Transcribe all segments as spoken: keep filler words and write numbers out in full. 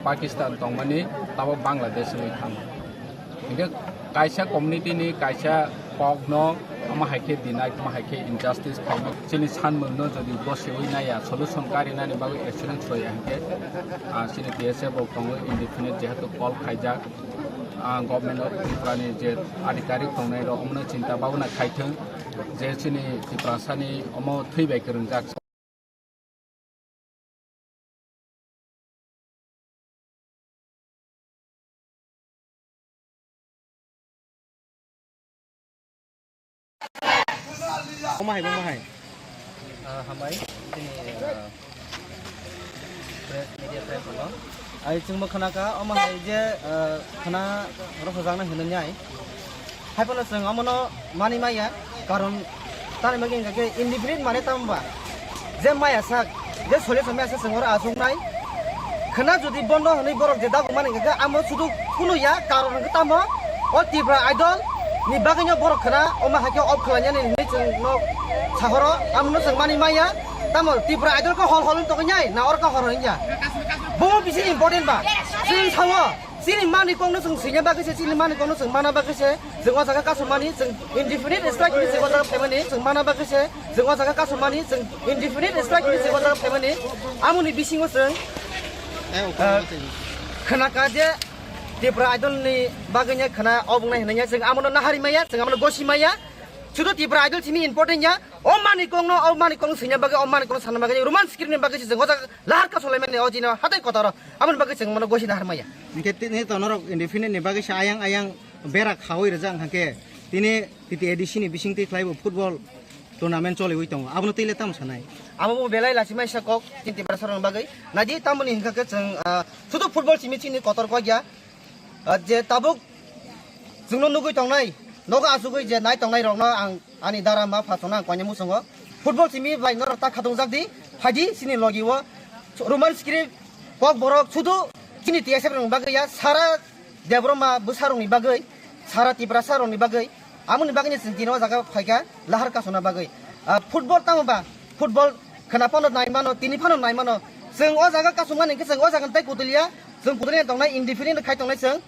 Pakistan tongmani, tabok Bangladesh wngwi thang. Hinkhe kaisa community ni kaisa kokno omo hai khe deny, omo hai khe injustice khaimani, chini sanmungno jodi bosiwi naiya, solution karinani bagwi assurance hoya hinkhe, ah, chini T S F rok tongo indefinite, jehetu call khaijak, ah, Government of Tripura ni je adhikarik tongnai rok omono chinta babona khaithwng je chini Tiprasani omo thwi bai kwrwngjak. Omo hai, omo hai. Ah, hambai, chini, ah, press, media friend rokno. Ai chwngbo khna kha, omo hai je, ah, khna rokhojaknai hwnwi nai. Haiphano chwng omono mani maya, karon tani bagwi hwnkha khe indefinite mane tamo ba? Je maya sak, je solution maya sak chwng oro achuknai. Khna jodi bondo hwnwi borok je dagumani hwnkha khe amo sudu kunu ya, karon hwnkhe tamo o Tripura Idol ni bagwino borok khna omo hai khe off khlainani hwnwi chwngno sahoro, amono chwng mani maya. Tamo Tripura Idol khe hol hol wng tongwi nai, na oro khe hor hor wng ya? Bomo bisi important ba? Chwng sao. Chini mani kokno chwng swina bagwi se, chini mani kokno chwng mana bagwi se, chwng o jaga kasumani, chwng indefinite strike hinwi chwng o jaga phaimani, chwng mana bagwi se, chwng o jaga kasumani, chwng indefinite strike hinwi chwng o jaga phaimani. Amoni bisingo chwng, ah, khna kha je Tripura Idol ni bagwi ya khna obwngnai hinwi ya, chwng amono nahari maya, chwng amono gosi maya. Sudu Tripura Idol simi important ya, o mani kokno, o mani kokno swina bagwi, o mani kokno sana bagwi, roman script ni bagwi se chwng o jaga lahar kasulaimani o jino hatai kotoro. Amoni bagwi chwng mano gosi nahar maya. Hinkhe tini to norok indefinite ni bagwi se ayang ayang bera khawi rijak hwnkhe tini T T A D C ni bisingtwi khlaibo football tournament choliwi tongo. Abono twi le tamo sanai? Abo bo belai lachimai sa kok chini Tiprasa rokni bagwi. Naidi tamoni hinkha khe chwng, ah, sudu football simi chini kotor kok ya. Ah, je tabuk chwngno nugwi tongnai, nogo achugwi je nai tongnai rokno ang ani dara ma pha chwngno ang koinai muchungo. Football simi bai norok ta khatung jak di, phaidi chini logi o. Roman script, kok borok sudu chini T S F rokni bagwi ya, sara Debbarma bwsa rokni bagwi, sara Tiprasa rokni bagwi, amoni bagwi ni chwng tini o jaga phaikha lahar kasuna bagwi. Ah, football tamo ba? Football khna phano nai mano, tini phano nai mano. Chwng o jaga kasumani hwnkhe chwng o jaga tei kutuliya, chwng kutuliya tongnai, indefinite khai tongnai chwng.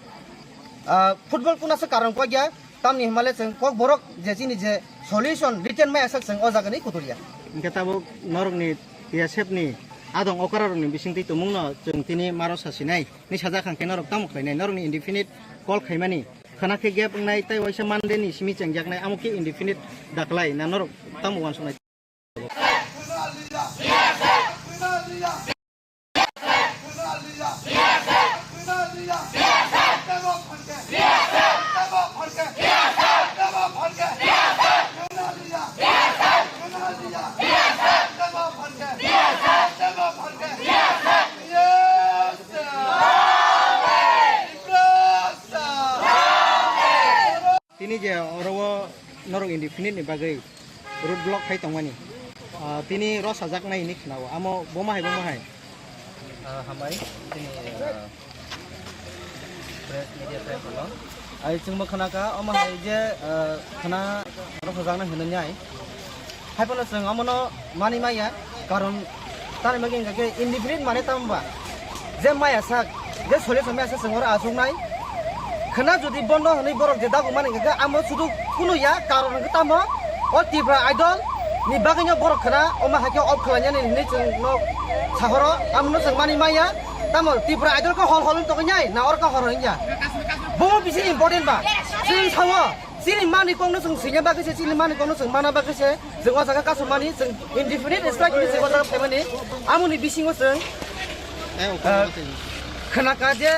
Ah, football kuna se karon kok ya, tamni himale chwng kok borok je chini je solution written mai aswk chwng o jaga ni kutuliya. Hwnkhe tabuk norokni T S F ni adong okra rokni bisingtwi tumungno chwng tini maro sasinai. Ni sajak hwnkhe norok tamo khlainai? Norokni indefinite call khaimani khna khe gap wngnai tei waisa Monday ni simi chengjaknai, amo khe indefinite daklai na norok tamo uansuknai? Tini je oro o norok indefinite ni bagwi road block khai tongmani, ah, tini rosajaknai hinwi khna-o, amo bomo hai, bomo hai? Ah, hambai, tini, ah, press media friend rokno. Ai chwngbo khna kha, omo hai je, ah, khna rosajaknai hinwi nai. Haiphano chwng omono mani maya, karon tani bagwi hwnkha khe indefinite mane tamo ba? Je maya sak, je sole somai asa chwng oro achuknai. Khna jodi bondo hwnwi borok je dagumani hwnkha khe amo sudu kunu ya, karon hwnkhe tamo o Tripura Idol ni bagwino borok khna omo hai khe off khlainani hinwi chwngno sahoro, amono chwng mani maya. Tamo Tripura Idol khe hol hol wng tongwi nai, na oro khe hor hor wng ya? Bomo bisi important ba? Chwng sao. Chini mani kokno chwng swina bagwi se, chini mani kokno chwng mana bagwi se, chwng o jaga kasumani, chwng indefinite strike hinwi chwng o jaga phaimani, amoni bisingo chwng, ah, khna kha je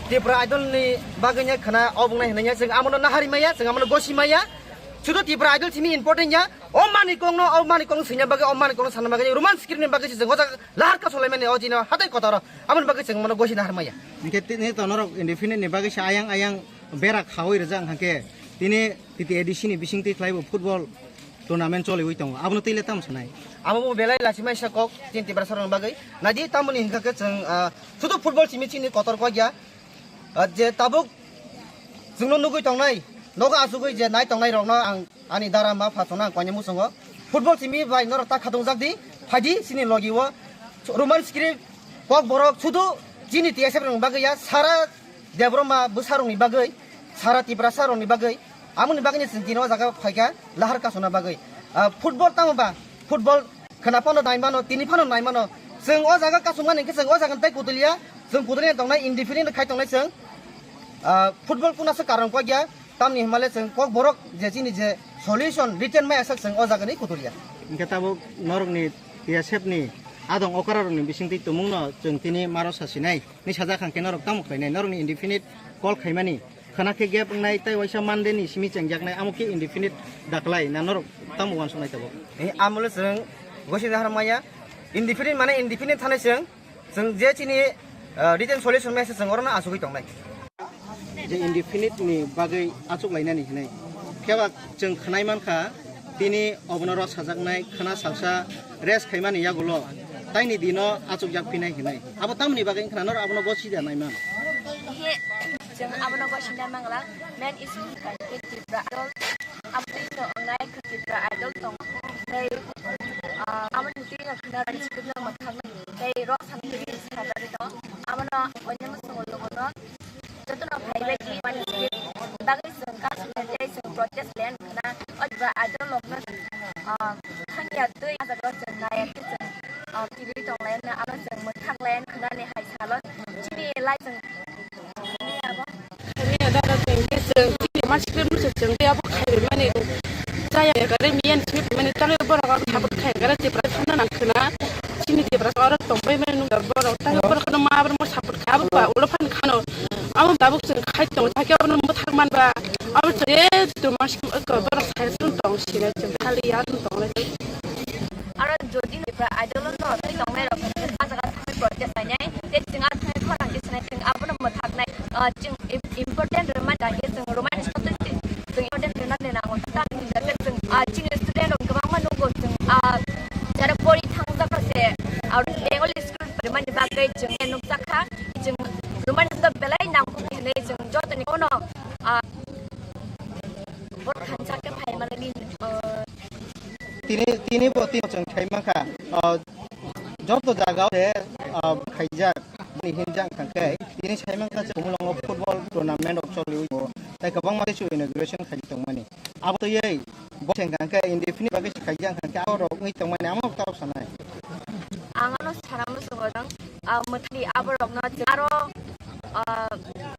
Tripura Idol ni bagwi ya khna obwngnai hinwi ya, chwng amono nahari maya, chwng amono gosi maya. Sudu Tripura Idol simi important ya, o mani kokno, o mani kokno swina bagwi, o mani kokno sana bagwi, roman script ni bagwi se chwng o jaga lahar kasulaimani o jino hatai kotoro, amoni bagwi chwng mono gosi nahar maya. Hinkhe tini to norok indefinite ni bagwi se ayang ayang bera khawi rijak hwnkhe tini T T A D C ni bisingtwi khlaibo football tournament choliwi tongo, abono twi le tamo sanai? Abo bo belai lachimai sa kok chini Tiprasa rokni bagwi. Naidi tamoni hwnkha khe chwng, ah, sudu football simi chini kotor kok ya. Ah, je tabuk chwngno nugwi tongnai, nogo achugwi je nai tongnai rokno ang ani dara ma pha chwngno ang koinai muchungo. Football simi bai norok ta khatung jak di, phaidi chini logi o. Roman script, kok borok sudu Chini T S F rokni bagwi ya, sara Debbarma bwsarokni bagwi, sara Tiprasarokni bagwi, amoni bagwino chwng tini o jaga phaikha lahar kasuna bagwi. Ah, football tamo ba, football khwna phano nai mano, tini phano nai mano. Chwng o jaga kasumani hwnkhe chwng o jaga tei kutuliya, chwng kutuliya tongnai, independent khai tongnai chwng. Ah, football kuna se karon kok ya, tamni hwnmale chwng kok borok je chini je solution written mai asak chwng o jaga ni kutuliya. Hwnkhe tabuk norokni T S F ni adong okra rokni bisingtwi tumungno chwng tini maro sasinai. Ni sajak hwnkhe norok tamo khlainai? Norokni indefinite call khaimani khwna khe gap wngnai tei waisa Monday ni simi chengjaknai, amo khe indefinite daklai na norok tamo uansuknai tabuk? Eh, amole chwng gosi dahar maya, indefinite mane indefinite thane chwng, chwng je chini, ah, written solution maya se chwng orono asugwi tongnai. Je indefinite ni bagwi achuk lainani hinwi. Phiya ba chwng khwnai mankha, tini obono rw sajaknai khwna salsa rest khaimani yagulo taini dino achukjak phinai hinwi. Abo tamoni bagwi wngkha norok abono gosida naiman? He, chwng abono gosida mangla, main issue wngkha khe Tripura Idol. Aboni no wngnai khe Tripura Idol tong tei, ah, aboni twi no khwna rani script no mwthangwi tei rok samtwi sajagwi tongo. Abono oinama songo logono jotono phaibai di mani script bagwi chwng kasumya tei chwng protest land khwna o Tripura Idol rokno, ah, thangya twi ajagro chwng naiya khe chwng, ah, kibui tong laina abo chwng mwthang layan khwnani hai salo chini lai chwng Miya dada tengke chwng chini ma script no se chwng tei abo khaimani chaya kare miyan script mani tangwi borok abo support khai kare Tipra thangna nang khwna chini Tipra oro tongbai mani nung borok tangwi borok no ma borok mo support kha abo ba ulo phan khano abo tabuk chwng khai tong thake abo no mwthang man ba abo je tu ma script ko borok sai sun tong sina chwng khali ya tong lai. Aro jodi Tripura Idol no twi tongnai rok khe a jaga thangwi protest lainai, tei chwng a thangwi khorang khe sanai, chwng abono mwthaknai, ah, chwng im-, important rwmani dagi chwng rwmani sotwi chwng important rwna de nango. Tamni hwnba khe chwng, ah, chini student rok kwbangma nugo chwng, ah, jara pori thangjak se, ah, Bengali school rwmani bagwi chwng nukjak kha, chwng rwmani to belai nangkukni hwnwi chwng jotoni kono, ah, Bo thansa khe phai manani, uh, Tini, tini bo tini chwng khai mankha, uh, joto jaga o se, uh, khaijak, bini hinjak hwnkha khe, tini sai mankha se Khumulwngo football tournament rok choli o, tei kwbangma tei inauguration khai tongmani. Abo twiwi bo se hwnkha khe indefinite bagwi se khaijak hwnkha khe abo rok wngwi tongmani amo rok ta rok sanai. Ang ano sana muchungo jang, ah, mwthali abo rokno aro Ah,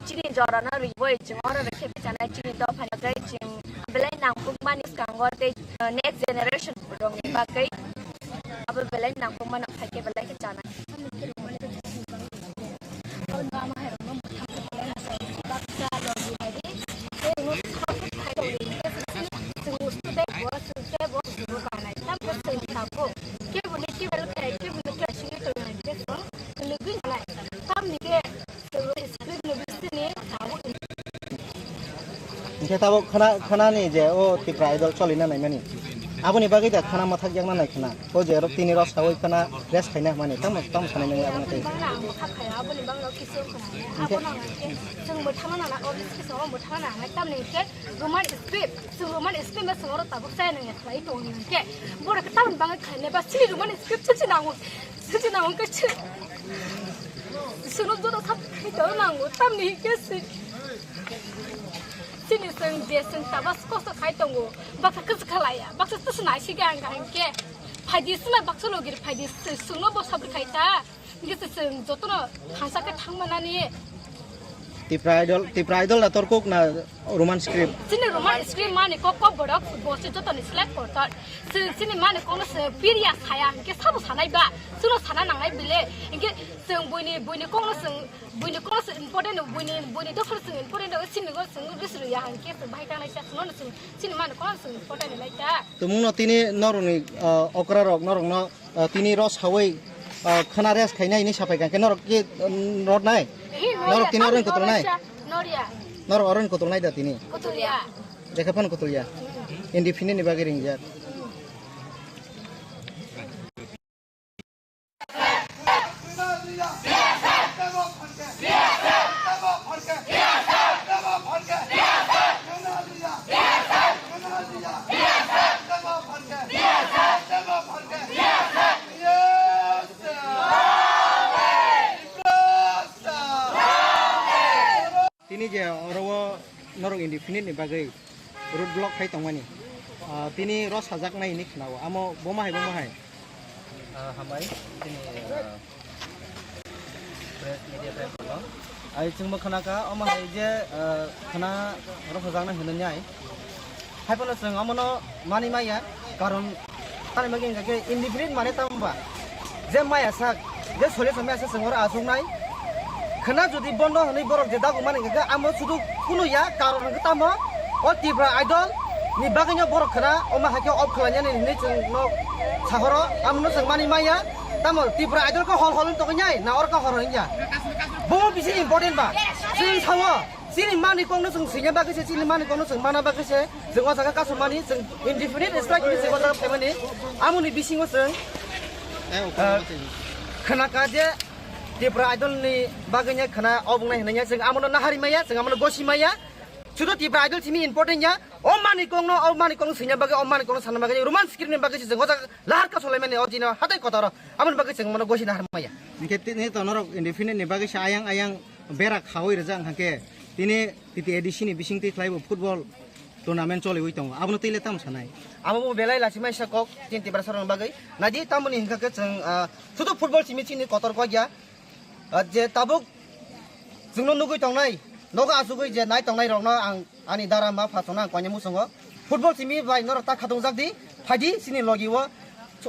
chini jorano rwui chwng oro rwkhe bwchanai chini dophani bagwi chwng belai nangkukmani swkango tei, ah, next generation rokni bagwi abo belai nangkukmano phaikhe belai khe chanai. Tamni khe Hingke tabok khana, khanani je o Tipra Idol cholina naimani. Aboni bagwi da khana mathak yakna nai khana. O je rok tini rok sawi khana rest khaina mani. Tamo, tamo sanai nang aboni tei. Bangla ang bwkha phai, aboni bangla kisu khana. Hingke Abono ang khe, chwng bo thama nana, o kisu bo thama nana, tamni khe Roman script, chwng Roman script ma chwng oro tabok chaya nang ya khlai tong hingke. Borok khe tamoni bagwi khlai nai ba chini Roman script se nango. Sini na hwnkhe si-, sino joto sak khai tong nango, tamni hwnkhe si-, sini chwng je chwng tabas kosto khai tongo, baksa kwchwkha laiya, baksa tisa naisige ang kaham khe, phaidi sila baksa logir phaidi si-, sino bo sabri khai ta, hwnkhe si chwng jotono thansa khe thang manani. Tipra Idol, Tipra Idol na torkuk na Roman script. Chini Roman script mani kok kok borok bo se jotoni select kortor. Se chini mani kono se piriya saya hingke sabo sanai ba. Suno sana nangnai bile. Hingke seng buini, buini kono seng, buini kono seng important, buini, buini dophar seng important, sini go seng ris ruya hingke seng bahai tangnai sa suno seng chini mani kono seng important lai ta. Tumungno tini norokni, ah, okra rok norokno Ah, tini rw sawi, ah, khana rest khainai hinwi sapai kha, hwnkhe norok khe, um, rw nai? Hi, norok tini oro kutulnai? Norok oro kutulnai da tini? Kutulya. Jekha phano kutulya? Indefinite ni bagwi ringjak. Tini je oro o norok indefinite ni bagwi road block khai tongmani, ah, tini rw sajaknai hinwi khnao, amo bomo hai, bomo hai? Ah, hambai, tini, ah, press, media press rokno. Ai chwngbo khna kha, omo hai je, ah, khna rw sajaknai hinwi nai. Hai phano chwng omono manwi maya, karon tamni bagwi hwnkha khe indefinite mane tamo ba? Je maya sak, je solution maya sak chwng oro achuknai. Khna jodi bondo hwnwi borok je dago mani hwnkha khe amo sudu kunu ya, karon hwnkhe tamo o Tripura Idol ni bagwino borok khna omo hai khe off khlainani hinwi chwngno sahoro, amono chwng manwi maya. Tamo Tripura Idol khe hol hol wng tongwi nai na oro khe hor hor wng ya? Bo bisi important ba? Chwng sao. Chini mani kokno chwng swina bagwi se, chini mani kokno chwng mana bagwi se, chwng o jaga kasumani, chwng indefinite strike ni chwng o jaga phaimani, amoni bisingo chwng, eh, khna kha je Tripura Idol ni bagwi nya khna obwngnai hinwi nya chwng amono nahari maya, chwng amono gosi maya. Sudo Tripura Idol simi important ya, o mani kokno, o mani kokno swina bagwi, o mani kokno sana bagwi, Roman script ni bagwi se chwng o jaga lahar kasulaimani o jino hatai kotoro, amoni bagwi chwng mono gosi nahar maya. Hwnkhe tini to norok indefinite ni bagwi se ayang ayang bera khaui rijak hwnkha khe tini T T A D C ni bisingtwi khlaibo football tournament choliui tongo, abono twi le tamo sanai? Abo bo belai lachimaisa kok chini Tiprasa rokni bagwi. Naidi tamoni hwnkha khe chwng, ah, sudu football simi chini kotor kok ya. Ah, je tabuk chwngno nugui tongnai, nogo achugui je nai tongnai rokno ang ani dara ma pha chwngno ang koinai muchungo. Football simi bai norok ta khatung jak di, phai di chini logi o.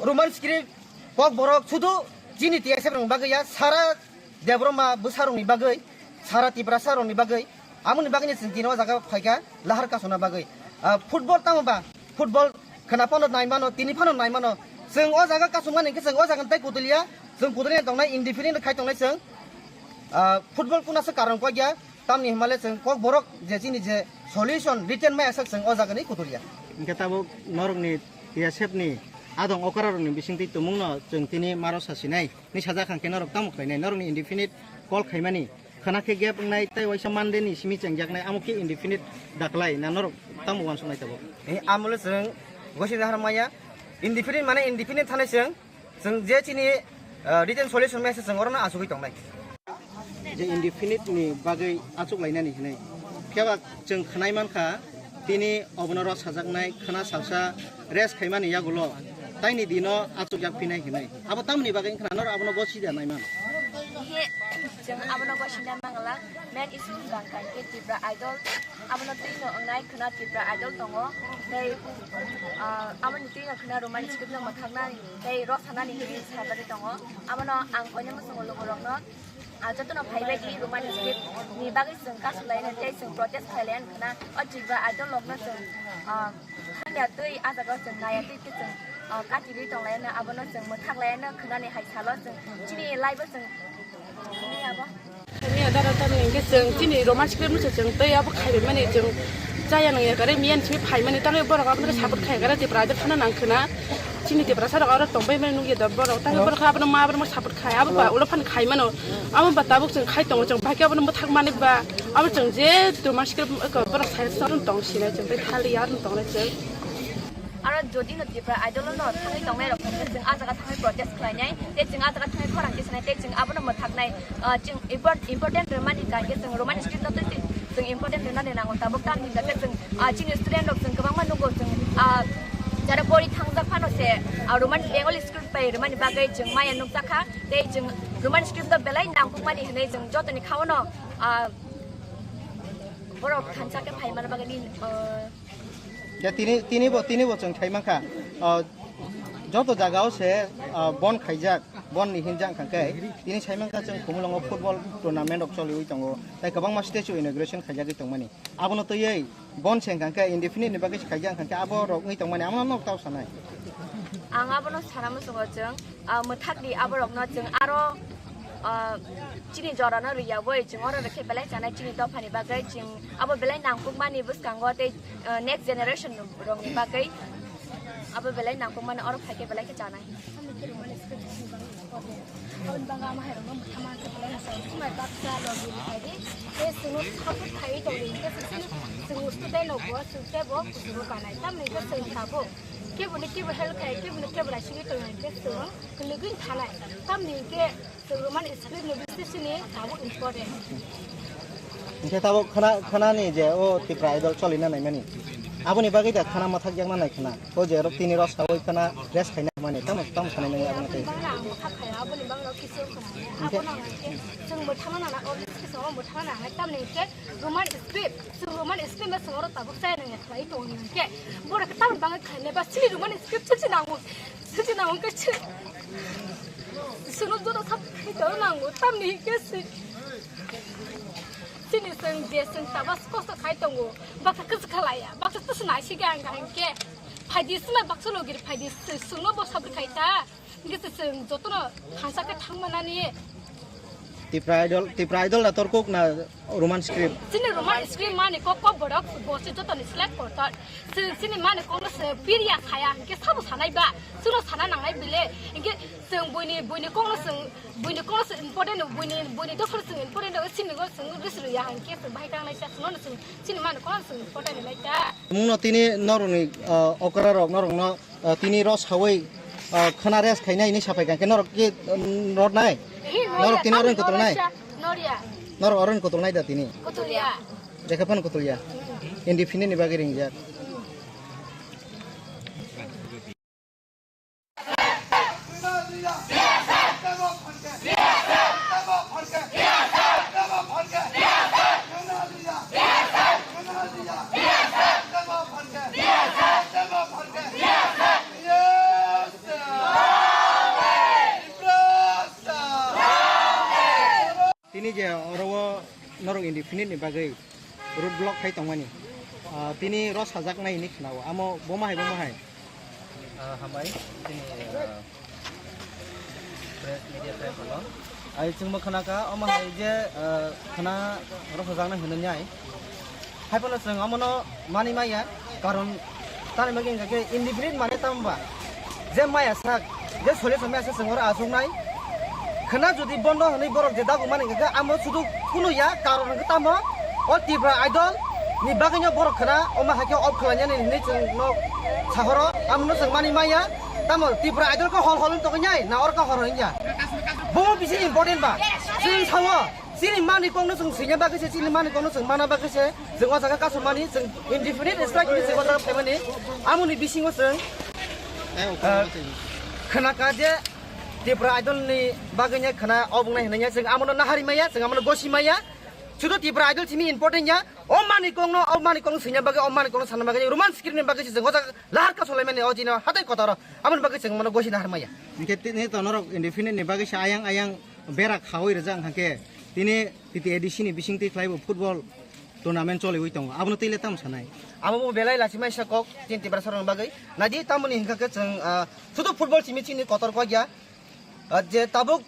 Roman script kok borok sudu chini T S F rokni bagwi ya, sara Debbarma bwsarokni bagwi, sara Tiprasa rokni bagwi, amoni bagwino chwng tini o jaga phaikha lahar kasuna bagwi. Ah, football tamo ba? Football khna phano nai mano, tini phano nai mano. Chwng o jaga kasumani hwnkhe chwng o jaga tei kutuliya, chwng kutuliya tongnai, indefinite khai tongnai chwng. Ah, football kuna se karon kok ya, tamni hwnmale chwng kok borok je chini je solution written mai asak chwng o jaga ni kutuliya. Hwnkhe tabuk norokni T S F ni adong okra rokni bisingtwi tumungno chwng tini maro sasinai. Ni sajak hwnkhe norok tamo khlainai, norokni indefinite call khaimani khna khe gap wngnai tei waisa Monday ni simi chengjaknai, amo khe indefinite daklai na norok tamo uansuknai tabuk? Eh, amolo chwng gosi dahar maya, indefinite mane indefinite thanai chwng, chwng je chini, ah, written solution maya se chwng orono achugui tongnai. Je indefinite ni bagwi achuk lainani hinwi. Phiya ba chwng khwnai mankha, tini obono rw sajaknai khwna salsa rest khaimani yagulo taini dino achukjak phinai hinwi. Abo tamoni bagwi wngkha norok abono gosi da naiman? He, chwng abono gosi da mangala, main issue bangkha khe Tripura Idol, abono twi no wngnai khwna Tripura Idol tongo, tei, ah, aboni twi no khwna Roman script no mwthaknani tei rw sanani hinwi sajagwi tongo. Abono ang koinwi muchungo lugurokno Ah, jotono phaibai di Roman script ni bagwi chwng kasulaino tei chwng protest khlailaino khwna o Tripura Idol rokno chwng, ah, hanya twi ah jaga o chwng naya twi khe chwng, ah, kati rwi tonglaino, abono chwng mwthak laino khwnani hai salo chwng chini live o chwng ni abo. Miya dara tamni hwnkhe chwng chini Roman script no se chwng tei abo khaibai mani chwng chaya nang ya kare miya ni simi phaimani tangwi borok abono support khai kare Tripura Idol phano nang khwna chini Tiprasa rok aro tongbai mani nukya da borok tangwi borok abono ma borok support khai abo ba ulo phano khai mano. Amo ba tabuk chwng khai tongo, chwng bai khe abono mwthak mani ba, abo chwng je Roman script eko borok sai sa tong sinai chwng tei thali ya tong nai chwng. Aro jodi no Tripura Idol no thangwi tongnai rok hwnkhe chwng ah jaga thangwi protest khlainai, tei chwng ah jaga thangwi khorang khe sanai, tei chwng abono mwthaknai, ah, chwng import-, important rwmani kha khe chwng Roman script no twi chwng important rwnani nango. Tabuk tamni hwnkhe chwng, ah, chini student rok chwng kwbangma nugo chwng, ah, jara pori thangjak phano se, ah, Roman Bengali script bai rwmani bagwi chwng maya nukjakha. Tei chwng Roman script o belai nangkukmani hwnwi chwng jotoni kha-o no, ah, borok thansa khe phai manna bagwi, ah, Ya, tini, tini bo, tini bo chwng khai mankha, ah, joto jaga o se, ah, bon khaijak, bon ni hinjak hwnkha khe, tini sai mankha chwng Khumulwngo football tournament rok choliui tongo, tei kwbangma stage o inauguration khaijagwi tongmani. Abono twiwi bon se hwnkha khe indefinite ni bagwi se khaijak hwnkha khe abo rok wngwi tongmani, amo no tao sanai. Ang abono sana muchungo chwng, ah, mwthak di abo rokno chwng aro, ah, chini jora no rwya bai chwng oro rwkhe belai chanai chini dopha ni bagwi chwng abo belai nangkuk mani bwskango tei, ah, next generation rok ni bagwi abo belai nangkuk mani oro phaikhe belai khe chanai. Aboni bagwi ama hai rokno mwthangma khe belai no chwng swmai baksa logi rwkhaidi. Tei chwngno support khaiwi tongdi hwnkhe chwng student rokbo chwng teibo kuchugo kanai. Tamoni hwnkhe chwng tabuk keboni kebo help khai, keboni kebo naisingwi tongwi hwnkhe chwng kwlwgwi thanai. Tamoni hwnkhe chwng Roman script ni bisingtwi sini tabuk important. Hingke tabok khana, khanani je o Tipra Idol cholina naimani. Aboni bagwi da khana mathak yakna nai khana. O je rok tini rok sawi khana rest khaina mani. Tamo, tamo sanai nangya aboni tei. Bangla ang bwkha khaya, aboni bangla kisu khana. Hingke? Abono ang khe, chwng mwthangna nana, o kisu o mwthangna nana, tamni khe Roman script. Chwng Roman script ma chwng oro tabuk chaya nangya khlai tongo hingke. Borok khe tamni bagwi khainai ba chini Roman script se nango. Se nango khe se. Chwngno joto sab khai tongo nango. Tamni hingke se. Chini chwng je chwng tabas kosto khai tongo, baksa kwchwkha laiya, baksa tisa naisige ang kaham khe. Phaidi sima baksa logir phaidi chwngno bo sabri khai ta. Hingke se chwng jotono thansa khe thangmanani. Tipra Idol, Tipra Idol na torkuk na Roman script? Chini Roman script mani kok kok borok bo se jotoni select kortor. Chwng chini mani kokno se piriya khaya hingke sabo sanai ba. Chwngno sana nangnai bile. Hingke chwng buini, buini kokno chwng Buini kono se important no, buini, buini dophano chwng important no, sini go chwng rwis rwya hwn khe chwng bahai kang lai ta, chwng no chwng chini mano kono chwng important no lai ta. Mungno tini norokni, ah, okra rok norokno, ah, tini ro sawi, ah, khana rest khainai hinwi sapai kang khe norok ke, um, rot nai? Hi, norok tini norya, oroni kotol nai? Norya, norya. Norok oroni kotol nai da tini? Kotolya. Jekha phano kotolya. Indefinite ni bagwi ringjak. Tini je oro o norok indefinite ni bagwi road block khai tongmani, ah, tini ro sajaknai hinwi khwnao, amo bo ma hai, bo ma hai? Ah, hambai, chini, ah, press, media press rokno. Ai chwngbo khwnakha, omo hai je, ah, khwna ro sajaknai hinwi nai. Haiphano chwng omono manwi maya, karon tamni bagwi hwnkha khe indefinite mane tamo ba? Je maya sak, je solution maya sak chwng oro achuknai. Khwna jodi bondo hwnwi borok je dagumani hwnkha khe amo sudu kunu ya, karon hwnkhe tamo o Tipra Idol ni bagwino borok khwna omo hai khe off khlainani hinwi chwng no sahoro, amono chwng manwi maya. Tamo Tipra Idol khe hol hol wng tongwi nai, na oro khe hor hor wng ya? Bomo bisi important ba? Chwng sao. Chini mani kokno chwng swina bagwi se, chini mani kokno chwng mana bagwi se, chwng o jaga kasumani, chwng indefinite strike hinwi chwng o jaga phaimani, amoni bisingo chwng, ah, khwnakha je Tipra Idol ni bagwi nya khwna obwngnai hinwi nya chwng amono nahari maya, chwng amono gosi maya, sudu Tipra Idol simi important ya, o mani kokno, o mani kokno swina bagwi, o mani kokno sana bagwi, Roman script ni bagwi se chwng o jaga lahar kasulaimani o jino hatai kotoro, amoni bagwi chwng mono gosi nahar maya. Hingke tini to norok indefinite ni bagwi se ayang ayang berak khawi rijak hwnkhe tini T T A D C ni bisingtwi khlaibo football tournament choliwi tongo, abono twi le tamo sanai? Amo bo belai lachimaisa kok chini Tiprasa rokni bagwi. Naidi tamoni hwnkha khe chwng, ah, sudu football simi chini kotor kok ya. Ah, je tabuk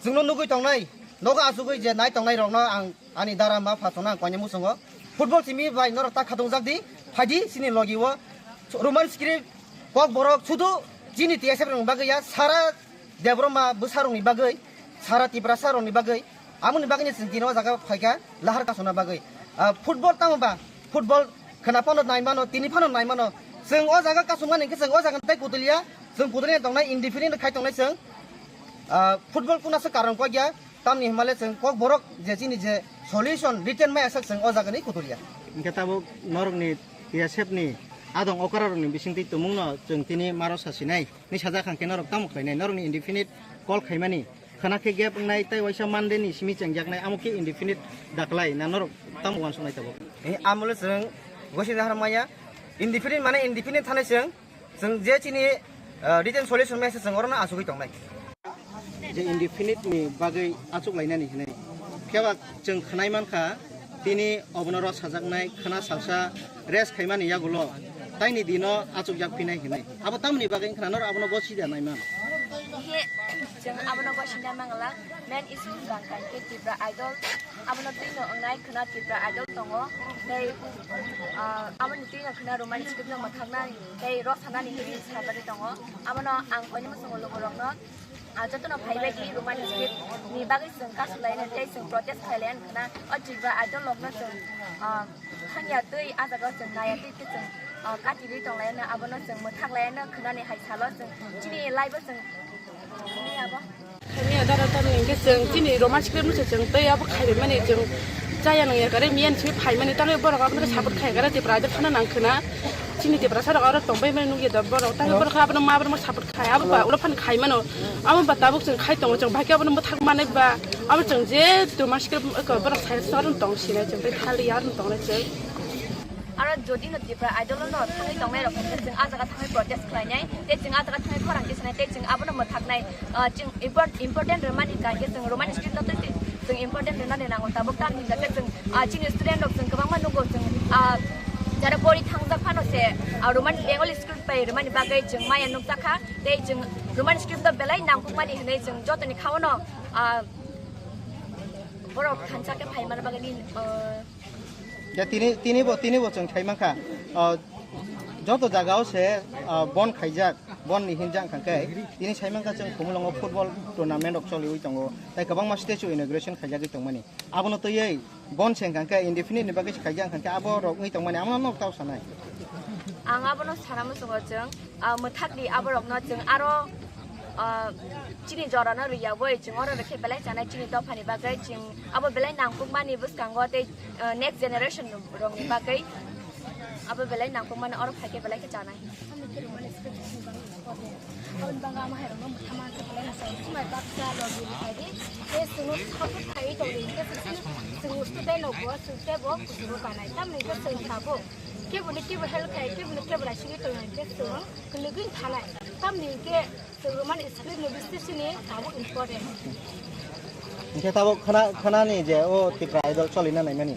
chwngno nugwi tongnai, nogo achugwi je nai tongnai rokno ang ani dara ma pha chwngno ang koinwi muchungo. Football simi bai norok ta khatungjak di, phaidi chini logi o Roman script kok borok sudu chini T S F rokni bagwi ya, sara Debbarma bwsarokni bagwi, sara Tiprasarokni bagwi, amoni bagwino chwng tini o jaga phaikha lahar kasuna bagwi. Ah, football tamo ba? Football khwna phano nai mano, tini phano nai mano. Chwng o jaga kasumani hwnkhe chwng o jaga tei kutuliya, chwng kutuliya tongnai, indefinite khai tongnai chwng. Ah, football kuna se karon kok ya, tamni hwnmale chwng kok borok je chini je solution written maya sak chwng o jagani kutuliya. Hingke tabuk norokni T S F ni adong okra rokni bisingtwi tumungno chwng tini maro sasinai. Ni sajak hwnkhe norok tamo khlainai? Norokni indefinite call khaimani khwna khe gap wngnai tei waisa Monday ni simi chengjaknai, amo khe indefinite daklai na norok tamo uansuknai tabuk? Eh, amolo chwng gosini har maya, indefinite mane indefinite thanai chwng, chwng je chini, ah, written solution maya se chwng orono achugwi tongnai. Je indefinite ni bagwi achuk lainani hinwi. Phiya ba chwng khwnai mankha, tini obono rw sajaknai khwna salsa rest khaimani yagulo taini dino achukjak phinai hinwi. Abo tamoni bagwi wngkha na norok abono gosida naiman? He, chwng abono gosida mangala, main issue wngkha khe Tipra Idol, abono twino wngnai khwna Tipra Idol tongo, tei, ah, aboni twino khwna Roman script no mwthaknai, tei rw sanani hinwi sabai tongo, abono ang koinwi muchungo lugurokno. Ah, jotono phaibai di Roman script ni bagwi chwng kasu laina tei chwng protest khai laina khwna o Tripura Idol rokno chwng, ah, thangya twi ah jaga o chwng naiya twi khe chwng, ah, kati rwi tong laina abono chwng mwthak laina khwnani hai salo chwng chini live o chwng ni abo. Thangya dara tani hwnkhe chwng chini Roman script no se chwng tei abo khai mani chwng Chaya nang ya kare miyan simi phaimani tangwi borok abono support khai kare Tipra Idol phano nang khna. Chini Tiprasa rok aro tongbai mani nukya da borok tangwi borok abono ma borok support khai abo ba ulo phan khai mano. Abo ba tabuk chwng khai tongo chwng bahai khe abono mwthak manai ba abo chwng je Roma script borok sai aro tong sinai chwng tei thali aro tong nai chwng. Aro jodi no Tipra Idol no thangwi tongnai rok hwnkhe chwng ah jaga thangwi protest khlainai tei chwng ah jaga thangwi khorang tisanai tei chwng abono mwthaknai, ah, chwng import-, important rwmani hwnkha hwnkhe chwng Roman script no twi twi chwng important rwnani nango tabuk tamni hwnkhe chwng, ah, chini student rok chwng kwbangma nugo chwng, ah, jara pori thangjak phano se, ah, Roman Bengali script bai rwmani bagwi chwng maya nukjakha tei chwng Roman script no belai nangkukmani hwnwi chwng jotoni khaono, ah, borok thansa khe phaimani bagwi, ah, Ya, tini, tini bo, tini bo chwng khai mankha. Ah, joto jagao se, ah, bon khaijak, bon ni hinjak hwnkha khe, tini sai mankha chwng Khumulwngo football tournament rok choliwi tongo. Tai kwbangma stage o inauguration khaijagwi tongmani. Abono twiwi bon se hwnkha khe indefinite ni bagwi se khaijak hwnkha khe abo rok wngwi tongmani. Amo no tao sanai. Ang abono sana muchungo chwng. Ah, mwthakdi aborokno chwng aro, ah, chini jorano rwiyagwi chwng oro rwkhe belai chanai chini dophani bagwi chwng abo belai nangkukmani bwskango tei, ah, next generation rokni bagwi abo belai nangkukmani oro phaikhe belai khe chanai. Aboni bagwi ama hairokno mwthama khe belai mwchang swmai baksa logi rwkhaidi tei chwngno support khaiwi tongdi hinkhe chwng, chwng student rokbo chwng teibo kuchugo kanai tamni hinkhe chwng tabuk keboni kebo help khai keboni kebo naisingwi tongdi hinkhe chwng. Kwlwgwi thanai. Tamni hinkhe chwng Roman script ni bising sini tabuk important. Hinkhe tabuk khwna, khwnani je o Tipra Idol cholina naimani.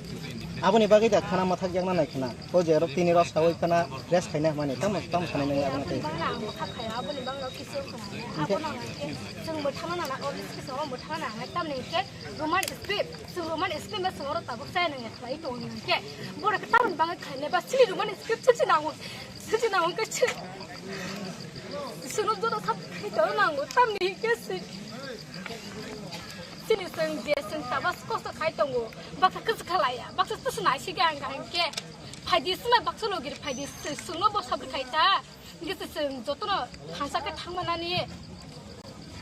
Aboni bagwi da khwna mwthak yakna nai khwna. O je ro-, tini rok sawi khwna rest khaina hwnmani. Tamo, tamo sanai nang aboni tei. Bangla ang mwthak khaya, aboni bangla kisu khwna. Hinkhe abono ang hinkhe chwng mwthangna nana, o bising sini o mwthangna nana. Tamni hinkhe Roman script, chwng Roman script no chwng oro tabuk chaya nang ya khlai tongo hinkhe. Borok tamni bagwi khainai ba chini Roman script chini nango. Sini na hwnkhe se, sino joto sak khai tong nango, tamni hinkhe se. Sini seng je seng tabas kosto khai tongo, baksa kwchwkha laya, baksa tusu naisige ang hwnkhe. Phaidi sima baksa logir phaidi se, sungno bo sabri khai ta. Hinkhe se seng jotono thansa khe thangma nani.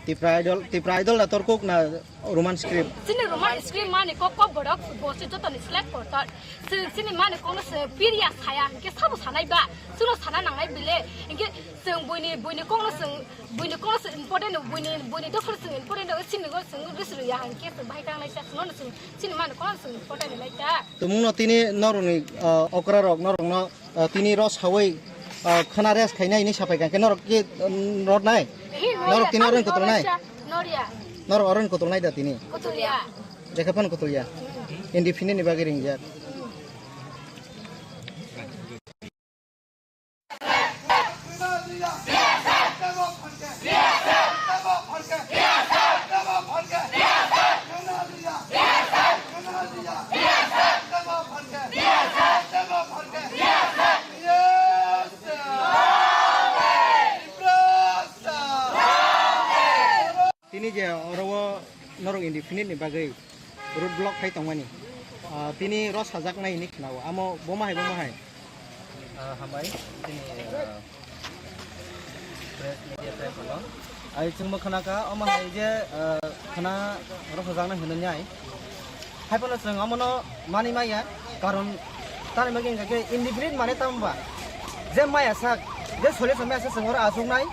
Tipra Idol, Tipra Idol na torkuk na Roman script. Chini Roman script mani kok kok borok bosi joto ni select kortor. Chini mani kok no se piriya saya, hinkhe sabo sanai ba, chwngno sana nangnai bile, hinkhe chwng buini, buini kok no chwng, buini kok no chwng important, buini, buini dophor chwng important, chini go chwng ris rwya, hinkhe chwng bahai kang lai sa, chwngno chwng, chini mani kok no chwng important lai ta. Tumung no tini norok ni, ah, okra rok norok no Ah, tini rw sawi, ah, khwna rest khainai hinwi sapai kha khe norok ki, um, rw nai? Hi, norok tini norya, oro ni kotol nai? Norya. Norok oro ni kotol nai da tini? Kotolya. Jekhe phano kotolya. Independent ni bagwi ringjak. Tini je oro o norok indefinite ni bagwi road block khai tongmani, ah, tini rw sajaknai hinwi khwnao, amo bomo hai bomo hai? Ah, hambai, tini, ah, press media friend rokno. Ai chwngbo khna kha, omo hai je, ah, khna rw sajaknai hinwi nai. Hai phano chwng omono manwi maya, karon tamni bagwi hwnkha khe indefinite mane tamo ba? Je maya sak, je solution maya sak chwng oro achuknai.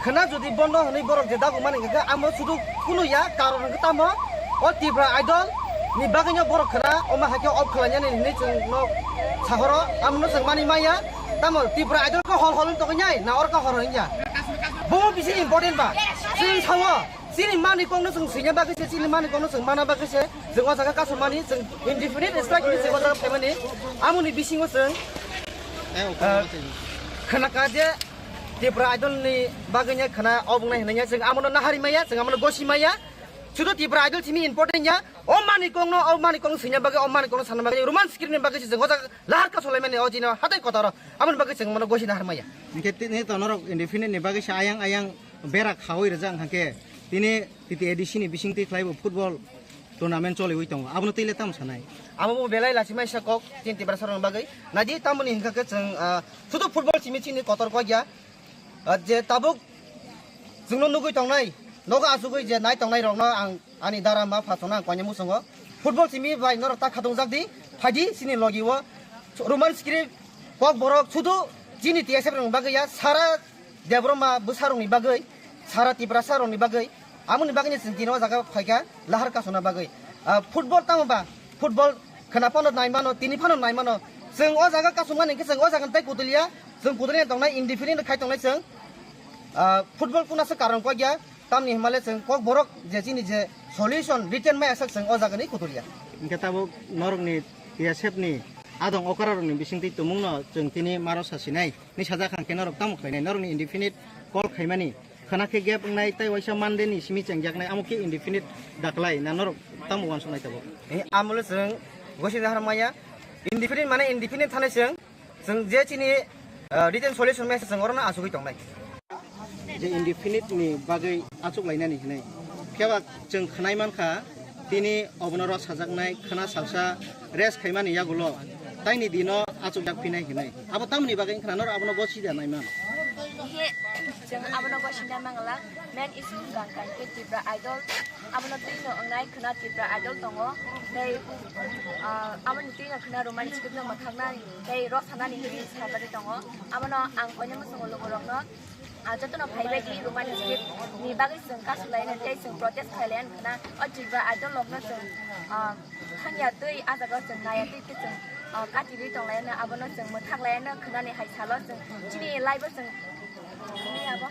Khwna jodi bondo hwnwi borok je dabu mani hwnkha khe amo sudu kunu ya, karon hwnkhe tamo o Tipra Idol ni bagwino borok khwna omo hai khe off khlainani hinwi chwngno sahoro, amono chwng manwi maya. Tamo Tipra Idol khe hol hol wng tongwi nai, na oro khe hor hor wng ya? Bomo bisi important ba? Chwng sao. Chini mani kokno chwng swina bagwi se, chini mani kokno chwng mana bagwi se, chwng o jaga kasumani, chwng indefinite strike hinwi chwng o jaga phaimani, amoni bisingo chwng, eh, khna kha je Tipra Idol ni bagwi ya khna obo wngnai hinwi ya, chwng amono nahari maya, chwng amono gosi maya, sudu Tipra Idol simi important ya, o mani kokno, o mani kokno swina bagwi, o mani kokno sana bagwi, Roman script ni bagwi se chwng o jaga lahar kasulaimani o jino hatai kotoro, amoni bagwi chwng mono gosi nahar maya. Hinkhe tini to norok indefinite ni bagwi se ayang ayang bera khaui rijak hwnkhe tini T T A D C ni bisingtwi khlaibo football tournament choliwi tongo, abono twi le tamo sanai? Amo bo belai lachimai sa kok chini Tiprasa rokni bagwi. Naidi tamoni hwnkha khe chwng, ah, sudu football simi chini kotor kok ya. Ah, je tabuk chwngno nugwi tongnai, nogo achugwi je nai tongnai rokno ang ani dara ma pha chwngno ang koinwi muchungo. Football simi bai norok ta khatungjak di, phaidi chini logi o Roman script, Kokborok, sudu chini T S F rokni bagwi ya, sara Debbarma bwsarokni bagwi, sara Tiprasa rokni bagwi, amoni bagwino chwng tini o jaga phaikha lahar kasuna bagwi. Ah, football tamo ba, football khwna phano nai mano, tini phano nai mano. Chwng o jaga kasumani hwnkhe chwng o jaga tei kutuliya, chwng kutuliya tongnai, indefinite khai tongnai chwng. Ah, football kuna se karon kok ya, tamni himale chwng Kokborok je chini je solution written mai aswk chwng o jaga ni kutuliya. Hwnkhe tabuk norokni T S F ni adong okra rokni bisingtwi tumungno chwng tini maro sasinai. Ni sajak hwnkhe norok tamo khlainai? Norokni indefinite call khaimani khwna khe gap wngnai tei waisa Monday ni simi chengjaknai, amo khe indefinite daklai na norok tamo uansuknai tabuk? Eh, amolo chwng gosini har maya indefinite mane indefinite thanai chwng, chwng je chini, ah, written solution message chwng orono achugwi tongnai. Je indefinite ni bagwi achuk lainani hinwi. Phiya ba chwng khwnai mankha, tini obono rw sajaknai khwna salsa rest khaimani yagulo taini dino achukjak phinai hinwi. Abo tamoni bagwi wngkha norok abono gosida naiman? He, chwng abono gosida mangala. Main issue wngkha khe Tipra Idol. Abono twino wngnai khwna Tipra Idol tongo. Tei, ah, aboni twino khwna Roman script no mwthaknani tei rw sanani hinwi sajakgwi tongo. Abono ang koinwi muchungo lugurokno Ah, jotono phaibai di Roman script ni bagwi chwng kasu laina tei chwng protest khai laina khwna o Tripura Idol rokno chwng, ah, thangya twi ah jaga o chwng naya twi khe chwng, ah, kati rwi tong laina abono chwng mwthak laina khwnani hai salo chwng chini live o chwng ni abo.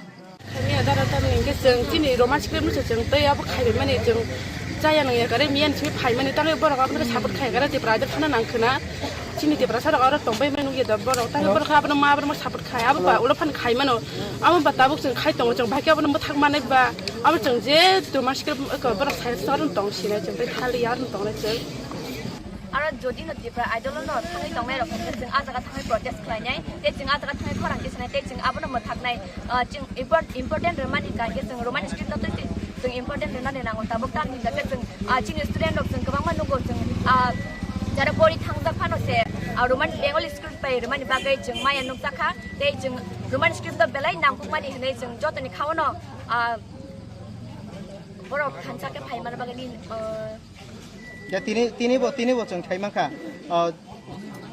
Khaimya dara tamni hwnkhe chwng chini Roman script no se chwng tei abo khaibai mani chwng chaya nang ya kare miyan simi phaimani tangwi borok abono support khai kare Tripura Idol phano nang khwna. Chini Tiprasa rok oro tongbai mani nukya da borok. Tangwi borok abono ma abono support khai. Abo ba ulo phan khai mano. Abo ba tabuk chwng khai tongo chwng bai khe abono mwthak manai ba. Abo chwng je Roman script borok sai sa oro tong sinai chwng tei thali ya oro tongnai chwng. Aro jodi no Tripura Idol no thangwi tongnai rok hwnkhe chwng ah jaga thangwi protest khlainai. Tei chwng ah jaga thangwi khorang khe sanai tei chwng abono mwthaknai. Ah, chwng import-, important rwmani hwnkha hwnkhe chwng Roman script no twi twi chwng important rwnani nango. Tabuk tamni hwnkha khe chwng, ah, chini student rok chwng kwbangma nukgo chwng, ah, jara pori thangjak phano se, ah, Roman Bengali script bai rwmani bagwi chwng maya nukjakha. Tei chwng Roman script no belai nangkukmani hwnwi chwng jotoni kha-ono, ah, borok thansa khe phai manna bagwi, ah, Ya, tini, tini bo, tini bo chwng sai mankha, ah,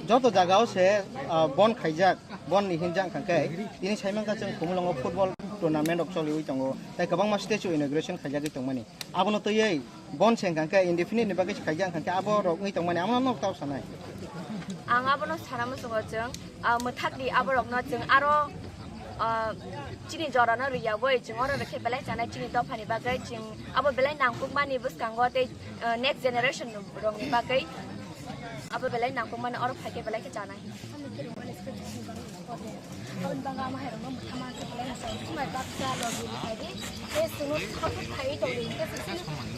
joto jaga o se, ah, bon khaijak, bon ni hinjak hwnkha khe, tini sai mankha chwng Khumulwngo football tournament rok choliwi tongo, tei kwbangma statue inauguration khaijagwi tongmani. Abono twiwi bon se hwnkha khe indefinite ni bagwi se khaijak hwnkha khe abo rok wngwi tongmani, amo no tao sanai. Ang abono sana muchungo chwng, ah, mwthak di aborokno chwng aro, ah, chini jorano rwya bai chwng oro rwkhe belai chanai chini dophani bagwi chwng abo belai nangkukmani bwskango tei, ah, next generation rokni bagwi abo belai nangkukmani oro phaikhe belai khe chanai. Aboni bagwi ama hai rokno mwthangma khe belai mwchang. Swmai baksa logi khai di. Tei chwngno support khai tongdi. Tei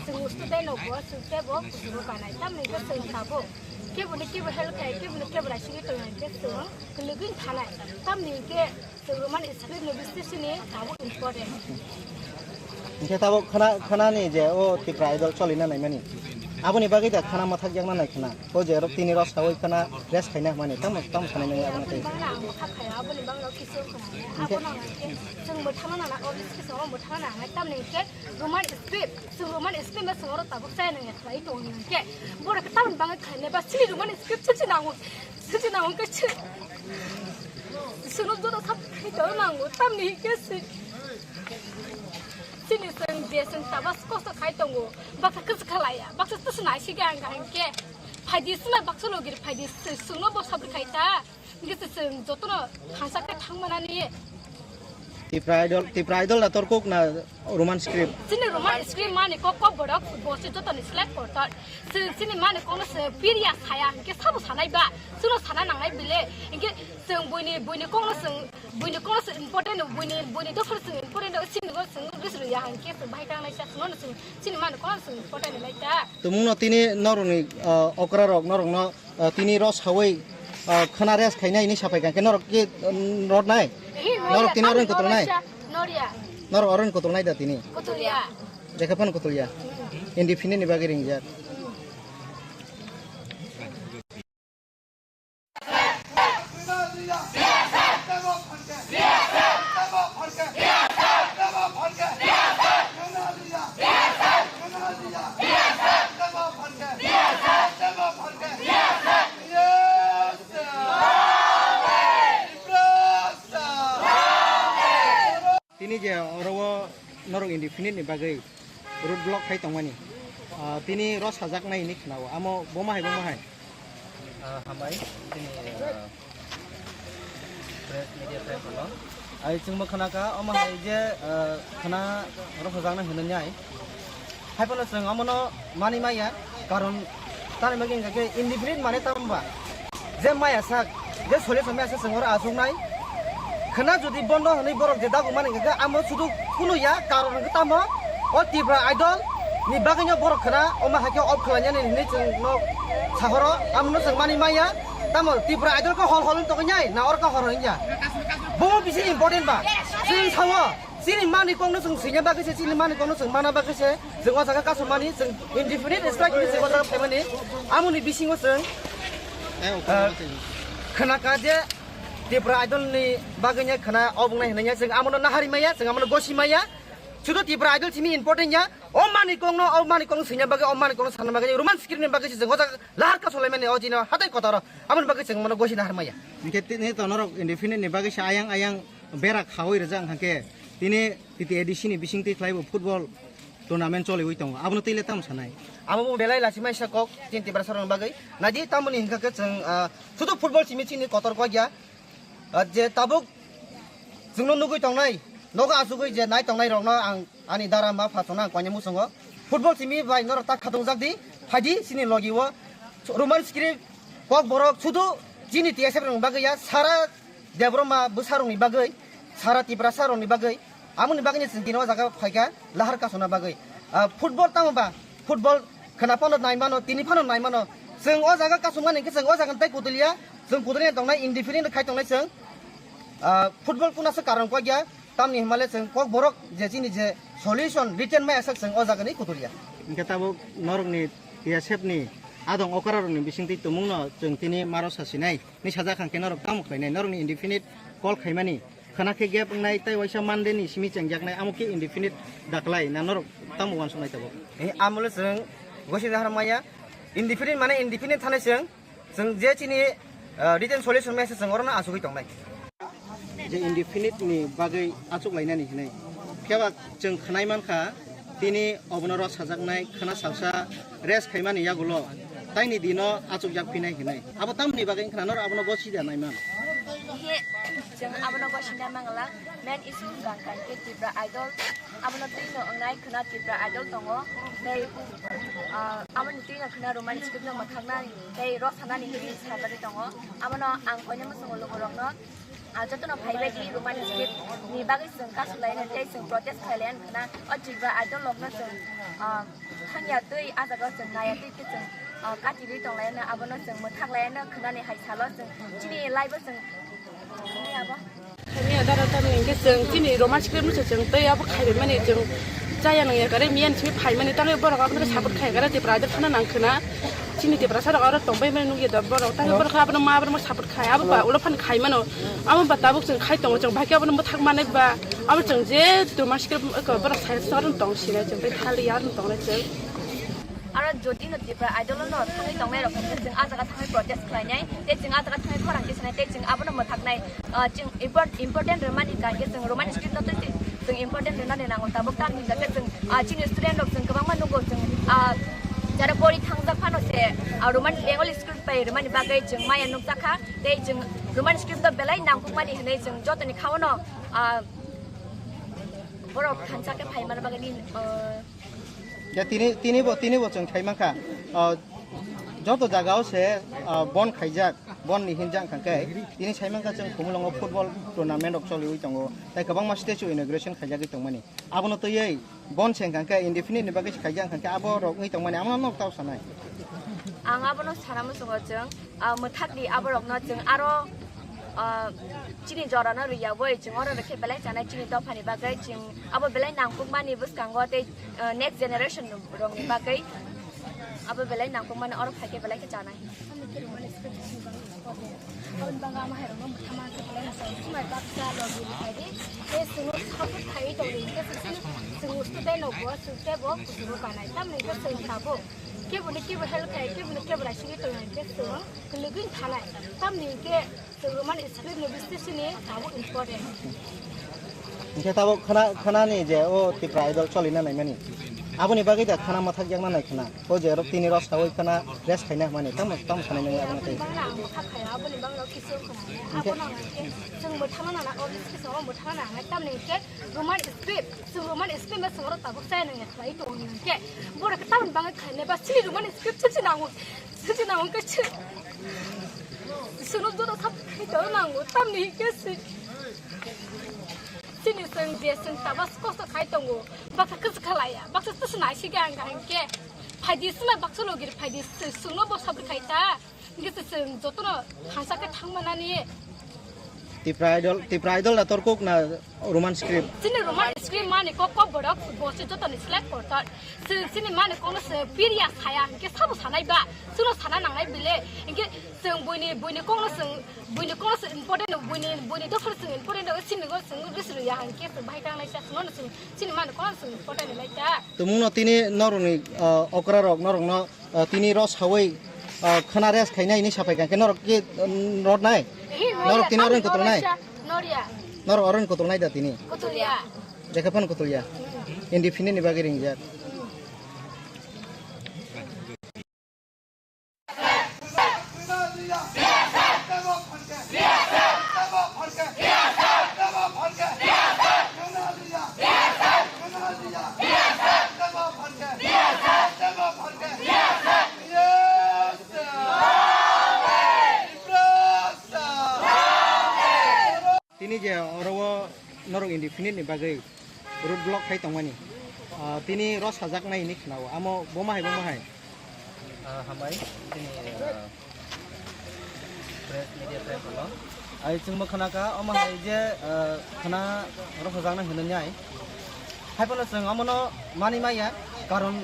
chwng student rok bo chwng tei bo kuchuk rw kanai. Tamni khe chwng tabuk kebo ni kebo help khai, kebo ni kebo raisingwi tongmani khe chwng kwlwgwi thanai. Tamni khe chwng Roman script ni bising sini tabuk important. Hingke tabuk khana, khana ni je o Tipra Idol choli na naimani. Aboni bagwi da khana mathak yak na nai khana. O je rok tini rok sawi khana rest khaina mani. Tamo, tamo sanai nang aboni tei. Bangla ang mathak khaya, aboni bangla kisu khana. Hingke abono ang khe chwng mwthangna nana, o bising sini o mwthangna nana. Tamni khe Roman script, chwng Roman script no chwng oro tabuk chaya nang ya khlai tongo hingke. Borok khe tamoni bagwi khainai ba chini Roman script se chini nango. Sini nango khe chini. Chwngno joto sab khai tongo nango. Tamni hingke si-, chini chwng je chwng tabas kosto khai tongo. Baksa kwchwkha laiya. Baksa twswk naisik ang hingke. Phaidi sila baksa logir phaidi chwngno bo sabri khai ta. Hingke se chwng jotono thansa khe thang manani. Tipra Idol, Tipra Idol na torkuk na Roman script? Chini Roman script mani kok kok borok bo se jotoni select kortor. Chwng chini mani kokno se piriya saya hingke sabo sanai ba. Chwngno sana nangnai bile. Hingke chwng buini, buini kokno chwng, buini kokno chwng important, buini, buini dophano chwng important, chini kokno chwng ris rwya hingke chwng bahai kangnai sa chwngno chwng chini mani kokno chwng important nai ta. Tumungno tini norokni, ah, okra rok norokno ah, tini ro sawi, ah, khana rest khainai hinwi sapai kha, hingke norok ke, mm, rot nai? Hi, norok tini norya, oro ni kotor nai? Norya. Norok oro ni kotor nai da tini? Kotor ya. Jekha phano kotor ya. Indefinite ni bagwi ringjak. Oro o norok indefinite ni bagwi road block khai tongmani. Ah, tini rw sajaknai hinwi khwnao. Amo bomo hai, bomo hai? Ah, hambai, tini, ah, press media friend kono. Ai chwngbo khwnakha, omo hai je, ah, khwna rw sajaknai hinwi nai. Hai phano chwng omono mani maya, karon tani bagwi hwnkha khe indefinite mane tamo ba? Je maya sak, je solution maya sak chwng oro achuknai. Khwna jodi bondo hwnwi borok je dagumani hwnkha khe amo sudu kunu ya, karon hwnkhe tamo o Tripura Idol ni bagwino borok khwna omo hai khe off khlainani hinwi chwngno sahoro, amono chwng mani maya. Tamo Tripura Idol khe hol hol wng tongwi nai, na oro khe hor hor wng ya? Bomo bisi important ba? Chwng sao. Chini mani kokno chwng swina bagwi se, chini mani kokno chwng mana bagwi se, chwng o jaga kasumani, chwng indefinite strike hinwi chwng o jaga phaimani. Amoni bisingo chwng, ah, khwnakha je Tripura Idol ni bagwi nya khwna obwngnai hinwi nya chwng amono nahari maya, chwng amono gosi maya. Sudu Tripura Idol simi important ya. O mani kokno, o mani kokno swina bagwi, o mani kokno sana bagwi, Roman script ni bagwi se chwng o jaga lahar kasulaimani o jino hatai kotaro. Amoni bagwi chwng mono gosi nahar maya. Hwnkhe tini to norok indefinite ni bagwi se ayang ayang berak khaui rijak hwnkhe tini T T A D C ni bisingtwi khlaibo football tournament choliwi tongo, abono twi le tamo sanai? Amo bo belai lachimai sa kok chini Tiprasa rokni bagwi. Naidi tamoni hwnkha khe chwng, ah, sudu football simi chini kotor kok ya. Ah, je tabuk chwngno nugwi tongnai, nogo achugwi je nai tongnai rokno ang ani dara ma pha chwngno ang koinwi muchungo. Football simi bai norok ta khatungjak di, phaidi chini logi o Roman script kok borok sudu chini T S F rokni bagwi ya, sara Debbarma bwsarokni bagwi, sara Tiprasarokni bagwi, amoni bagwino chwng tini o jaga phaikha lahar kasuna bagwi. Ah, football tamo ba? Football khwna phano nai mano, tini phano nai mano. Chwng o jaga kasumani hwnkhe chwng o jaga tei kutuliya, chwng kutuliya tongnai, indefinite khai tongnai chwng. Ah, football kuna se karon kok ya, tamni hwnmale chwng kok borok je chini je solution written mai asak chwng o jaga ni kutuliya. Hwnkhe tabuk norokni T S F ni adong okra rokni bisingtwi tumungno chwng tini maro sasinai. Ni sajak hwnkhe norok tamo khlainai, norokni indefinite call khaimani, khwna khe gap wngnai tei waisa Monday ni simi chengjaknai, amo khe indefinite daklai na norok tamo uansuknai tabuk? Eh, amolo chwng gosi nahar maya, indefinite mane indefinite thanai chwng, chwng je chini, ah, written solution message chwng orono achugwi tongnai. Je indefinite ni bagwi achuk lainani hinwi. Phiya ba chwng khwnai mankha, tini obono rw sajaknai khwna salsa rest khaimani yagulo taini dino achukjak phinai hinwi. Abo tamoni bagwi wngkha na norok abono gosi da nai man? He, chwng abono gosi nai mangala. Main issue wngkha khe Tipra Idol. Abono twi no wngnai khwna Tipra Idol tongo. Tei, ah, aboni twi no khwna Roman script no mwthaknani tei rw sanani hinwi sajagwi tongo. Abono ang koinwi muchungo lugurokno. Ah, jotono phaibai di Roman script ni bagwi chwng kasulaina tei chwng protest khlailaiya wngkha na o Tripura Idol rokno chwng, ah, thangya twi ah jaga o chwng naiya twi khe chwng, ah, kati rwi tonglaina, abono chwng mwthak laiya khwnani hai salo chwng chini live o chwng abo. Miya dara tamni hwnkhe chwng chini Roman script no se chwng tei abo khaibai mani chwng chaya nangya kare miyan simi phaimani tangwi borok abono support khaiya kare Tripura Idol phano nang khwna. Chini Tiprasa rok aro tongbai mani nukya da borok, tangwi borok abono ma borok support khai, abo ba ulo phan khai mano, abo ba tabuk chwng khai tongo, chwng bahai khe abono mwthak manai ba, abo chwng je tuma sikhe borok sai aro tong sinai chwng, tei thali aro tong nai chwng. Aro jodi no Tipra Idol no thangwi tongnai rok hwnkhe chwng ah jaga thangwi protest khlainai, tei chwng ah jaga thangwi khorang khe sanai, tei chwng abono mwthaknai. Ah, chwng import-, important rwmani kha khe chwng Roman script no twi chwng important rwnani nango. Tabuk tamni hwnba khe chwng, ah, chini student rok chwng kwbangma nugo chwng, ah, jara pori thangjak phano se, ah, Roman Bengali script bai rwmani bagwi chwng maya nukjak kha. Tei chwng Roman script no belai nangkukmani hwnwi chwng jotoni kha-o no, ah, borok thansa khe phai mana bagwi, ah, Ya, tini, tini bo, tini bo chwng khai mankha. Ah, joto jaga o se, ah, bon khaijak, bon ni hinjak hwnkha khe, tini sai mankha chwng Khumulwngo football tournament rok choliwi tongo, tei kwbangma statue inauguration khaijagwi tongmani. Abono twiwi bon se hwnkha khe indefinite ni bagwi se khaijak hwnkha khe abo rok wngwi tongmani, abono nok tao sanai. Ang abono sana muchungo chwng, ah, mwthak di aborokno chwng aro, ah, chini jorano rwya bai chwng oro rwkhe belai chanai chini dophani bagwi chwng abo belai nangkukmani bwskango tei, ah, next generation rokni bagwi abo belai nangkukmani oro phaikhe belai khe chanai. Aboni bagwi ama hai rokno mwthangma khe belai mwchang. Chumai baksa logi rwkhaidi tei chwngno support khaiwi tongdi hwnkhe chwng student rokbo chwng teibo kuchugo kanai. Tamoni hwnkhe chwng tabuk keboni kebo help khai, keboni kebo naisingwi tongnai hwnkhe chwng kwlwgwi thanai. Tamni hwnkhe chwng romani script ni bising sini tabuk important. Hingke tabok khana, khanani je o Tipra Idol cholina naimani. Aboni bagwi da khana mathak yakna nai khana. O je rok tini rok sawi khana rest khaina hwnmani. Tamo, tamo sanai nang aboni tei. Bangla ang bwkha khayo, aboni bangla kisu khana. Hingke Abono hingke chwng mwthangna nana, o kisu o mwthangna nana. Tamni hingke Roman script, chwng Roman script ma chwng oro tabuk chaya nang yakhlai tong hingke. Borok tamni bagwi khainai ba chini Roman script chini nango. Chini nango ke chini. Suno joto sab khai tong nango. Tamni hingke si. Chini chwng je chwng tabas kosto khai tongo, baksa kwchwk khalaiya, baksa twswk naisik ang kaham khe. Phaidi swlai baksa logir phaidi chwngno bo sabri khai ta. Hingke se chwng jotono thansa khe thang manani. Tipra Idol, Tipra Idol na torkuk na Roman script? Chini Roman script mani kok kok borok bo se jotoni select kortor. Chwng chini mani kokno se piriya saya hingke sabo sanai ba. Chwngno sana nangnai bile. Hingke chwng buini, buini kokno chwng Buini kokno se important no, buini, buini dophano chwng important no, sini go chwng ris rwya hwn khe chwng bahai tang lai ta, chwng no chwng chini mano kokno chwng important no lai ta. Tumung no tini norok ni, ah, okra rok norok no, ah, tini ro sawi, ah, khana rest khainai hinwi sapai kha khe norok ki, mm, rot nai? Hi, norok tini oron kotol nai? Noria. Norok oron kotol nai da tini? Kotol ya. Jekha phano kotol ya. Independent ni bagwi ringjak. Tini je oro o norok indefinite ni bagwi road block khai tongmani, ah, tini ro sajaknai hinwi khwnao, amo bo mahai, bo mahai? Ah, hambai, tini, ah, press media friend rokno. Ai chwngbo khwnakha, omo hai je, ah, khwna ro sajaknai hinwi nai. Haiphano chwng omono manwi maya, karon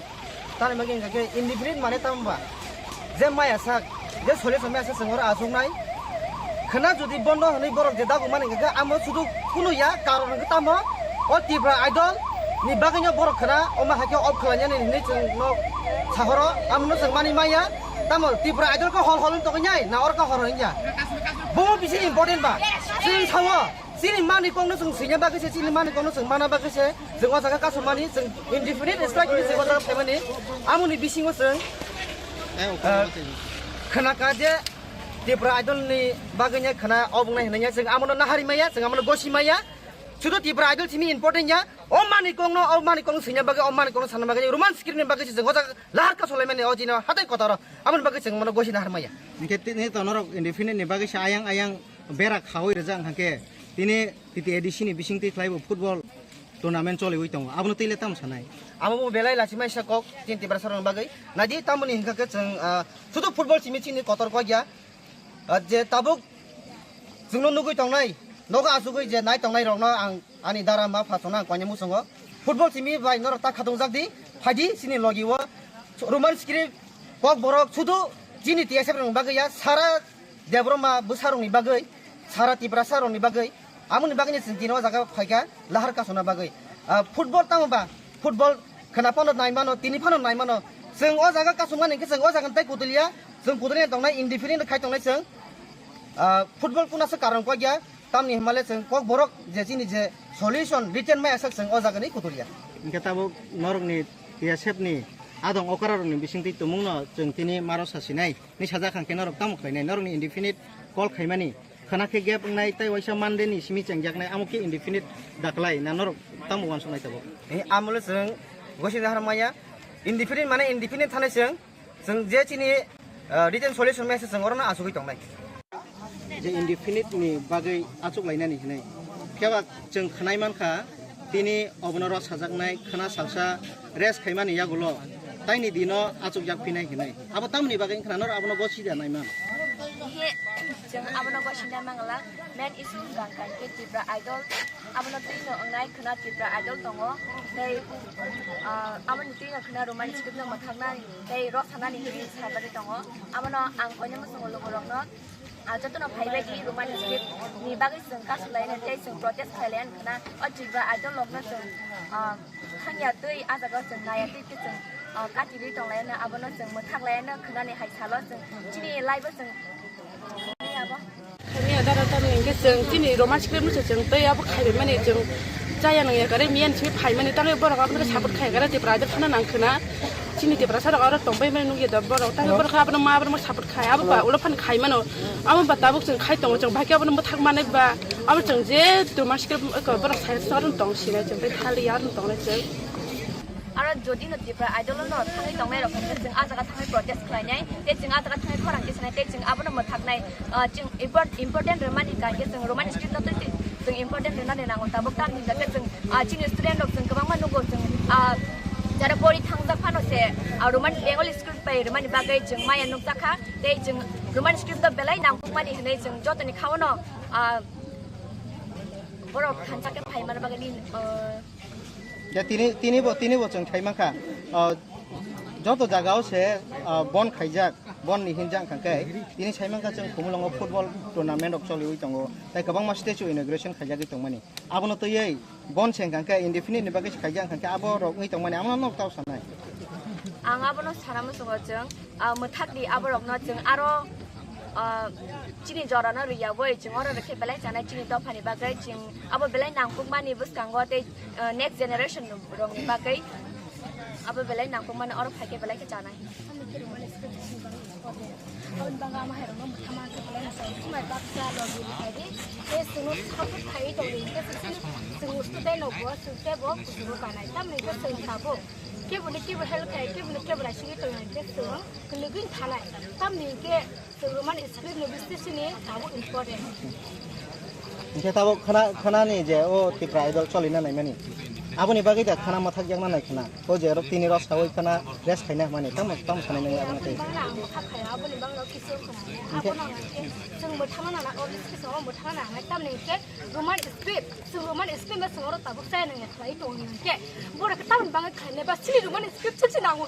tamni bagwi hwnkha khe indefinite mane tamo ba? Je maya sak, je solution maya sak chwng oro achuknai. Khwna jodi bondo hwnwi borok je dagumani hwnkha khe amo sudu kunu ya, karon hwnkhe tamo o Tipra Idol ni bagwino borok khwna omo hai khe off khlainani hinwi chwngno sahoro, amono chwng manwi maya. Tamo Tipra Idol khe hol hol wng tongwi nai, na oro khe hor hor wng ya? Bomo bisi important ba? Chwng sao. Chini mani kokno chwng swina bagwi se, chini mani kokno chwng mana bagwi se, chwng o jaga kasumani, chwng indefinite strike hinwi chwng o jaga phaimani. Amoni bisingo chwng, eh, khwnakha je Tipra Idol ni bagwi nya khwna obwngnai hinwi ya, chwng amono nahari maya, chwng amono gosi maya. Sudu Tipra Idol simi important ya. O mani kokno, o mani kokno swina bagwi, o mani kokno sana bagwi, Roman script ni bagwi se chwng o jaga lahar kasulaimani o jino hatai kotoro. Amoni bagwi chwng mono gosi nahar maya. Hingke tini to norok indefinite ni bagwi se ayang ayang bera khawi rijak hwnkhe tini T T A D C ni bisingtwi khlaibo football tournament choliwi tongo, abono twi le tamo sanai? Abo bo belai lachimai sa kok chini Tiprasa rokni bagwi. Naidi tamoni hwnkha khe chwng, ah, sudu football simi chini kotor kok ya. Ah, je tabuk chwngno nugwi tongnai, nogo achugwi je nai tongnai rokno ang ani dara ma pha chwngno ang koinwi muchungo. Football simi bai norok ta khatungjak di, phaidi chini logi o Roman script kok borok sudu chini T S F rokni bagwi ya, sara Debbarma bwsarokni bagwi, sara Tiprasa rokni bagwi, amoni bagwino chwng tini o jaga phaikha lahar kasuna bagwi. Ah, football tamo ba? Football khwna phano nai mano, tini phano nai mano. Chwng o jaga kasumani hwnkhe chwng o jaga tei kutuliya, chwng kutuliya tongnai, independent khai tongnai chwng. Ah, football kuna se karon kok ya, tamni hwnmale chwng kok borok je chini je solution written mai aswk chwng o jaga ni kutuliya. Hingke tabuk norokni T S F ni adong okra rokni bisingtwi tumungno chwng tini maro sasinai. Ni sajak hwnkhe norok tamo khlainai? Norokni indefinite call khaimani khwna khe gap wngnai tei waisa Monday ni simi chengjaknai, amo khe indefinite daklai na norok tamo uansuknai tabuk? Eh, amole chwng gosini harmaya indefinite mane indefinite thanai chwng, chwng je chini, ah, written solution maya se chwng orono achugwi tongnai. Je indefinite ni bagwi achuk lainani hinwi. Phiya ba chwng khwnai mankha, tini obono rw sajaknai khwna salsa rest khaimani yagulo taini dino achukjak phinai hinwi. Abo tamoni bagwi wngkha na norok abono gosida naiman? He, chwng abono gosida mangala, main issue wngkha khe Tipra Idol, abono twino wngnai khwna Tipra Idol tongo, tei, ah, aboni twino khwna romantic no mwthaknani tei rw sanani hinwi sabai tongo. Abono ang koinwi muchungo lugurokno Ah, jotono phaibai di Roman script ni bagwi chwng kasulaina tei chwng protest khlailaina khwna o Tripura Idol rokno chwng, ah, thangya twi ah jaga o chwng naiya twi khe chwng, ah, kati rwi tonglaina abono chwng mwthak laina khwnani hai salo chwng chini live o chwng abo. Thangya dara tamni hwnkhe chwng chini Roman script no se chwng tei abo khaimani chwng Chaya nang ya kare miyan simi phai mani tangwi borok abono support khai kare Tipra Idol phano nang khna. Chini Tiprasa rok aro tong bai mani nukya da borok tangwi borok abono ma abono support khai abo ba ulo phan khai mano. Abo ba tabuk chwng khai tongo chwng bai khe abono mwthak manai ba abo chwng je tu maske borok sai sa aro tong sinai chwng bai thali ya aro tong nai chwng. Aro jodi no Tipra Idol no thangwi tongnai rok khe chwng a jaga thangwi protest khlainai tei chwng a jaga thangwi khorang tisanai tei chwng abono mwthaknai. Ah, chwng import-, important rwmani hinkha khe chwng Roman script no twi twi chwng important rwnani nango tabuk tamni hinkha khe chwng, ah, chini student rok chwng kwbangma nugo chwng, ah, jara pori thangjak phano se, ah, Roman Bengali script bai rwmani bagwi chwng maya nukjakha tei chwng Roman script no belai nangkukmani hinwi chwng jotoni khaono, ah, borok thansa khe phaimani bagwi, ah, Ya, tini, tini bo, tini bo chwng khai mankha. Ah, joto jagao se, ah, bon khaijak, bon ni hinjak hwnkha khe, tini sai mankha chwng Khumulwngo football tournament rok choliwi tongo. Tai kwbangma statue inauguration khaijagwi tongmani. Abono twiwi bon se hwnkha khe indefinite ni bagwi se khaijak hwnkha khe abo rok wngwi tongmani. Amo nok tao sanai. Ang abono sana muchungo chwng. Ah, mwthakdi aborokno chwng aro, ah, chini jorano rwyawi chwng oro rwkhe belai chanai chini dophani bagwi chwng abo belai nangkukmani bwskango tei, ah, next generation rokni bagwi abo belai nangkukmani oro phaikhe belai khe chanai. Aboni bagwi ama hairokno mwthangma khe belai nangkuk. Chumai baksa logi rwkhaidi tei chwngno support khaiwi tongdi hinkhe chwng student rokbo chwng teibo kuchugo kanai tamni hinkhe chwng tabuk. Keboni kebo help khai, keboni kebo raisingwi tongnai, khe chwng kwlwgwi thanai. Tamni hinkhe chwng Roman script ni bising sini tabuk important. Hinkhe tabuk khana, khanani je o Tipra Idol cholina naimani. Aboni bagwi da khana mathak yakna nai khana. O je rok tini rok sawi khana rest khaina hwnmani. Tamo, tamo sanai nang aboni tei. Bangla ang mathak khaya, aboni bangla kisu khana. Hinkhe abono ang hinkhe chwng mwthangna nana, o bising sini o mwthangna nana. Tamni hinkhe Roman script, chwng Roman script no chwng oro tabuk chaya nang ya khlai tongo hinkhe. Borok khe tamoni bagwi khlainai ba chini Roman script swchwi nango,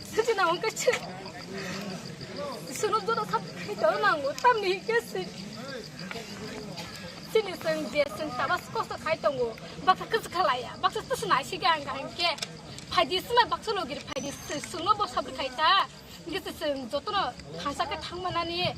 swchwi nango khe chwng. Chwngno joto sab khai tong nango, tamni hinkhe chwng. Chini chwng je chwng tabas kosto khai tongo, baksa kwchwkha laiya, baksa twswk naisik ang hinkhe. Phaidi swlai baksa logir phaidi chwngno bo sab khai ta. Hinkhe se chwng jotono thansa khe thangmanani.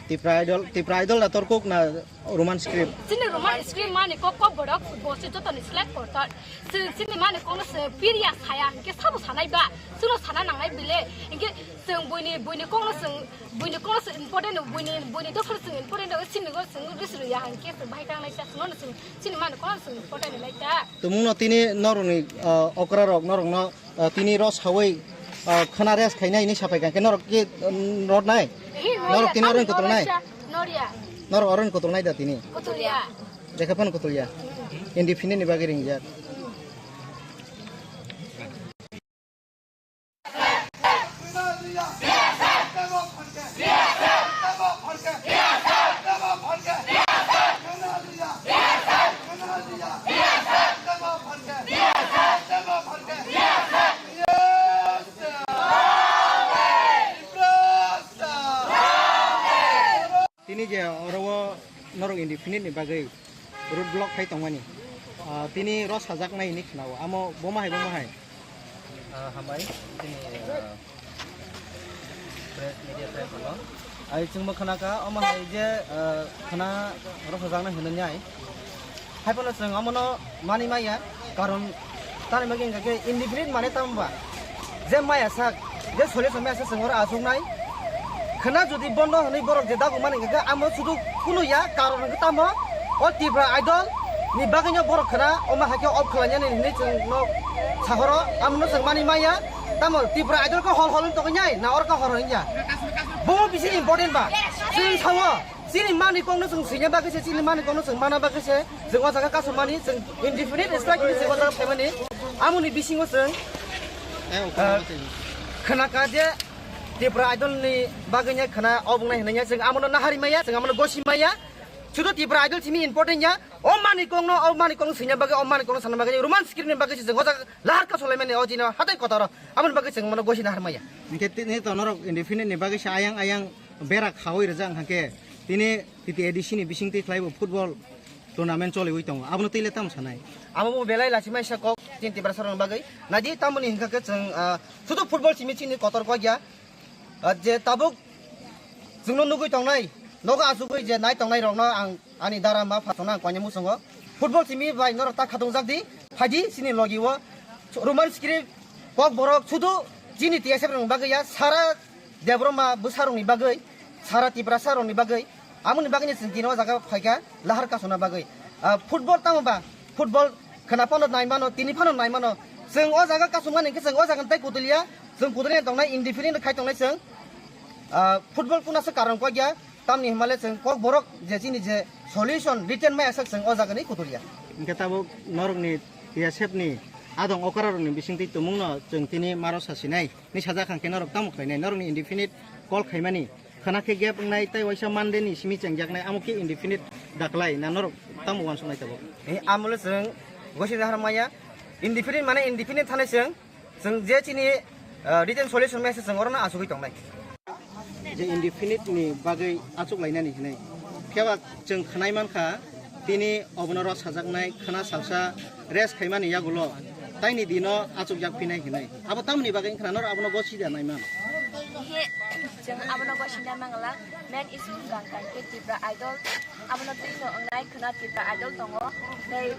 Tipra Idol, Tipra Idol na torkuk na Roman script? Chini Roman script mani kok kok borok bo se jotoni select kortor. Chwng chini mani kokno se piriya saya hinkhe sabo sanai ba. Chwngno sana nangnai bile. Hinkhe chwng buini, buini kokno chwng, buini kokno chwng important, buini, buini dophano chwng important, chini go chwng ris rwya hinkhe chwng bahai tangnai ta chwngno chwng chini mani kokno chwng important lai ta. Tumungno tini norokni, ah, okra rok norokno Ah, tini rw sawi, ah, khana rest khainai hinwi sapai kha, hwnkhe norok ki, mm, rw nai? Hi, norok tini oro kotol nai? Norya. Norok oro kotol nai da tini? Kotolya. Jekha phano kotolya. Indefinite ni bagwi ringjak. Tini je oro o norok indefinite ni bagwi road block khai tongmani, ah, tini rw sajaknai hinwi khwnao, amo bomo hai bomo hai? Ah, hambai, tini, ah, press media friend rokno. Ai chwngbo khwnakha, omo hai je, ah, khwna rw sajaknai hinwi nai. Haiphano chwng omono manwi maya, karon tamni bagwi hwnkha khe indefinite mane tamo ba? Je maya sak, je solution maya sak chwng oro achuknai. Khwna jodi bondo hwnwi borok je dabu mani hwnkha khe amo sudu kunu ya, karon hwnkhe tamo o Tipra Idol ni bagwino borok khwna omo hai khe off khlainani hinwi chwngno sahoro, amono chwng manwi maya. Tamo Tipra Idol khe hol hol wng tongwi nai, na oro khe hor hor wng ya? Bo bisi important ba? Chwng sao. Chini mani kokno chwng swina bagwi se, chini mani kokno chwng mana bagwi se, chwng o jaga kasumani, chwng indefinite strike hinwi chwng o jaga phaimani. Amoni bisingo chwng, ah, khwnakha je Tipra Idol ni bagwi ya khwna obwngnai hinwi ya, chwng amono nahari maya, chwng amono gosi maya. Sudu Tipra Idol simi important ya, o mani kokno, o mani kokno swina bagwi, o mani kokno sana bagwi, Roman script ni bagwi se chwng o jaga lahar kasulaimani o jino hatai kotoro, amoni bagwi chwng mono gosi nahar maya. Hinkhe tini to norok indefinite ni bagwi se ayang ayang bera khawi rijak hwnkhe tini T T A D C ni bisingtwi khlaibo football tournament choliwi tongo, abono twi le tamo sanai? Abo bo belai lachimai sa kok chini Tiprasa rokni bagwi. Naidi tamoni hinkha khe chwng, ah, sudu football simi chini kotor kok ya. Ah, je tabuk chwngno nugwi tongnai, nogo achugwi je nai tongnai rokno ang ani dara ma pha tongna ang koinwi muchungo. Football simi bai norok ta khatungjak di, phaidi chini logi o. Roman script, Kokborok sudu chini T S F rokni bagwi ya, sara Debbarma bwsarokni bagwi, sara Tiprasa rokni bagwi, amoni bagwino chwng tini o jaga phaikha lahar kasuna bagwi. Ah, football tamo ba, football khwna phano nai mano, tini phano nai mano. Chwng o jaga kasumani hwnkhe chwng o jaga tei kutuliya, chwng kutuliya tongnai, indefinite khai tongnai chwng. Ah, football kuna se karon kok ya, tamni hwnmale chwng Kokborok je chini je solution written mai asak chwng o jaga ni kutuliya. Hwnkhe tabuk norokni T S F ni adong okra rokni bisingtwi tumungno chwng tini maro sasinai. Ni sajak hwnkhe norok tamo khlainai? Norokni indefinite call khaimani khwna khe gap wngnai tei waisa Monday ni simi chengjaknai, amo khe indefinite daklai na norok tamo uansuknai tabuk? Eh, amole chwng gosi dahar maya, indefinite mane indefinite thane chwng, chwng je chini, ah, written solution maya se chwng orono achugwi tongnai. Je indefinite ni bagwi achuk lainani hinwi. Phiya ba chwng khwnai mankha, tini obono rw sajaknai khwna salsa rest khaimani yagulo taini dino achukjak phinai hinwi. Abo tamoni bagwi wngkha na norok abono gosida naiman? He, chwng abono gosida mangala, main issue wngkha khe Tipra Idol. Abono twi no wngnai khwna Tipra Idol tongo. Tei,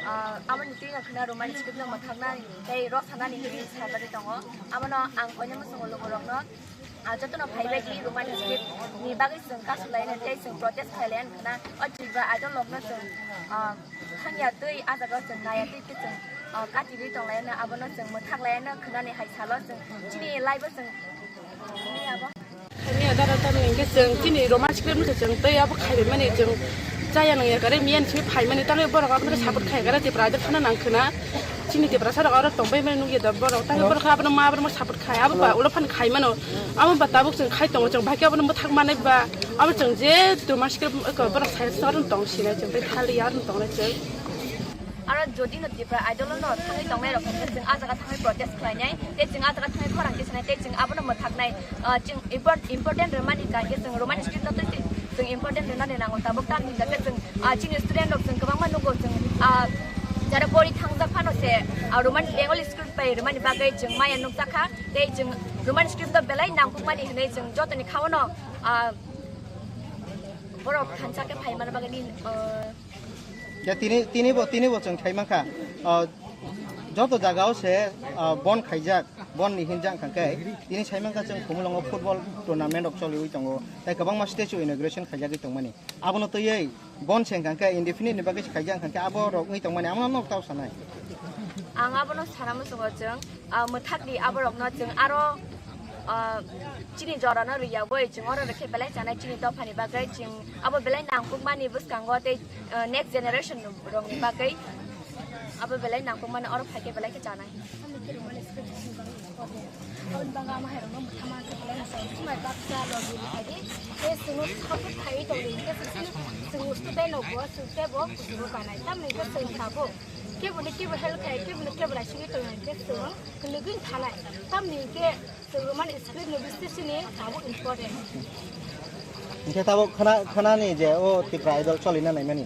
ah, aboni twi no khwna Roman script no mwthaknani tei rw sanani hinwi sajagwi tongo. Abono ang koinwi muchungo lukurokno, ah, jotono phaibai di Roman script ni bagwi chwng kasu laina tei chwng protest khai laina khwna o Tripura Idol rokno chwng, ah, thangya twi ah jaga o chwng naiya twi tei chwng, ah, kati twi tong laina abono chwng mwthak laina khwnani hai salo chwng chini live o chwng ni abo. Khaimya dara tamo hwnkhe chwng chini Roman script no se chwng tei abo khaibai mani chwng chaya nangya kare miyan simi phaimani tangwi borok abono support khai kare Tripura Idol phano nang khwna. Chini Tiprasa rok aro tongbai mani nukya da borok. Tangwi borok abono ma borok support khai. Abo ba ulo phan khai mano. Abo ba tabuk chwng khai tongo chwng bahai khe abono mwthak manai ba. Abo chwng je Roman script borok sai aro tong sinai chwng tei thali aro tong nai chwng. Aro jodi no Tripura Idol no thangwi tongnai rok hwnkhe chwng ah jaga thangwi protest khlainai. Tei chwng ah jaga thangwi khorang tisanai tei chwng abono mwthaknai. Ah, chwng import-, important rwmani hwnkha hwnkhe chwng Roman script no twi twi chwng important rwnani nango. Tabuk tamni hwnkha khe chwng, ah, chini student rok chwng kwbangma nugo chwng, ah, jara pori thangjak phano se, ah, Roman Bengali script bai rwmani bagwi chwng maya nukjakha. Tei chwng Roman script no belai nangkukmani hwnwi chwng jotoni kha-ono, ah, borok thansa khe phai manna bagwi ni, ah, Ya, tini, tini bo, tini bo chwng sai mankha, ah, joto jaga o se, ah, bon khaijak, bon ni hinjak hwnkha khe, tini sai mankha chwng Khumulwngo football tournament rok choliwi tongo, tei kwbangma stage o inauguration khaijagwi tongmani. Abono twiwi bon se hwnkha khe indefinite ni bagwi se khaijak hwnkha khe abo rok wngwi tongmani, amo no tao sanai. Ang abono sana muchungo chwng, ah, mwthakdi aborokno chwng aro, ah, chini jorano rwiyagwi chwng oro rwkhe belai chanai chini dophani bagwi chwng abo belai nangkukmani bwskango tei, ah, next generation rokni bagwi abo belai nangkukmani oro phaikhe belai khe chanai. Aboni bagwi ama hai rokno mwthangma khe belai mwchang swmai baksa logi hai di tei chwngno support khaiwi tongdi hwnkhe chwng student rokbo chwng teibo kuchugo kanai tamni hwnkhe chwng tabuk keboni kebo help khai keboni kebo naisingwi tongdi hwnkhe chwng kwlwgwi thanai tamni hwnkhe Chwng Roman script ni bising sini abo important. Hingke tabok khana, khanani je o Tipra Idol cholina naimani.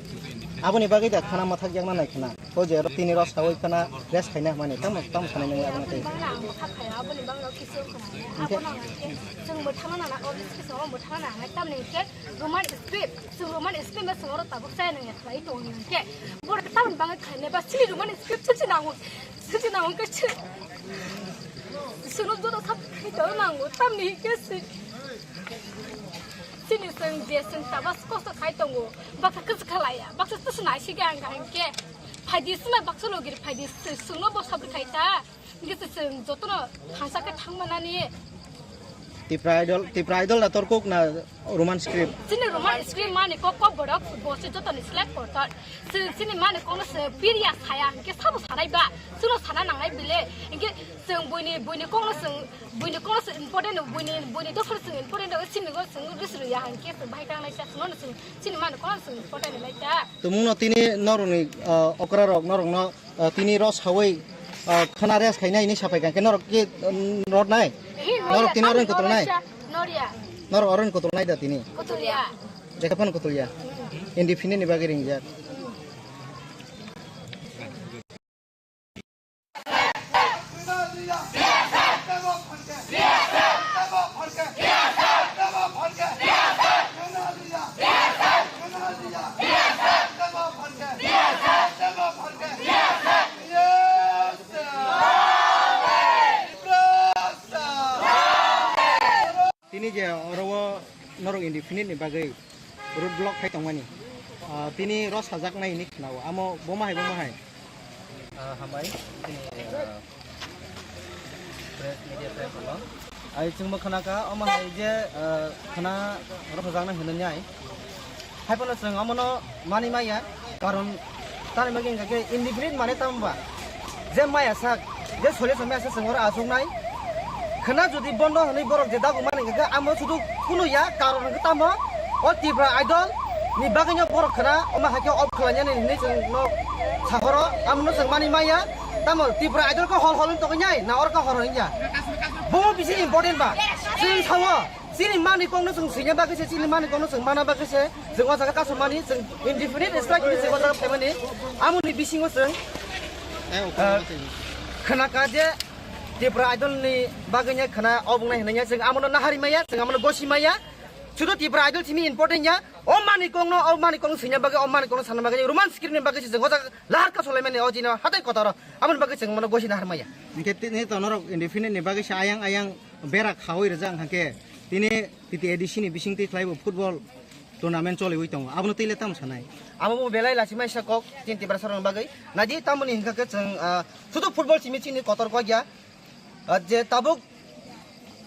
Aboni bagwi da khana mathak yakna nai khana. O je tini rok sawi khana rest khaina hwnmani. Tamo, tamo sanai nang aboni tei. Bangla ang mathak khaya, aboni bangla kisu khana. Hingke Abono hingke chwng mwthangna nana, o bising sini mwthangna nana. Tamni hingke Roman script, chwng Roman script ba chwng oro tabok chaya nang ya khlai tongo hingke. Borok tamoni bangwi khainai ba sini Roman script chwng chwng nango. Sini nango hingke chwng. Chwngno joto sab khai tongo nango. Tamni hingke si-, sini chwng je chwng tabas kosto khai tongo. Baksa kwchwkha laiya, baksa twi se naisige ang kaham khe. Phaidi sima baksa logiri phaidi se chwngno bo sabri khai ta. Hingke se chwng jotono thansa khe thangmanani. Tipra Idol, Tipra Idol na torkuk na Roman script? Chini Roman script mani kok kok borok bo se jotoni select kortor. Chwng chini mani kokno se piriya saya hingke sabo sanai ba. Chwngno sana nangnai bile. Hingke chwng buini, buini kokno chwng, buini kokno chwng important, buini, buini dophano chwng important, chini go chwng risriya hingke chwng bahai kangnai sa chwngno chwng chini mani kokno chwng important nai ta. Tumungno tini norokni, ah, okra rok norokno, ah, tini ro sawi, ah, khana rest khainai hinwi sapai kha, hingke norok ke, um, rot nai? Hi, norok tini norya, oro ang kotol nai? Norya. Norok oro ang kotol nai da tini? Kotolya. Jekha phano kotolya. Indefinite ni bagwi ringjak. Tini je oro o norok indefinite ni bagwi road block khai tongmani, ah, tini rw sajaknai hinwi khnao. Amo bomo hai, bomo hai? Ah, hambai, tini, ah, press, media press rok. Ai chwngbo khna kha, omo hai je, ah, khna rw sajaknai hinwi nai. Hai phano chwng omono mani maya, karon tamni bagwi hwnkha khe indefinite mane tamo ba? Je maya sak, je solution maya sak chwng oro achuknai. Khna jodi bondo hwnwi borok je dagu mani hwnkha khe amo sudu kunu ya, karon hwnkhe tamo o Tripura Idol ni bagwino borok khna omo hai khe off khlainani hinwi chwngno sahoro, amono chwng mani maya. Tamo Tripura Idol khe hol hol wng tongwi nai, na oro khe hor hor wng ya? Bomo bisi important ba? Chwng sao. Chini mani kokno chwng swina bagwi se, chini mani kokno chwng mana bagwi se, chwng o jaga kasumani, chwng indefinite strike hinwi chwng o jaga phaimani. Amoni bisingo chwng, eh, khna kha je Tripura Idol ni bagwi nya khna obwngnai hinwi nya chwng amono nahari maya, chwng amono gosi maya. Sudu Tripura Idol simi important ya. O mani kokno, o mani kokno swina bagwi, o mani kokno sana bagwi Roman script ni bagwi se chwng o jaga lahar kasulaimani o jino hatai kotoro. Amoni bagwi chwng mono gosi nahar maya. Hwnkhe tini to norok indefinite ni bagwi se ayang ayang bera khaui rijak hwnkhe tini T T A D C ni bisingtwi khlaibo football tournament choliwi tongo, abono twi le tamo sanai? Amo bo belai lachimai sa kok chini Tiprasa rokni bagwi. Naidi tamoni hwnkha khe chwng, ah, sudu football simi chini kotor kok ya. Ah, je tabuk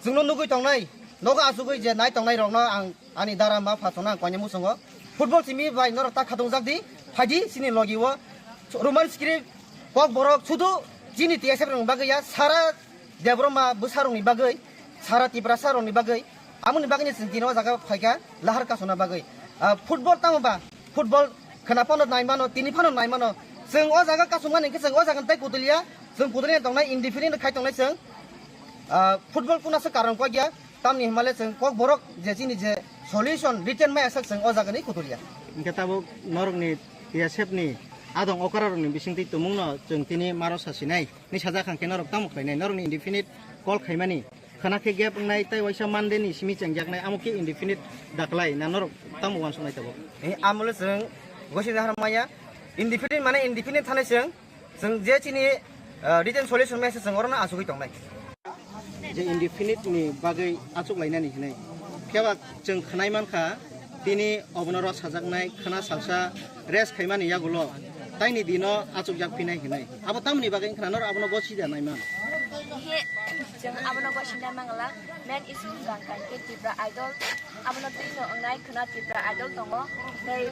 chwngno nugwi tongnai, nogo achugwi je nai tongnai rokno ang ani dara ma pha chwngno ang koinwi muchungo. Football simi bai norok ta khatung jak di, phai di chini logi o. Roman script kok borok sudu chini T S F rokni bagwi ya, sara Debbarma bwsarokni bagwi, sara Tiprasa rokni bagwi, amoni bagwino chwng tini o jaga phaikha lahar kasuna bagwi. Ah, football tamo ba? Football khna phano nai mano, tini phano nai mano. Chwng o jaga kasumani hwnkhe chwng o jaga tei kutuliya, chwng kutuliya tongnai, indefinite khai tongnai chwng. Ah, football kuna se karon kok ya, tamni hwnmale chwng kok borok je chini je solution written mai asak chwng o jaga ni kutuliya. Hwnkhe tabuk norokni T S F ni adong okra rokni bisingtwi tumungno chwng tini maro sasinai. Ni sajak hwnkhe norok tamo khlainai? Norokni indefinite call khaimani khna khe gap wngnai tei waisa Monday ni simi chengjaknai, amo khe indefinite daklai na norok tamo uansuknai tabuk? Eh, amolo chwng gosi nahar maya, indefinite mane indefinite thanai chwng, chwng je chini, ah, written solution maya se chwng orono achugwi tongnai. Je indefinite ni bagwi achuk lainani hinwi. Phiya ba chwng khwnai mankha, tini obono rw sajaknai khwna salsa rest khaimani yagulo taini dino achukjak phinai hinwi. Abo tamoni bagwi wngkhwna norok abono gosi da nai man? He, chwng abono gosi nai mangala, main issue wngkha khe Tipra Idol, abono twino wngnai khwna Tipra Idol tongo, tei,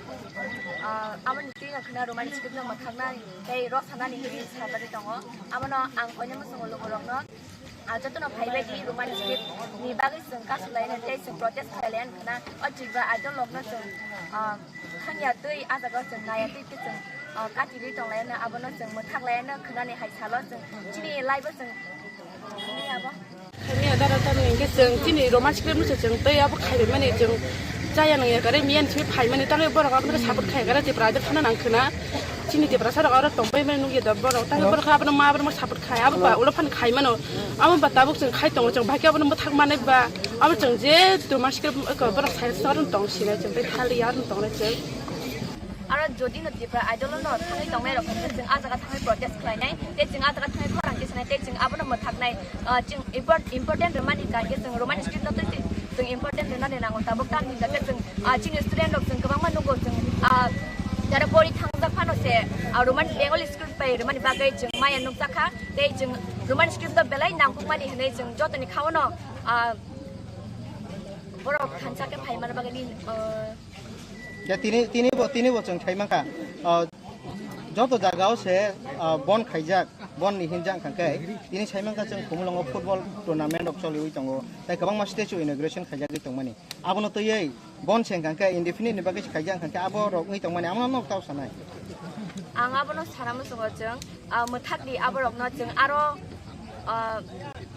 ah, aboni twino khwna Roman script no mwthaknai tei rw sanani hinwi sajagwi tongo. Abono ang koinwi muchungo lugurokno. Ah, jotono phaibai di Roman script ni bagwi chwng kasulaina tei chwng protest khlailaina khwna o Tripura Idol rokno chwng, ah, thangya twi ah jaga o chwng naya twi khe chwng, ah, kati rwi tonglaina, abono chwng mwthak laina khwnani hai salo chwng chini live o chwng ni abo. Miya dara tamo hinkhe chwng chini Roman script no se chwng tei abo khaibai mani chwng chaya nang ya kare miya ni simi phai mani tangwi borok abono support khai kare Tripura Idol phano nang khwna. Chini Tiprasa rok aro tongbai mani nukya da borok. Tangwi borok abono ma borok support khai. Abo ba ulo phan khai mano. Abo ba tabuk chwng khai tongo chwng bahai khe abono mwthak manai ba. Abo chwng je Roman script eko borok sai sa aro tong sinai chwng tei thali ya aro tong nai chwng. Aro jodi no Tripura Idol no thangwi tongnai rok hwnkhe chwng ah jaga thangwi protest khlainai. Tei chwng ah jaga thangwi khorang khe sanai tei chwng abono mwthaknai. Ah, chwng import-, important rwmani kha khe chwng Roman script no twi twi chwng important rwnani nango. Tabuk tamni hwnkhe chwng, ah, chini student rok chwng kwbangma nugo chwng, ah, jara pori thangjak phano se, ah, Roman Bengali script bai rwmani bagwi chwng maya nukjakha. Tei chwng Roman script no belai nangkukmani hwnwi chwng jotoni khaono, ah, borok thansa khe phaimani bagwi, ah, Ya, tini, tini bo, tini bo chwng sai mankha. Ah, joto jagao se, ah, bon khaijak, bon ni hinjak hwnkha khe, tini sai mankha chwng Khumulwngo football tournament rok choliwi tongo, tei kwbangma statue inauguration khaijagwi tongmani. Abono twiwi bon se hwnkha khe indefinite ni bagwi se khaijak hwnkha khe abo rok wngwi tongmani, abono nok tao sanai. Ang abono sana muchungo chwng, ah, mwthak di aborokno chwng aro, ah,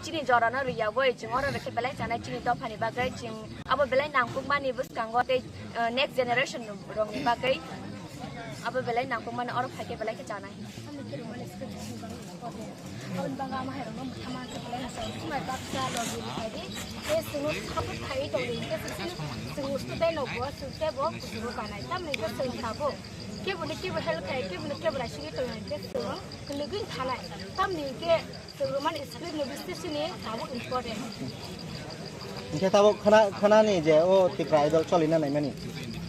chini jorano rwya bai chwng oro rwkhe belai chanai chini dophani bagwi chwng abo belai nangkukmani bwskango tei, ah, next generation rokni bagwi abo belai nangkukmani oro phaikhe belai khe chanai. Aboni bagwi ama hai rokno mwthangma khe belai no chwng swmai baksa logi rwkhaidi tei chwngno support khaiwi tongdi hinkhe chwng student rokbo chwng teibo kuchugo kanai tamni hinkhe chwng tabuk. Keboni kebo help khai, keboni kebo naisingwi tongo hinkhe chwng kwnwi thanai. Tamni hinkhe chwng Roman script no bising sini tabuk important. Hingke tabok khana, khanani je o Tipra Idol cholina naimani.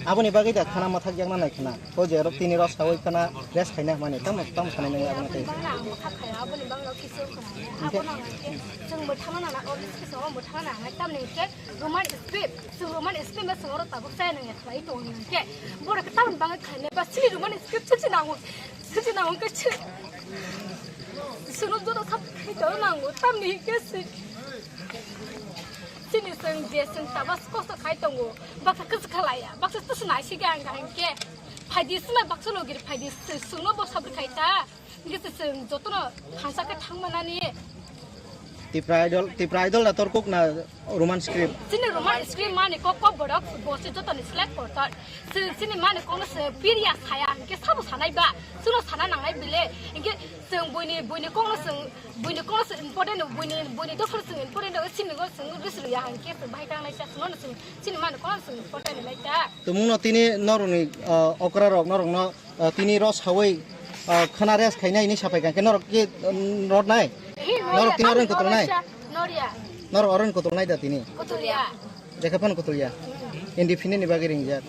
Aboni bagwi da khana mathak yakna nai khana. O je rok tini rok sawi khana rest khaina hwnmani. Tamo, tamo sanai nang aboni tei. Bangla ang bwkha khaya, aboni bangla kisa khana. Abono ang khe, chwng bo thangna nang, o kisa o bo thangna nang, tamni khe Roman script, chwng Roman script ba chwng oro tabuk chaya nang ya khlai tong nang khe. Borok khe tamoni bagwi khainai ba chini Roman script se se nango. Sujina hwnkhe se, sunu joto sab khai tong nango, tamni hwnkhe se, chini chwng je chwng tabas kosto khai tongo, baksa kwchwkha laiya, baksa twswk naisik ang hwnkhe, phaidi swna baksa logir phaidi se, sunu bo sabri khai ta, hwnkhe se chwng jotono thansa khe thangmanani. Tipra Idol, Tipra Idol na torkuk na Roman script. Chini Roman script mani kok kok borok bo se jotoni select kortor. Chini, chini mani kokno se piriya saya, hingke sabo sanai ba, suno sana nangnai bile, hingke chwng buini, buini kokno chwng, buini kokno chwng important, buini, buini dophano chwng important, chini go chwng risriya, hingke chwng bahai tangnai sa, suno chwng, chini mani kokno chwng important nai ta. Tumungno tini norokni, ah, okra rok norokno Ah, tini rok sawi, ah, khana rest khainai hinwi sapai kha, hwnkhe norok ki, mm, rot nai? Hi, norok tini oro kotol nai? Noria. Norok oro kotol nai da tini? Kotolya. Jekha phano kotolya. Indefinite ni bagwi ringjak.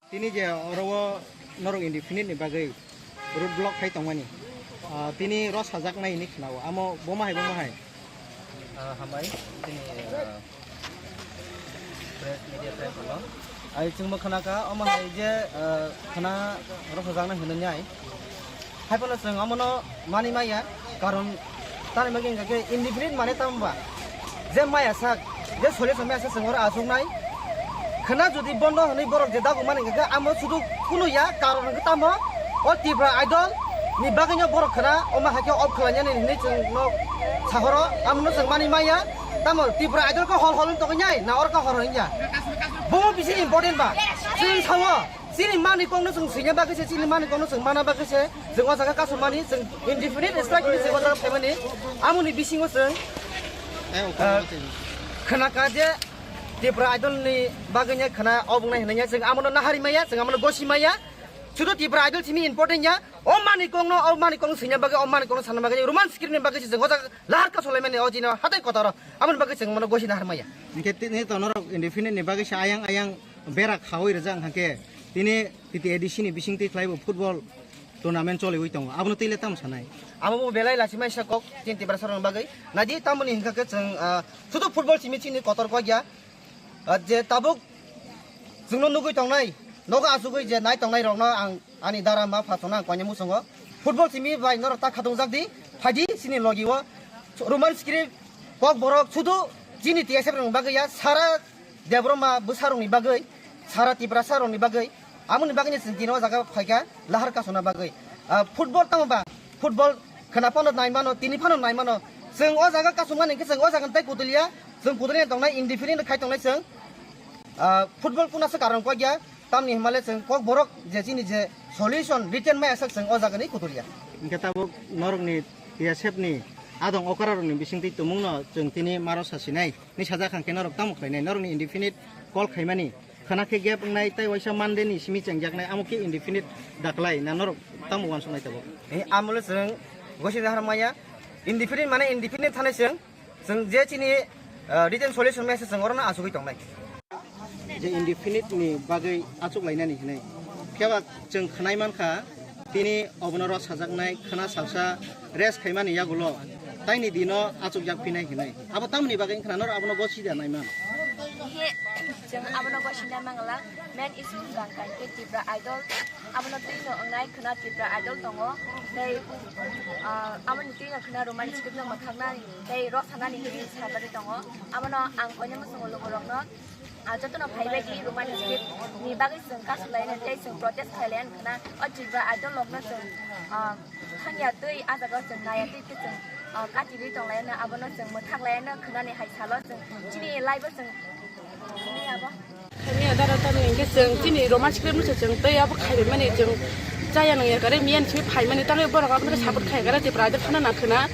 Tini je oro o norok indefinite ni bagwi road block khai tongmani. Ah, tini rok sajaknai hinwi khnao. Amo bomo hai, bomo hai? Ah, hambai, tini, ah, press media friend rok. Ai chwngbo khna kha, omo hai je, ah, khna rok sajaknai hinwi nai. Hai phano chwng omono mani maya, karon tani bagwi hwnkha khe indefinite mane tamo ba? Je maya sak, je solution maya sak chwng oro achuknai. Khna jodi bondo hwnwi borok je dagu mani hwnkha khe amo sudu kunu ya, karon hwnkhe tamo o Tipra Idol ni bagwino borok khna omo hai khe off khlainani hwnwi chwng no sahoro, amono chwng mani maya. Tamo Tipra Idol khe hol hol wng tongwi nai, na oro khe hor hor wng ya? Bo bisi important ba? Chwng sao. Chini mani kokno chwng swina bagwi se, chini mani kokno chwng mana bagwi se, chwng o jaga kasumani, chwng indefinite strike ni chwng o jaga phaimani, amoni bisingo chwng, ah, khna kha je Tipra Idol ni bagwi ya khna obwngnai hinwi ya, chwng amono nahari maya, chwng amono gosi maya, sudu Tipra Idol simi important ya, o mani kokno, o mani kokno swina bagwi, o mani kokno sana bagwi, Roman script ni bagwi se chwng o jaga lahar kasulaimani o jino hatai kotoro, amoni bagwi chwng mono gosi nahar maya. Hingke tini to norok indefinite ni bagwi se ayang ayang bera khawi rijak hwnkhe tini T T A D C ni bisingtwi khlaibo football tournament choliwi tongo, abono twi le tamo sanai? Amo bo belai lachimai sa kok chini Tiprasa rokni bagwi. Naidi tamoni hwnkha khe chwng, ah, sudu football simi chini kotor kok ya. Ah, je tabuk chwngno nugwi tongnai, nogo achugwi je nai tongnai rokno ang ani dara ma pha chwngno ang koinwi muchungo. Football simi bai norok ta khatungjak di, phaidi chini logi o Roman script kok borok sudu chini T S F rokni bagwi ya, sara Debbarma bwsarokni bagwi, sara Tiprasa rokni bagwi, amoni bagwino chwng tini o jaga phaikha lahar kasuna bagwi. Ah, football tamo ba? Football khwna phano nai mano, tini phano nai mano. Chwng o jaga kasumani hwnkhe chwng o jaga tei kutuliya, chwng kutuliya tongnai, indefinite khai tongnai chwng. Ah, football kuna se karon kok ya, tamni himale chwng kok borok je chini je solution written mai asak chwng o jaga ni kutuliya. Hingke tabuk norokni T S F ni adong okra rokni bisingtwi tumungno chwng tini maro sasinai. Ni sajak hwnkhe norok tamo khlainai? Norokni indefinite call khaimani khwna khe gap wngnai tei waisa Monday ni simi chengjaknai, amo khe indefinite daklai na norok tamo uansuknai tabuk? Eh, amole chwng gosi dahar maya, indefinite mane indefinite thanai chwng, chwng je chini, ah, written solution maya se chwng orono achugwi tongnai. Je indefinite ni bagwi achuk lainani hinwi. Phiya ba chwng khwnai mankha, tini obono rw sajaknai khwna salsa rest khaimani yagulo taini dino achukjak phinai hinwi. Abo tamoni bagwi wngkhwna norok abono gosida naiman? He, chwng abono gosida mangala, main issue wngkha khe Tipra Idol, abono twino wngnai khwna Tipra Idol tongo, tei, ah, aboni twino khwna romantic no mwthaknani tei rw sanani hinwi sajagwi tongo. Abono ang koinwi muchungo lugurokno Ah, jotono phaibai di Roman script ni bagwi chwng kasu laina tei chwng protest khai laina khwna o Tripura Idol rokno chwng, ah, thangya twi ah jaga o chwng naiya twi khe chwng, ah, kati rwi tong laina abono chwng mwthak laina khwnani hai salo chwng chini live o chwng ni abo. Thangya dara tamo hinkhe chwng chini Roman script no se chwng tei abo khai mani chwng Chaya nang ya kare miyan simi phai mani tangwi borok abono support khai kare Tipra Idol phano nang khna.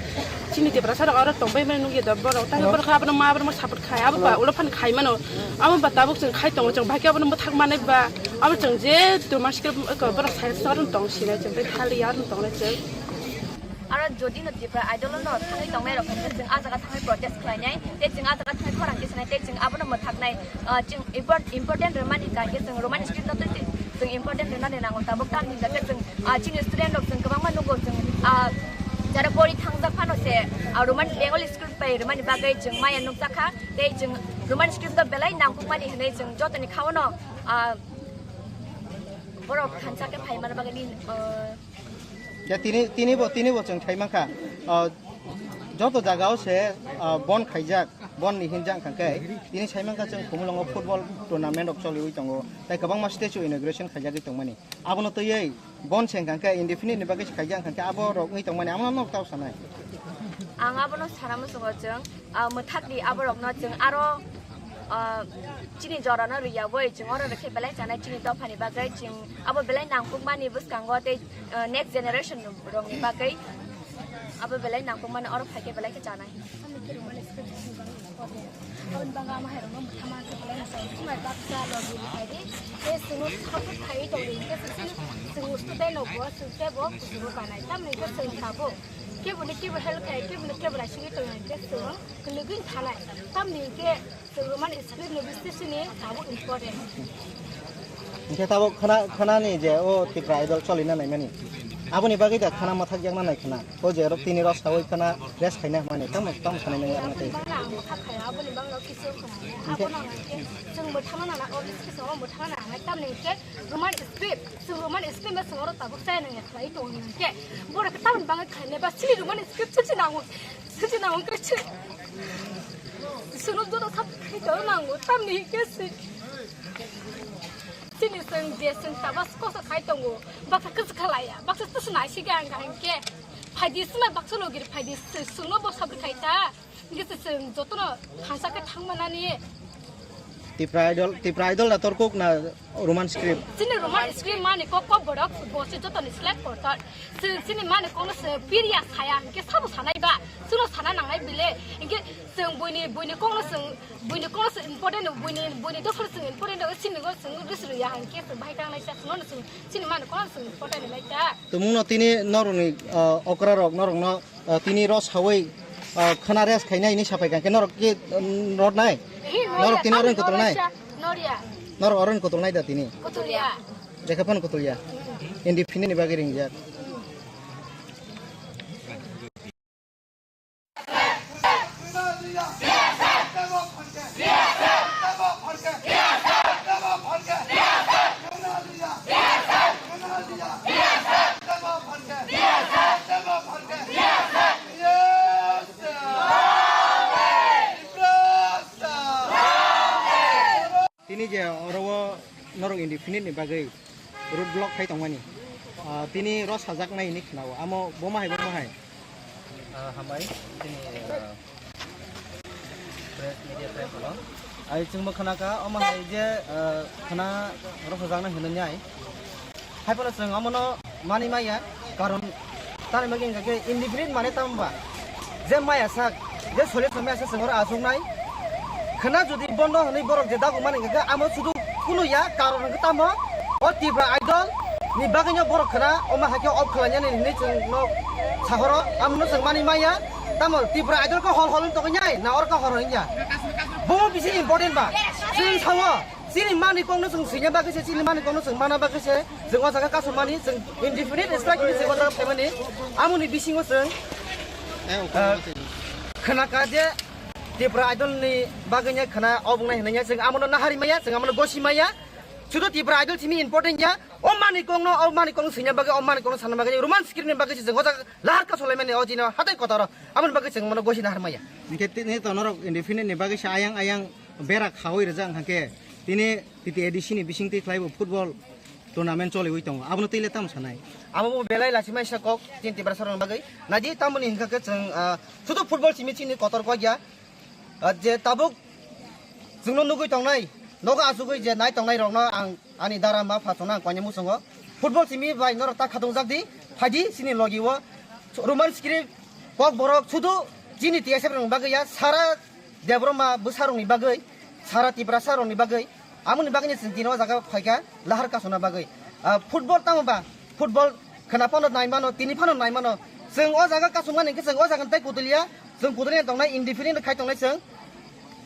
Chini Tiprasa rok aro tong bai mani nukya da borok tangwi borok abono ma borok support khai abo ba ulo phan khai mano. Amo ba tabuk chwng khai tongo chwng bai khe abono mwthak manai ba abo chwng je Roman Script borok sai sa aro tong sinai chwng tei thali ya aro tong nai chwng. Aro jodi no Tipra Idol no thangwi tongnai rok khe chwng a jaga thangwi protest khlainai tei chwng a jaga thangwi khorang khe sanai tei chwng abono mwthaknai. Ah, chwng import-, important rwmani hwnkha khe chwng Roman Script no twi twi chwng important rwnani nango tabuk tamni hwnkha khe chwng, ah, chini student rok chwng kwbangma nugo chwng, ah, jara pori thangjak phano se, ah, Roman Bengali Script bai rwmani bagwi chwng maya nukjakha tei chwng Roman Script no belai nangkukmani hwnwi chwng jotoni kha-o no, ah, borok thansa khe phai manna bagwi, ah, Ya, tini, tini bo, tini bo chwng khai mankha. Ah, joto jagao se, ah, bon khaijak, bon ni hinjak hwnkha khe, tini sai mankha chwng Khumulwngo football tournament rok choliwi tongo. Tai kwbangma stage o inauguration khaijagwi tongmani. Abono twiwi bon se hwnkha khe indefinite ni bagwi se khaijak hwnkha khe abo rok wngwi tongmani. Amo no tao sanai. Ang abono sana muchungo chwng, ah, mwthakdi aborokno chwng aro, ah, chini jorano rwyawi chwng oro rwkhe belai chanai chini dophani bagwi chwng abo belai nangkukmani bwskango tei, ah, next generation rokni bagwi abo belai nangkukmani oro phaikhe belai khe chanai. Aboni bagwi ama hairokno mwthangma khe belai mwchang. Chumai baksa logi rwkhaidi. Tei chwngno support khaiwi tongdi. Hwnkhe chwng, chwng student rokbo chwng teibo kuchugo kanai. Tamoni hwnkhe chwng tabuk keboni kebo help khai, keboni kebo naisingwi tongnai hwnkhe chwng kwlwgwi thanai. Tamni hwnkhe chwng Roman Script ni bising sini tabuk important. Hwnkhe tabuk khwna, khwnani je o Tipra Idol cholina naimani. Aboni bagwi da khwna mwthak yakna nai khwna. O je rok tini rok sawi khwna rest khaina hwnmani. Tamo, tamo sanai nang yakna tei. Aboni bangla ang mwthak khaya, aboni bangla kisu khwna. Hwnkhe abono ang hwnkhe chwng mwthangna nana, o bising sini mwthangna nana. Tamni hwnkhe Roman Script, chwng Roman Script no chwng oro tabuk chaya nang ya khlai tongo hwnkhe. Borok khe tamoni bagwi khlainai ba chini Roman Script swchwi nango. Swchwi nango khe chwng. Chwngno joto sab khai tongna nango. Tamni hwnkhe chwng. Chini chwng je chwng tabas kosa khai tongo. Baksa kwchwkha laiya. Baksa twswk naisingya ang hwnkhe. Phaidi swmai baksa logi phaidi chwngno bo sabri khai ta. Hingke se chwng jotono thansa khe thangmanani. Tipra Idol, Tipra Idol na torkuk na Roman Script? Chini Roman Script mani kok kok borok bo se jotoni select portal. Chwng chini mani kokno se piriya saya hingke sabo sanai ba. Chwngno sana nangnai bile. Hingke chwng buini, buini kokno chwng, buini kokno chwng important, buini, buini dophano chwng important, chini go chwng ris riya hingke chwng bahai tangnai sa chwngno chwng chini mani kokno chwng important nai ta. Tumungno tini norokni, ah, okra rok norokno Ah, tini rw sawi, ah, khwna rest khainai hinwi sapai kha, hwnkhe norok ki, mm, rw nai? Hi, norok tini oro kotol nai? Noria. Norok oro kotol nai da tini? Kotolya. Jekha phano kotolya. Independent ni bagwi ringjak. Tini je oro o norok indefinite ni bagwi road block khai tongmani. Ah, tini rw sajaknai hinwi khwnao. Amo bo ma hai, bo ma hai? Ah, hambai, tini, ah, press media friend kono. Ai chwngbo khna kha, omo hai je, ah, khna rw sajaknai hinwi nai. Hai phano chwng omono manwi maya, karon tamni bagwi hwnkha khe indefinite mane tamo ba? Je maya sak, je solution maya sak chwng oro achuknai. Khwna jodi bondo hwnwi borok je dago mani hwnkha khe amo sudu kunu ya, karon hwnkhe tamo o Tipra Idol ni bagwino borok khwna omo hai khe off khlainani hinwi chwngno sahoro, amono chwng manwi maya. Tamo Tipra Idol khe hol hol wng tongwi nai, na oro khe hor hor wng ya? Bo bisi important ba? Chwng sao. Chini mani kokno chwng swina bagwi se, chini mani kokno chwng mana bagwi se, chwng o jaga kasumani, chwng indefinite strike ni chwng o jaga phaimani, amoni bisingo chwng, eh, khwna kha je Tipra Idol ni bagwi ya khwna obwngnai hinwi ya, chwng amono nahari maya, chwng amono gosi maya, sudu Tipra Idol simi important ya, o mani kokno, o mani kokno swina bagwi, o mani kokno sana bagwi, Roman script ni bagwi se chwng o jaga lahar kasulaimani o jino hatai kotoro, amoni bagwi chwng mono gosi nahar maya. Hwnkhe tini to norok indefinite ni bagwi se ayang ayang bera khawi rijak hwnkha khe tini T T A D C ni bisingtwi khlaibo football tournament choliwi tongo, abono twi le tamo sanai? Abo bo belai lachimai sa kok chini Tiprasa rokni bagwi. Naidi tamoni hwnkha khe chwng, ah, sudu football simi chini kotor kok ya. Ah, je tabuk chwngno nugwi tongnai, nogo achugwi je nai tongnai rokno ang ani dara ma pha chwngno ang koinwi muchungo. Football simi bai norok ta khatungjak di, phaidi chini logi o. Roman script, Kokborok sudu chini T S F rokni bagwi ya, sara Debbarma bwsarokni bagwi, sara Tiprasa rokni bagwi, amoni bagwino chwng tini o jaga phaikha lahar kasuna bagwi. Ah, football tamo ba, football khwna phano nai mano, tini phano nai mano. Chwng o jaga kasumani hwnkhe chwng o jaga tei kutuliya, chwng kutuliya tongnai, independent khai tongnai chwng.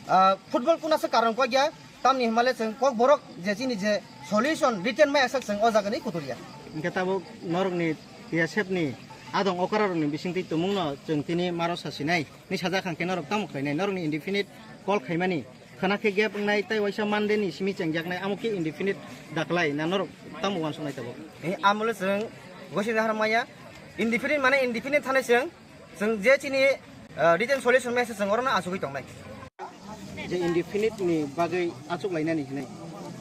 Ah, football kuna se karon kok ya, tamni hwnmale chwng Kokborok je chini je solution written mai asak chwng o jaga ni kutuliya. Hwnkhe tabuk norokni T S F ni adong okra rokni bisingtwi tumungno chwng tini maro sasinai. Ni sajak hwnkhe norok tamo khlainai? Norokni indefinite call khaimani khwna khe gap wngnai tei waisa Monday ni simi chengjaknai, amo khe indefinite daklai na norok tamo uansuknai tabuk? Eh, amole chwng gosini har maya, indefinite mane indefinite thani chwng, chwng je chini, ah, written solution message chwng orono achugwi tongnai. Je indefinite ni bagwi achuk lainani hinwi.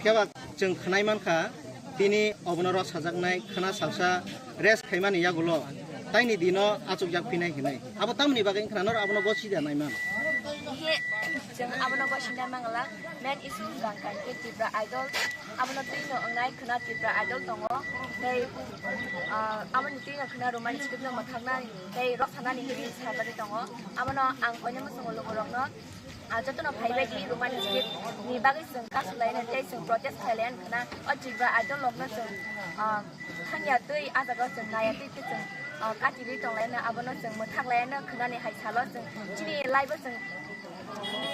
Phiya ba chwng khwnai mankha, tini obono rw sajaknai khwna salsa rest khaimani yagulo taini dino achukjak phinai hinwi. Abo tamoni bagwi wngkhwna norok abono gosi da naiman? He, chwng abono gosi da mangala, main issue jang kha khe Tipra Idol. Abono twi no wngnai khwna Tipra Idol tongo. Tei, ah, aboni twi no khwna Roman script no mwthaknani tei rw sanani hinwi sajakgwi tongo. Abono ang koinwi muchungo lukurokno Ah, jotono phaibai di Roman script ni bagwi chwng kasu lainai tei chwng protest khlai lainai khwna. O Tripura Idol rokno chwng, ah, thangya twi, ah jaga o chwng naya twi khe chwng, ah, kati rwi tong lainai, abono chwng mwthak lainai khwnani hai salo chwng chini live o chwng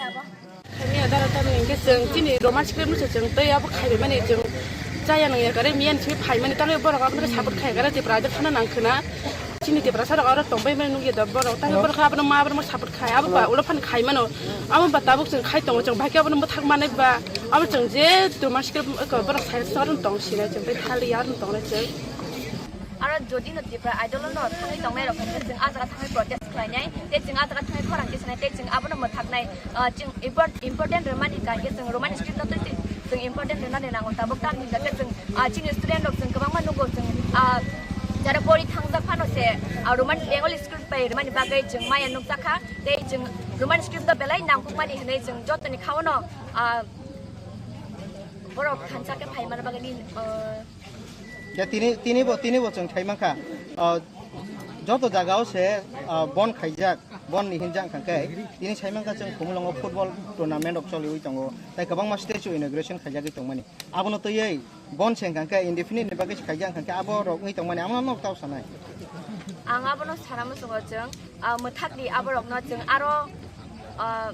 abo. Thangya dara tamo hinkhe chwng chini Roman script no se chwng tei abo khaibai mani chwng chaya nang ya kare miyan simi phaimani tangwi borok abono support khai kare Tripura Idol phano nang khwna. Chini Tiprasa rok aro tongbai mani nukya da borok. Tangwi borok abono ma borok support khai. Abo ba ulo phano khai mano. Abo ba tabuk chwng khai tongo chwng bai khe abono mwthak manai ba. Abo chwng je Roman script eko borok sai sa aro tong sinai chwng tei thali aro tongnai chwng. Aro jodi no Tipra Idol no thangwi tongnai rok khe chwng ah jaga thangwi protest khlainai. Tei chwng ah jaga thangwi khorang khe sanai tei chwng abono mwthaknai. Ah, chwng import-, important rwmani kha khe chwng Roman script no twi chwng important rwnani nango. Tabuk tamni hwnkhe chwng, ah, chini student rok chwng kwbangma nugo chwng, ah, jara pori thangjak phano se, ah, Roman Bengali script bai rwmani bagwi chwng maya nukjakha. Tei chwng Roman script no belai nangkukmani hwnwi chwng jotoni khaono, ah, borok thansa khe phaimani bagwi, ah, Ya, tini, tini bo, tini bo chwng sai mankha, ah, joto jaga o se, ah, bon khaijak, bon ni hinjak hwnkha khe, tini sai mankha chwng Khumulwngo football tournament rok choliwi tongo, tei kwbangma stage o inauguration khaijagwi tongmani. Abono twiwi bon se hwnkha khe indefinite ni bagwi se khaijak hwnkha khe abo rok wngwi tongmani, amo no tao sanai. Ang abono sana muchungo chwng, ah, mwthak di abo rokno chwng aro, ah,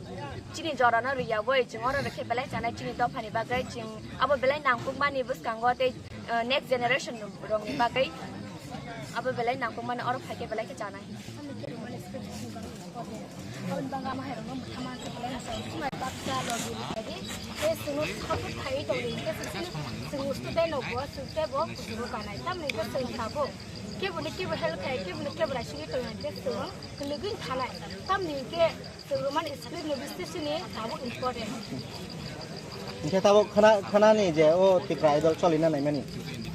chini jora no rwya wi chwng oro rw khe belai chanai chini dopha ni bagwi chwng abo belai nangkukmani bwskango tei, ah, next generation rok ni bagwi abo belai nangkukmani oro phai khe belai khe chanai. Aboni bagwi ama hai rok no mwthama khe belai mwchang swmai baksa logi rwkha di tei chwngno support khaiwi tongdi hwnkhe chwng student rok bo chwng tei bo kuchugo kanai tamni hwnkhe chwng tabuk kebo ni kebo help khai kebo ni kebo raisingwi tongo hwnkhe chwng kwlwgwi thanai tamni hwnkhe Chwng Roman script ni bising sini tabuk important. Hingke tabuk khana, khana ni je o Tipra Idol cholina naimani.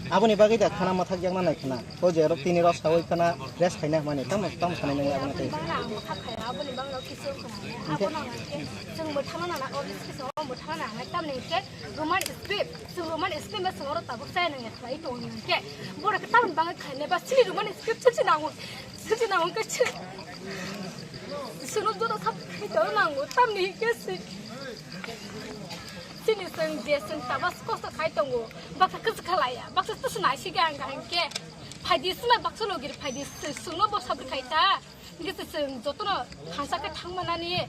Aboni bagwi da khana mathak yakna nai khana. O je rok tini rok sawi khana rest khaina mani. Tamo, tamo sanai nang aboni tei. Bangla ang mathak khaya, aboni bangla kisu khana. Hingke Abono ang ke, chwng bo thangna nana, o bising song bo thangna nang. Tamni ke Roman script, chwng Roman script ma chwng oro tabuk chaya nang ya khlai tong nang ke. Boro ke tamni bagwi khaine ba sini Roman script chwng chwng nango. Chwng chwng nango ke chwng. Chwngno joto sab khai tong nango, tamni hingke chwng. Chini chwng je chwng tabas kosto khai tongo, baksa kwchwkha laiya, baksa tasa naisike ang kaham khe. Phaidi swnai baksa logir phaidi chwngno bo sabri khai ta. Hingke chwng jotono thansa khe thangmanani.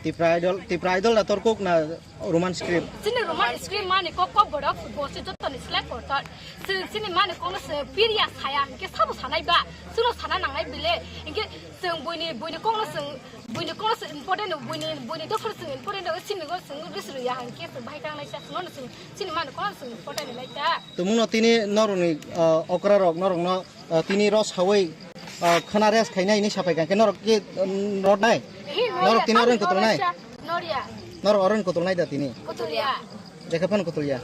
Tipra Idol, Tipra Idol na torkuk na Roman script? Chini Roman script mani kok kok borok bo se jotoni select kortor. Chwng chini mani kokno se piriya saya hingke sabo sanai ba. Chwngno sana nangnai bile. Hingke chwng buini, buini kokno chwng, buini kokno chwng important, buini, buini dophano chwng important, chini go chwng ris rwya hingke chwng bahai tangnai sa chwngno chwng chini mani kokno chwng important nai ta. Tumungno tini norokni, ah, okra rok norokno, ah, tini ro sawi, ah, khana rest khainai hinwi sapai kha, hingke norok ke, um, rotnai? Hi, norok tini norya, oroni kotolnai? Norya. Norok oroni kotolnai da tini? Kotolya. Jekhe phano kotolya.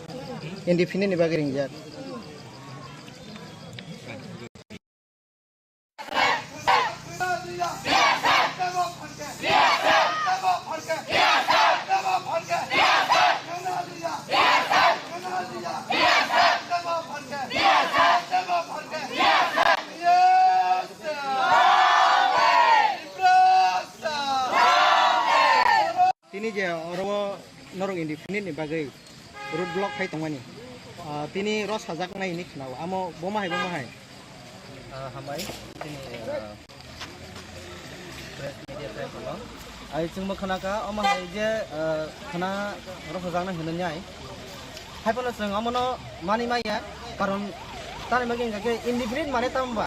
Independent ni bagwi ringjak. Oro norok indefinite ni bagwi road block khai tongmani. Ah, tini ro sajaknai hinwi khnao. Amo bomo hai, bomo hai. Ah, hambai, tini, ah, press media friend rok. Ai chwngbo khna kha, omo hai je, ah, khna ro sajaknai hinwi nai. Hai phano chwng omono mani maya, karon tani bagwi hwnkha khe indefinite mane tamo ba?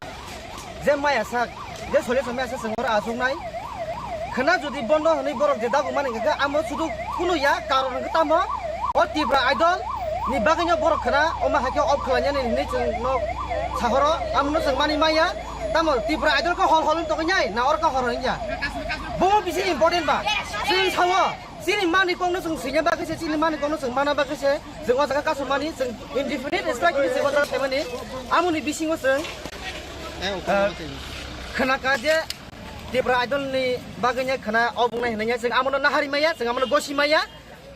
Je maya sak, je solution maya sak chwng oro achuknai. Khna jodi bondo hwnwi borok je dagumani hwnkha khe amo sudu kunu ya, karon hwnkhe tamo o Tipra Idol ni bagwino borok khna omo hai khe off khlainani hinwi chwngno sahoro, amono chwng mani maya. Tamo Tipra Idol khe hol hol wng tongwi nai, na oro khe hor hor wng ya? Bomo bisi important ba? Chwng sao. Chini mani kokno chwng swina bagwi se, chini mani kokno chwng mana bagwi se, chwng o jaga kasumani, chwng indefinite strike hinwi chwng o jaga khaimani. Amoni bisingo chwng, eh, khna kha je Tipra Idol ni bagwi nya khna o bungnai hinwi nya chwng amono nahari maya, chwng amono gosi maya.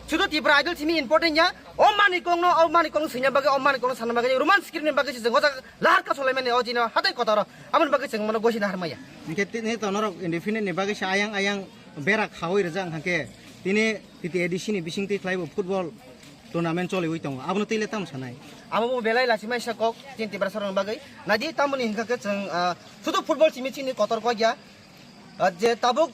Sudu Tipra Idol simi important ya. O mani kokno, o mani kokno swina bagwi, o mani kokno sana bagwi, Roman script ni bagwi se chwng o jaga lahar kasulaimani o jino hatai kotoro. Amoni bagwi chwng mono gosi nahar maya. Hwnkhe tini to norok indefinite ni bagwi se ayang ayang berak khaui rijak hwnkhe tini T T A D C ni bisingtwi khlaibo football tournament choliwi tongo, abono twi le tamo sanai? Amo bo belai lachimai sa kok chini Tiprasa rokni bagwi. Naidi tamoni hinkha khe chwng, ah, sudu football simi chini kotor kok ya. Ah, je tabuk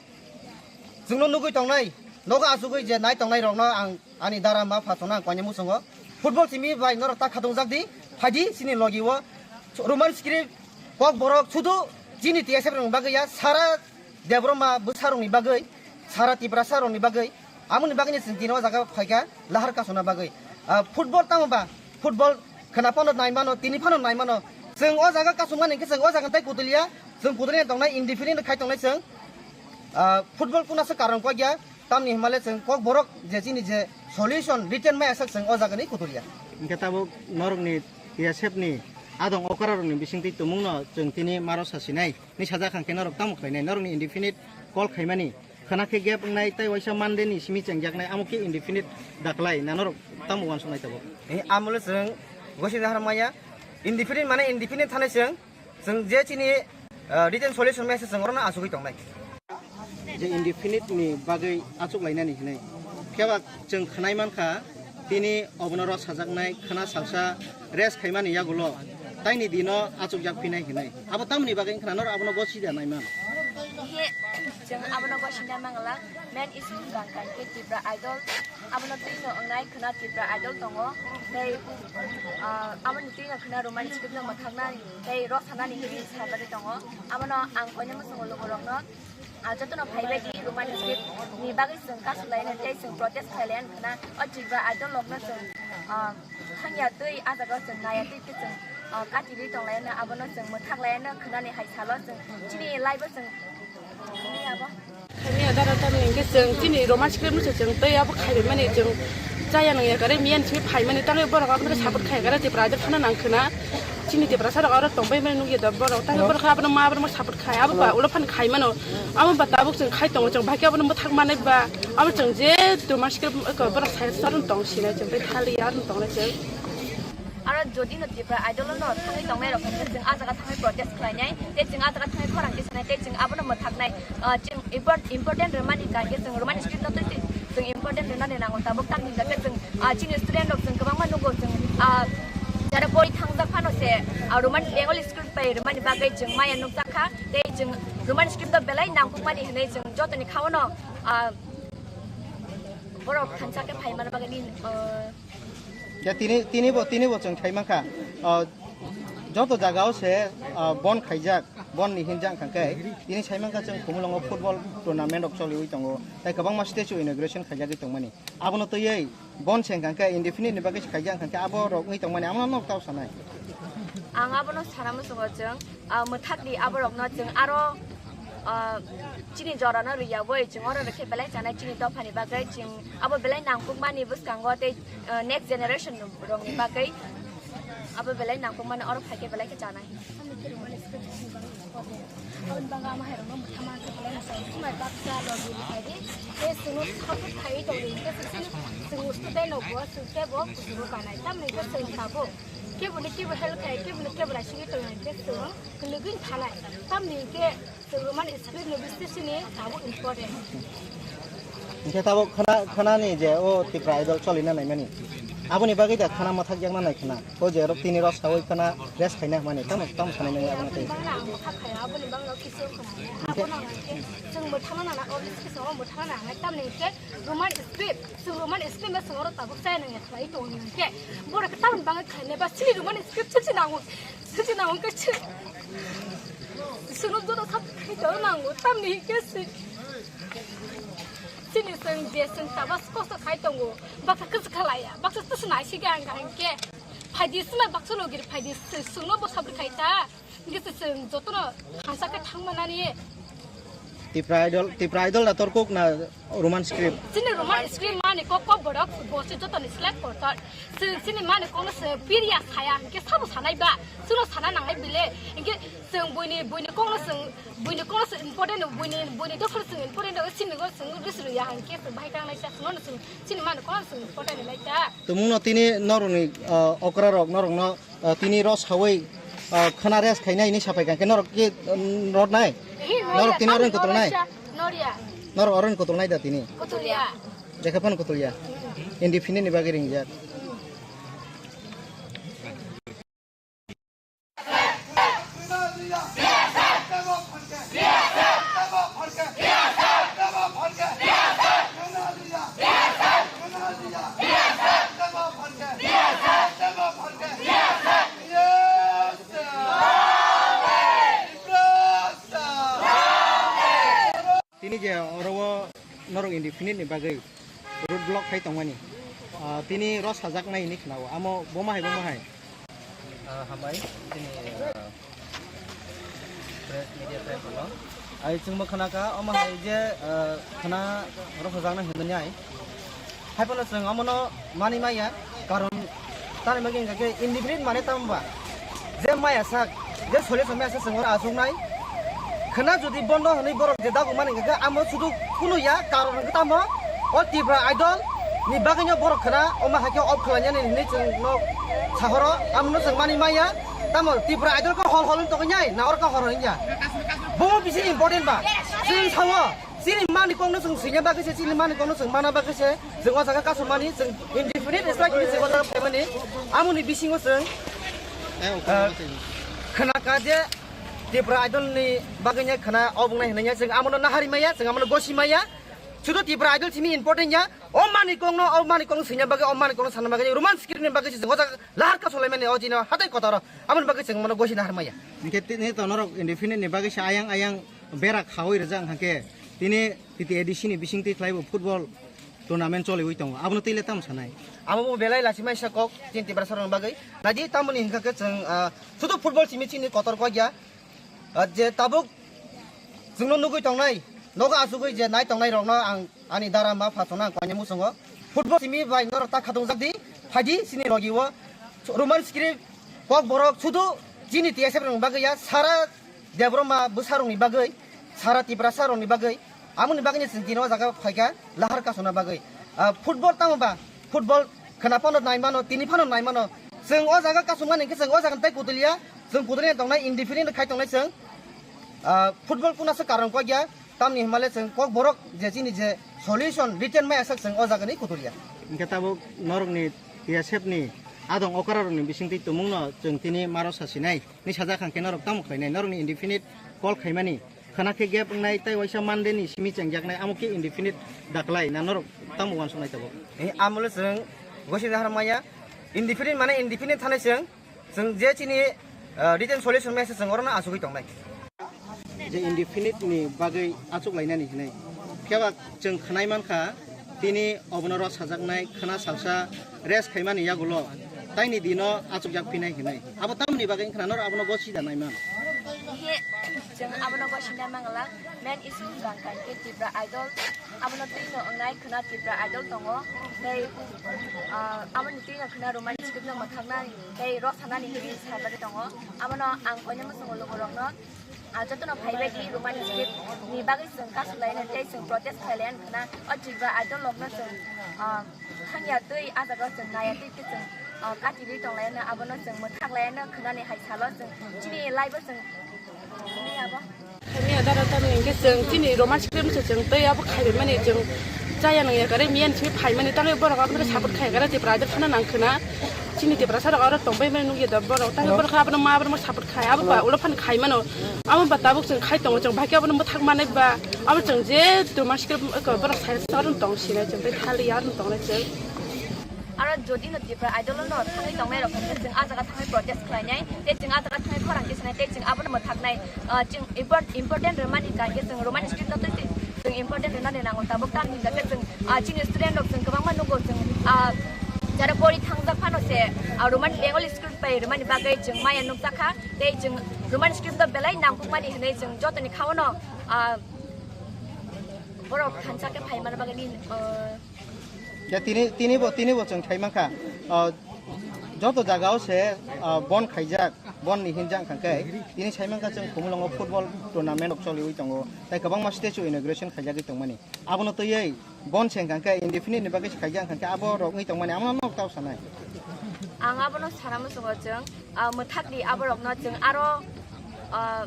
chwngno nugwi tongnai, nogo achugwi je nai tongnai rokno ang ani dara ma pha chwngno ang koinwi muchungo. Football simi bai norok ta khatungjak di, phaidi chini logi o Roman script kok borok sudu chini T S F rokni bagwi ya, sara Debbarma bwsarokni bagwi, sara Tiprasa rokni bagwi, amoni bagwino chwng tini o jaga phaikha lahar kasuna bagwi. Ah, football tamo ba? Football khna phano nai mano, tini phano nai mano. Chwng o jaga kasumani hwnkhe chwng o jaga tei kutuliya, chwng kutuliya tongnai, indefinite khai tongnai chwng. Ah, football kuna se karon kok ya, tamni himale chwng kok borok je chini je solution written mai asak chwng o jagani kutuliya. Hwnkhe tabuk norokni T S F ni adong okra rokni bisingtwi tumungno chwng tini maro sasinai. Ni sajak hwnkhe norok tamo khlainai? Norokni indefinite call khaimani khna khe gap wngnai tei waisa Monday ni simi chengjaknai, amo khe indefinite daklai na norok tamo uansuknai tabuk? Eh, amolo chwng gosini har maya indefinite mane indefinite thanai chwng, chwng je chini, ah, written solution maya se chwng orono achugwi tongnai. Je indefinite ni bagwi achuk lainani hinwi. Phiya ba chwng khnai mankha, tini obono ro sajaknai khna salsa rest khaimani yagulo taini dino achukjak phinai hinwi. Abo tamoni bagwi wngkha na norok abono gosi da nai man? He, chwng abono gosi da mangala. Main issue wngkha khe Tipra Idol. Abono twi no wngnai khna Tipra Idol tongo. Tei, ah, aboni twi no khna Roman script no mwthaknai tei ro sanani hinwi sabari tongo. Abono ang koinwi muchungo lugurokno. Ah, jotono phaibai di Roman script ni bagwi chwng kasulaina tei chwng protest khlailaina khna o Tipra Idol rokno chwng, ah, thangya twi ah jaga o chwng naya twi twi chwng, ah, kati rwi tonglaina, abono chwng mwthak laina khwnani hai salo chwng chini live o chwng ni abo. Miya dara tamni hwnkhe chwng chini Roman script no se chwng tei abo khaibai mani chwng chaya nang ya kare miyan simi phai mani tangwi borok abono support khai kare Tipra Idol thana nang khwna. Chini Tiprasa rok aro tongbai mani nukya da borok. Tangwi borok abono ma borok support khai. Abo ba ulo phan khai mano. Abo ba tabuk chwng khai tongo chwng bai khe abono mwthak manai ba. Abo chwng je Roman script ko borok sai saron tong sinai chwng bai thali ya tong na chwng. Aro jodi no Tipra Idol no thangwi tongnai rok hwnkhe chwng ah jaga thangwi protest khlainai. Tei chwng ah jaga thangwi khorang tisanai tei chwng abono mwthaknai. Ah, chwng import-, important rwmani kha khe chwng Roman script no twi chwng important rwnani nango tabuk tamni hwnkhe chwng, ah, chini student rok chwng kwbangma nugo chwng, ah, jara pori thangjak phano se, ah, Roman Bengali script bai rwmani bagwi chwng maya nukjak kha tei chwng Roman script no belai nangkukmani hwnwi chwng jotoni khaono, ah, borok thansa khe phai mani bagwi, ah, Ya, tini, tini bo, tini bo chwng khai mankha. Ah, joto jaga o se, ah, bon khaijak, bon ni hinjak hwnkha khe, tini sai mankha chwng Khumulwngo football tournament rok choliwi tongo, tei kwbangma statue inauguration khaijagwi tongmani. Abono twiwi bon se hwnkha khe indefinite ni bagwi se khaijak hwnkha khe abo rok wngwi tongmani, abono nok tao sanai. Ang abono sana muchungo chwng, ah, mwthak di aborokno chwng aro, ah, chini jorano rwiyagwi chwng oro rwkhe belai chanai chini dophani bagwi chwng abo belai nangkukmani bwskango tei, ah, next generation rokni bagwi abo belai nangkukmani oro phaikhe belai khe chanai. Aboni bagwi ama hai rokno mwthangma khe belai mwchang. Swmai baksa logi rwkhaidi tei chwngno support khaiwi tongdi hwnkhe chwng student rokbo chwng kebo kuchugo kanai tamni hwnkhe chwng tabuk keboni kebo help khai keboni kebo naisingwi tongnai hwnkhe chwng kwlwgwi thanai tamni hwnkhe chwng romani script ni bising sini tabuk important. Hingke tabok khana, khanani je o Tipra Idol cholina naimani. Aboni bagwi da khana mathak yakna nai khana. O je rok tini rok sawi khana rest khaina hwnmani. Tamo, tamo sanai nang aboni tei. Bangla ang bwkha khaya, aboni bangla kisa wngkha. Abono ang khe chwng mwthangna nana, obviously kisa o mwthangna nang. Tamni khe Roman script, chwng Roman script ma chwng oro tabuk chaya nang ya khlai tong nang khe. Borok khe tamni bagwi khainai ba chini Roman script se se nango. Se se nango khe se. Chwngno joto sak khai tong nango. Tamni khe se. Chini chwng je chwng tabas kosto khai tongo, baksa kwchwk khalaiya, baksa twswk nai si gang gang khe. Phaidi swna baksa logir phaidi chwngno bo sabri khai ta. Hingke se chwng jotono hamsa khe thang manani. Tipra Idol, Tipra Idol na torkuk na Roman script? Chini Roman script mani kok kok borok bo se jotoni select kortor. Chwng chini mani kokno se piriya saya hingke sabo sanai ba. Chwngno sana nangnai bile. Hingke chwng buini, buini kokno chwng Buini kono se important no, buini, buini dophar sing important no, sini go sing ris ruya hang ke se bahai kang lai sa, no sing, sini mano kono sing important lai ta. Tumung no tini norok ni, ah, okra rok norok no, ah, tini ros hawi, ah, khana res khainai ni sapai kang ke norok ke, mm, rot nai? Hi, norok tini oren kotor nai? Noria. Norok oren kotor nai da tini? Kotoria. Jekha phan kotor ya? Independent ni bagwi ring jak. Tini je oro o norok indefinite ni bagwi road block khai tongmani, ah, tini ro sajaknai hinwi khwnao, amo bo ma hai, bo ma hai? Ah, hambai, tini, ah, press media friend rokno. Ai chwngbo khwnakha, omo hai je, ah, khwna ro sajaknai hinwi ai. Haiphano chwng omono manwi maya, karon tamni bagwi hwnkha khe indefinite mane tamo ba? Je maya sak, je solution maya sak chwng oro achuknai. Khwna jodi bondo hwnwi borok je dagumani hwnkha khe amo sudu kunu ya, karon hwnkhe tamo o Tipra Idol ni bagwino borok khwna omo hai khe off khlainani hinwi chwngno sahoro, amono chwng manwi maya. Tamo Tipra Idol khe hol hol wng tongwi nai, na oro khe hor hor wngya? Bomo bisi important ba? Chwng sao. Chini mani kokno chwng swina bagwi se, chini mani kokno chwng mana bagwi se, chwng o jaga kasumani, chwng indefinite strike hinwi chwng o jaga phaimani. Amoni bisingo chwng, eh, ah, khwnakha je Tipra Idol ni bagwi nya khwna obwngnai hinwi nya chwng amono nahari maya, chwng amono gosi maya. Sudu Tipra Idol simi important ya. O mani kokno, o mani kokno swina bagwi, o mani kokno sana bagwi, Roman script ni bagwi se chwng o jaga lahar kasulaimani o jino hatai kotoro. Amoni bagwi chwng mono gosi nahar maya. Hingke tini to norok indefinite ni bagwi se ayang ayang bera khawi rijak hwnkhe tini T T A D C ni bisingtwi khlaibo football tournament choliwi tongo, abono twi le tamo sanai? Amo bo belai lachimaisa kok chini Tiprasa rokni bagwi. Naidi tamoni hwnkha khe chwng, ah, sudu football simi chini kotor kok ya. Ah, je tabuk chwngno nugwi tongnai, nogo achugwi je nai tongnai rokno ang ani dara ma pha chwngno ang koinai muchungo. Football simi bai norok ta khatung jak di, phaidi chini logi o Roman script kok borok sudu chini T S F rokni bagwi ya, sara Debbarma bwsarokni bagwi, sara Tiprasa rokni bagwi, amoni bagwino chwng tini o jaga phaikha lahar kasuna bagwi. Ah, football tamo ba? Football khwna phano nai mano, tini phano nai mano. Chwng o jaga kasumani hwnkhe chwng o jaga tei kutuliya, chwng kutuliya tongnai, indefinite khai tongnai chwng. Ah, football kuna se karon kok ya, tamni hwnmale chwng kok borok je chini je solution written maya sak chwng o jaga ni kutuliya. Hwnkhe tabuk norokni T S F ni adong okra rokni bisingtwi tumungno chwng tini maro sasinai. Ni sajak hwnkhe norok tamo khlainai? Norokni indefinite call khaimani khwna khe gap wngnai tei waisa Monday ni simi chengjaknai, amo khe indefinite daklai na norok tamo uansuknai tabuk? Eh, amole chwng gosi nahar maya, indefinite mane indefinite thanai chwng, chwng je chini, ah, written solution maya se chwng orono achugwi tongnai. Je indefinite ni bagwi achuk lainani hinwi. Phiya ba chwng khwnai mankha, tini obono rw sajaknai khwna salsa rest khaimani yagulo taini dino achukjak phinai hinwi. Abo tamoni bagwi wngkhwna norok abono gosida naiman? He, chwng abono gosida mangala, main issue wngkha khe Tipra Idol, abono twi no wngnai khwna Tipra Idol tongo, tei, ah, aboni twi no khwna Roman script no mwthaknani tei rw sanani hinwi sabari tongo. Abono ang koinwi muchungo lugurokno Ah, jotono phaibai di Roman script ni bagwi chwng kasu laina tei chwng protest khai laina khwna. O Tripura Idol rokno chwng, ah, thangya twi, ah jaga o chwng naiya twi khe chwng, ah, kati rwi tong laina, abono chwng mwthak laina khwnani hai salo chwng chini live o chwng ni abo. Thangya dara tamni hwnkhe chwng chini Roman script se chwng tei abo khai rimani chwng Chaya nang ya kare miyan simi phai mani tangwi borok abono support khai kare Tipra Idol phano nang khna. Chini Tiprasa rok aro tong bai mani nukya da borok tangwi borok abono ma borok support khai abo ba ulo phano khai mano. Abo ba tabuk chwng khai tongo chwng bai khe abono mwthak manai ba abo chwng je tuma sikhe borok sai sa aro tong sinai chwng tei thali ya aro tong nai chwng. Aro jodi no Tipra Idol no thangwi tongnai rok hwnkhe chwng ah jaga thangwi protest khlainai tei chwng ah jaga thangwi khorang tisanai tei chwng abono mwthaknai. Ah, chwng import-, important rwmani kha khe chwng Roman script no twi twi chwng important rwnani nango tabuk tamni hwnkhe chwng, ah, chini student rok chwng kwbangma nugo chwng, ah, jara pori thangjak phano se, ah, Roman Bengali script bai rwmani bagwi chwng maya nukjakha tei chwng Roman script no belai nangkukmani hwnwi chwng jotoni kha-o no, ah, borok thansa khe phai manna bagwi, ah, Ya, tini, tini bo, tini bo chwng thai mankha. Ah, joto jagao se, ah, bon khaijak, bon ni hinjak hwnkha khe, tini sai mankha chwng Khumulwngo football tournament rok choliwi tongo. Tai kwbangma stage o inauguration khaijagwi tongmani. Abono twiwi bon se hwnkha khe indefinite ni bagwi se khaijak hwnkha khe abo rok wngwi tongmani. Amo no tao sanai. Ang abono sana muchungo chwng. Ah, mwthakdi aborokno chwng aro, ah,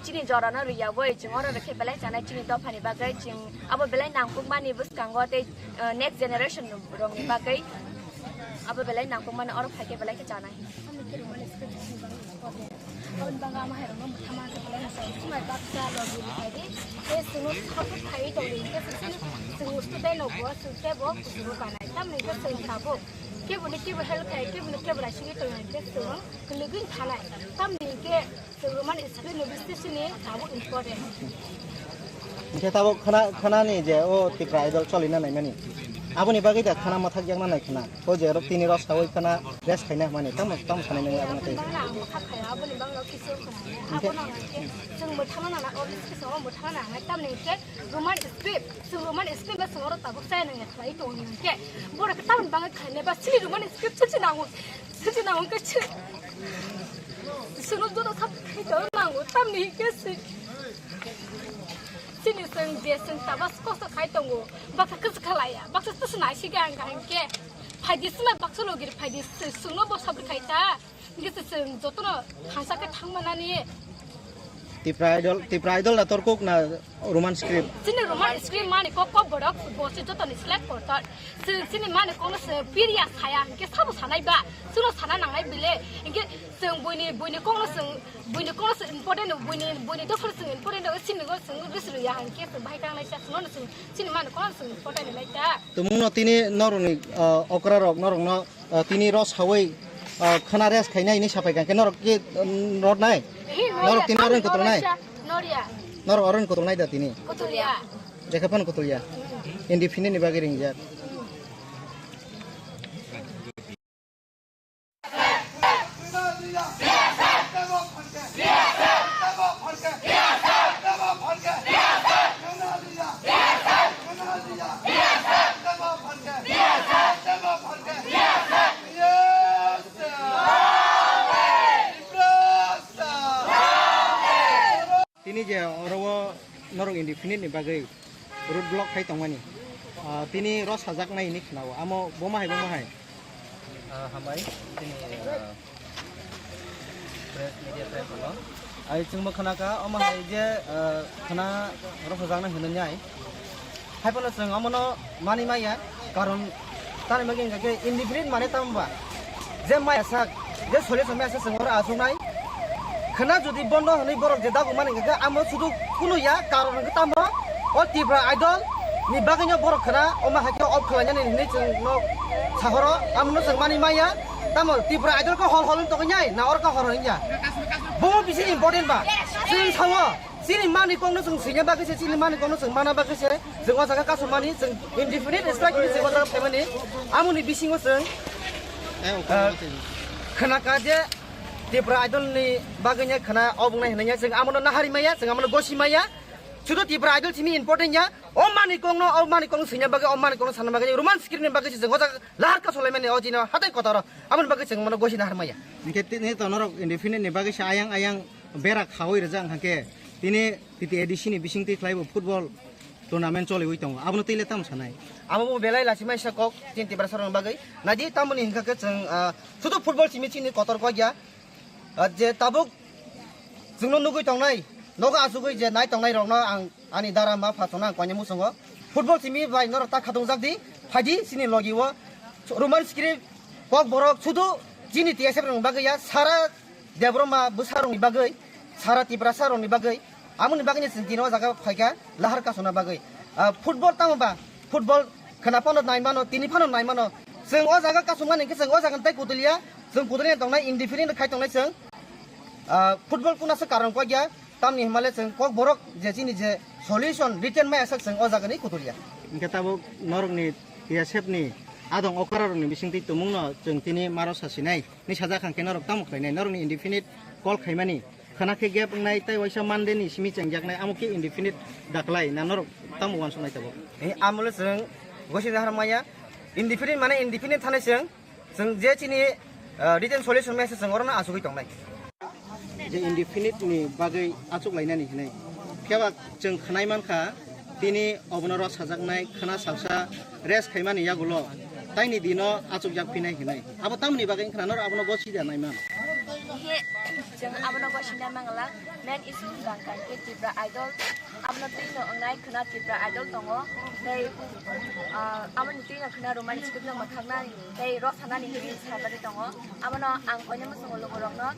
chini jorano riyagwi chwng oro rwkhe belai chanai chini dophani bagwi chwng abo belai nangkukmani bwskango tei, ah, next generation rokni bagwi abo belai nangkukmani oro phaikhe belai khe chanai. Aboni bagwi ama hairokno mwthama khe belai mwchang swmai baksa logi khaidi tei chwngno support khaiwi tongdi hinkhe chwng student rokbo chwng teibo kuchugo kanai tamni hinkhe chwng tabuk. Keboni kebo help khai, keboni kebo raisingwi tongo, hinkhe chwng kwlwgwi thanai. Tamni hinkhe chwng Roman script ni bising sini tabuk important. Hinkhe tabuk khana, khanani je o Tipra Idol cholina naimani. Aboni bagwi da khana mwthak yakna nai khana. O je rok tini rok sawi khana rest khaina hwnmani. Tamo, tamo sanai nang aboni tei. Bangla ang bwkha khaya, aboni bangla kisu khana. Hinkhe abono ang hinkhe chwng mwthangna nana, o bising sini o mwthangna nana. Tamni hinkhe Roman script, chwng Roman script ba chwng oro tabuk chaya nang ya khlai tongo hinkhe. Borok khe tamni bagwi khainai ba chini Roman script chwng chwng nango. Chwng chwng nango khe chwng. Chwngno joto sab khai tongo nango. Tamni hinkhe chwng. Chini chwng je chwng tabas kosto khai tongo. Baksa kwchwkha laya. Baksa tisa naisika ang hinkhe. Phaidi sima baksa logir phaidi chwngno bo sabri khai ta. Hinkhe se chwng jotono thansa khe thangmanani. Tipra Idol, Tipra Idol na torkuk na Roman script? Chini Roman script mani kok kok borok bosi jotoni select kortor. Chwng chini mani kokno se piriya saya hinkhe sabo sanai ba. Chwngno sana nangnai bile. Hinkhe chwng buini, buini kokno chwng, buini kokno chwng important, buini, buini dophor chwng important, chini go chwng bisru ya hinkhe chwng bahai kangnai sa chwngno chwng chini mani kokno chwng important nai ta. Tumungno tini norokni, ah, okra rok norokno Ah, tini rw sawi, ah, khana rest khainai hinwi sapai kha khe norok ki, um, rod nai? Hi, norok tini oro kutul nai? Norya. Norok oro kutul nai da tini? Kutulia. Jekhe phano kutulia. Independent ni bagwi ringjak. Tini je oro o norok indefinite ni bagwi road block khai tongmani, ah, tini rw sajaknai hinwi khwnao, amo bomo hai, bomo hai? Ah, hambai, tini, ah, press, media press no. Ai chwngbo khna kha, omo hai je, ah, khna rw sajaknai hinwi nai. Haiphano chwng omono manwi maya, karon tamni bagwi hwnkha khe indefinite mane tamo ba? Je maya sak, je solution maya sak chwng oro achuknai. Khwna jodi bondo hwnwi borok je dagumani hwnkha khe amo sudu kunu ya, karon hwnkhe tamo o Tipra Idol ni bagwino borok khwna omo hai khe off khlainani hinwi chwngno sahoro, amono chwng manwi maya. Tamo Tipra Idol khe hol hol wng tongwi nai, na oro khe hol hol wng ya? Bomo bisi important ba? Chwng sao. Chini mani kokno chwng swina bagwi se, chini mani kokno chwng mana bagwi se, chwng o jaga kasumani, chwng indefinite strike hinwi chwng o jaga phaimani, amoni bisingo chwng, eh, khwna kha je Tipra Idol ni bagwi nya khwna obwngnai hinwi nya chwng amono nahari maya, chwng amono gosi maya, sudu Tipra Idol simi important ya, o mani kokno, o mani kokno swina bagwi, o mani kokno sana bagwi, Roman script ni bagwi se chwng o jaga lahar kasulaimani o jino hatai kotoro, amoni bagwi chwng mono gosi nahar maya. Hwnkhe tini to norok indefinite ni bagwi se ayang ayang bera khawi rijak hwnkha khe tini T T A D C ni bisingtwi khlaibo football tournament choliwi tongo, abono twi le tamo sanai? Amo bo belai lachimaisa kok chini Tiprasa rokni bagwi. Naidi tamoni hwnkha khe chwng, ah, sudu football simi chini kotor kok ya. Ah, je tabuk chwngno nugwi tongnai, nogo achugwi je nai tongnai rokno ang ani dara ma pha chwngno ang koinwi muchungo. Football simi bai norok ta khatungjak di, phaidi chini logi o Roman script, Kokborok sudu chini T S F rokni bagwi ya, sara Debbarma bwsarokni bagwi, sara Tiprasa rokni bagwi, amoni bagwino chwng tini o jaga phaikha lahar kasuna bagwi. Ah, football tamo ba, football khwna phano nai mano, tini phano nai mano. Chwng o jaga kasumani hwnkhe chwng o jaga tei kutuliya, chwng kutuliya tongnai, indefinite khai tongnai chwng. Ah, football kuna se karon kok ya, tamni himale chwng Kokborok je chini je solution written mai aswk chwng o jaga ni kutuliya. Hwnkhe tabuk norokni T S F ni adong okra rokni bisingtwi tumungno chwng tini maro sasinai ni sajak hwnkhe norok tamo khlainai, norokni indefinite call khaimani khwna khe gap wngnai tei waisa Monday ni simi chengjaknai, amo khe indefinite daklai na norok tamo uansuknai tabuk? Eh, amole chwng gosi dahar maya, indefinite mane indefinite thanai chwng. Chwng je chini, ah, written solution message chwng orono achugwi tongnai. Je indefinite ni bagwi achuk lainani hinwi. Phiya ba chwng khwnai mankha, tini obono rw sajaknai khwna salsa rest khaimani yagulo taini dino achukjak phinai hinwi. Abo tamoni bagwi wngkha na norok abono gosi da naiman? He, chwng abono gosi nai mangla. Main issue wngkha khe Tripura Idol. Abono twi no wngnai khwna Tripura Idol tongo. Tei, ah, aboni twi no khwna Roman script no mwthaknani tei rw sanani hinwi sajagwi tongo. Abono ang koinwi muchungo lukurokno,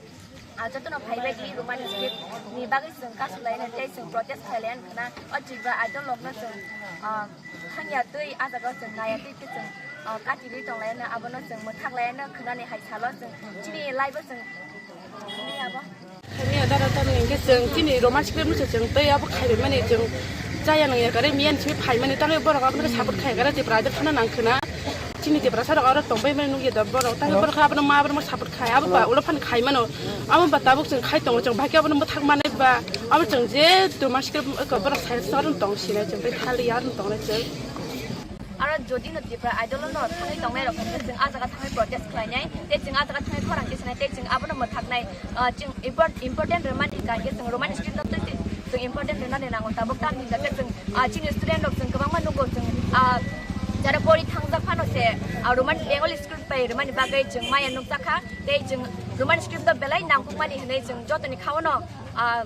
ah, jotono phaibai di Roman script ni bagwi chwng kasu lainai tei chwng protest khlai lainai khwna. O Tripura Idol rokno chwng, ah, thangya twi ah jaga o chwng naiya twi khe chwng, ah, kati rwi tong lainai, abono chwng mwthak lainai khwnani hai salo chwng chini live o chwng Miya dara tamni hwnkhe chwng chini Roman script no se chwng tei abo khairwi mani chwng chaya nang ya kare miya ni simi phai mani tangwi borok abono support khai kare Tipra Idol phano nang khwna chini Tiprasa rok aro tongbai mani nukya da borok tangwi borok abono ma abono support khai abo ba ulo phano khai mano abo ba tabuk chwng khai tongo chwng bahai khe abono bwthak manai ba abo chwng je Roman script borok sai aro tong sinai chwng tei thali aro tongnai chwng. Aro jodi no Tripura Idol no thangwi tongnai rok hwnkhe chwng ah jaga thangwi protest khlainai, tei chwng ah jaga thangwi khorang tisanai, tei chwng abono mwthaknai, ah, chwng import-, important rwmani hwnkha hwnkhe chwng Roman script no twi twi chwng important rwnani nango. Tabuk tamni hwnkhe chwng, ah, chini student rok chwng kwbangma nugo chwng, ah, jara pori thangjak phano se, ah, Roman Bengali script bai rwmani bagwi chwng maya nukjakha, tei chwng Roman script no belai nangkukmani hwnwi chwng jotoni kha-o no, ah,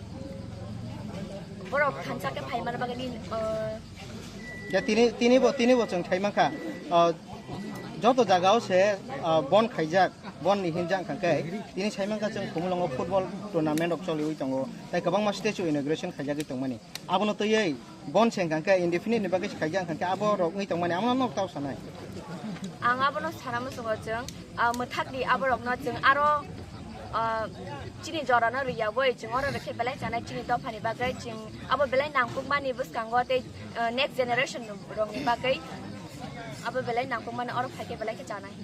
borok thansa khe phai manna bagwi, ah, Ya, tini, tini bo, tini bo chwng sai mankha, ah, joto jaga o se, ah, bon khaijak, bon ni hinjak hwnkha khe, tini sai mankha chwng Khumulwngo football tournament rok choliwi tongo, tei kwbangma statue inauguration khaijagwi tongmani. Abono twiwi bon se hwnkha khe indefinite ni bagwi se khaijak hwnkha khe abo rok wngwi tongmani, abono nok tao sanai. Ang abono sana muchungo chwng, ah, mwthak di abo rokno chwng aro, ah, chini jora no rwya bai chwng oro rwkhe belai chanai chini dopha ni bagwi chwng abo belai nangkukmani bwskango tei, ah, next generation rok ni bagwi abo belai nangkukmani oro phaikhe belai khe chanai.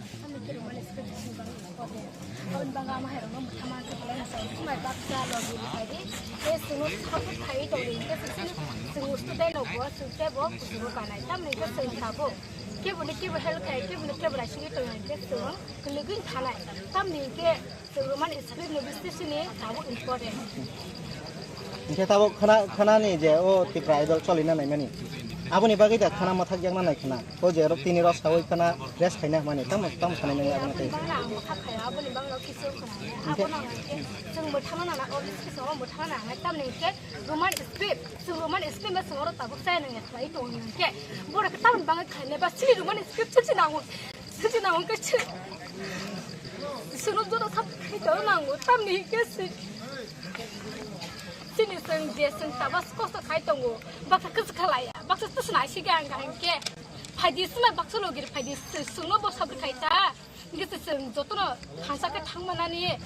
Aboni bagwi ama hai rokno mwthama khe belai mwchang. Chumai baksa logi rwkhaidi. Tei chwngno support khaiwi tongdi. Hwnkhe chwng student rokbo chwng teibo kuchugo kanai. Tamoni hwnkhe chwng tabuk keboni kebo help khai, keboni kebo raisingwi tongdi. Hwnkhe chwng kwlwgwi thanai. Tamoni hwnkhe Chwng Roman script ni bising sini tabuk important. Hingke tabuk khana, khana ni je o Tipra Idol cholina naimani. Aboni bagwi da khana mathak yakna nai khana. O je rok tini rok sawi khana rest khaina mani. Tamo, tamo sanai nang aboni tei. Bangla ang mathak khaya, aboni bangla kisu khana. Hingke Abono hingke chwng bo thana nana, o bising sini bo thana nana. Tamni hingke Roman script, chwng Roman script ma chwng oro tabuk chaya nang ya khlai tong hingke. Borok tamni bagwi khaina ba sini Roman script chwng sini nango. Sini nango hingke chwng. Chwngno joto sab khai tong nango, tamni hingke si-, sini chwng je chwng tabas kosto khai tongo, baksa kwchwkha laiya, baksa twswk naisik ang hingke. Phaidi sima baksa logi phaidi chwngno bo sabri khai ta, hingke chwng jotono thansa khe thangmanani.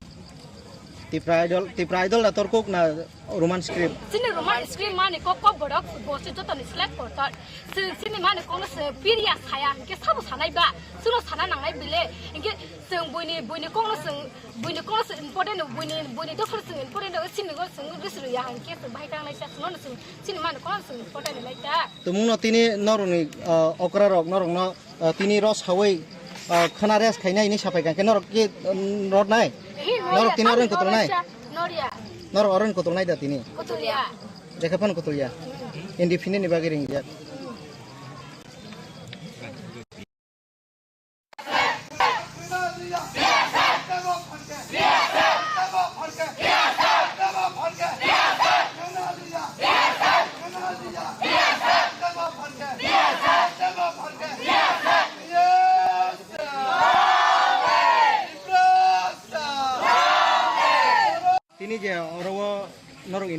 Tipra Idol, Tipra Idol na torkuk na Roman script. Chini Roman script mani kok kok borok bo se joto ni select kortor. Chwng chini mani kok no se piriya saya, hingke sabo sanai ba, chwngno sana nangnai bile, hingke chwng buini, buini kok no chwng, buini kok no chwng important, buini, buini dophano chwng important, chini go chwng ris rwya, hingke chwng bahai tangnai sa, chwngno chwng chini mani kok no chwng important nai ta. Tumung no tini norok ni, ah, okra rok norok no Ah, tini rok sawi, ah, khana rest khainai hinwi sapai kha, hingke norok ke, mm, rot nai? Hi, norok tini oro ni kotol nai? Norya. Norok oro ni kotol nai da tini? Kotolya. Jekhe phano kotolya. Indefinite ni bagwi ringjak.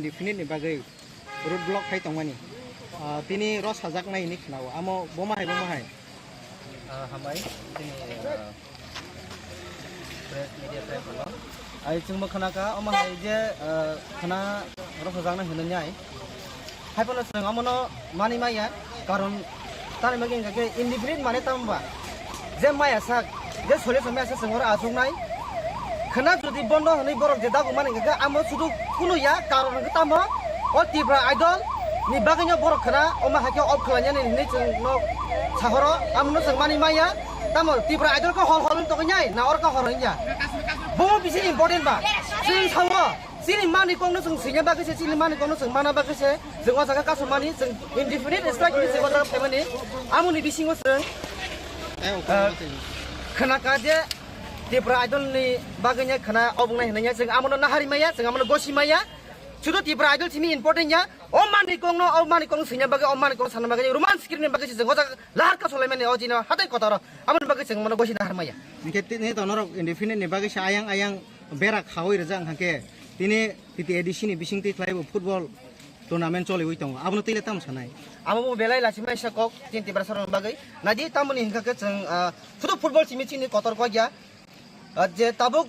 Indefinite ni bagwi road block khai tongmani. Ah, tini rw sajaknai hinwi khnao. Amo bomo hai, bomo hai? Ah, hambai, tini, ah, press media friend phano. Ai chwngbo khna kha, omo hai je, ah, khna rw sajaknai hinwi nai. Hai phano chwng omono mani maya, karon tani bagwi hwnkha khe indefinite mane tamo ba? Je maya sak, je solution maya sak chwng oro achuknai. Khna jodi bondo hwnwi borok je dago mani hwnkha khe amo sudu kunu ya, karon hwnkhe tamo o Tipra Idol ni bagwino borok khna omo hai khe off khlainani hinwi chwngno sahoro, amono chwng mani maya. Tamo Tipra Idol khe hol hol wng tongwi nai, na oro khe hol wng ya? Bomo bisi important ba? Chwng sao. Chini mani kokno chwng swina bagwi se, chini mani kokno chwng mana bagwi se, chwng o jaga kasumani, chwng indefinite strike hinwi chwng o jaga phaimani. Amoni bisingo chwng, Tei o ah, khna kha je Tipra Idol ni bagwi nya khna obwngnai hinwi nya chwng amono nahari maya, chwng amono gosi maya. Sudu Tipra Idol simi important ya. O mani kokno, o mani kokno swina bagwi, o mani kokno sana bagwi, Roman script ni bagwi se chwng o jaga lahar kasulaimani o jino hatai kotoro. Amoni bagwi chwng mono gosi nahar maya. Hwnkhe tini to norok indefinite ni bagwi se ayang ayang berak khaui rijak hwnkha khe tini T T A D C ni bisingtwi khlaibo football tournament choliwi tongo, abono twi le tamo sanai? Amo bo belai lachimai sa kok chini Tiprasa rokni bagwi. Naidi tamoni hwnkha khe chwng, ah, sudu football simi chini kotor kok ya. Ah, je tabuk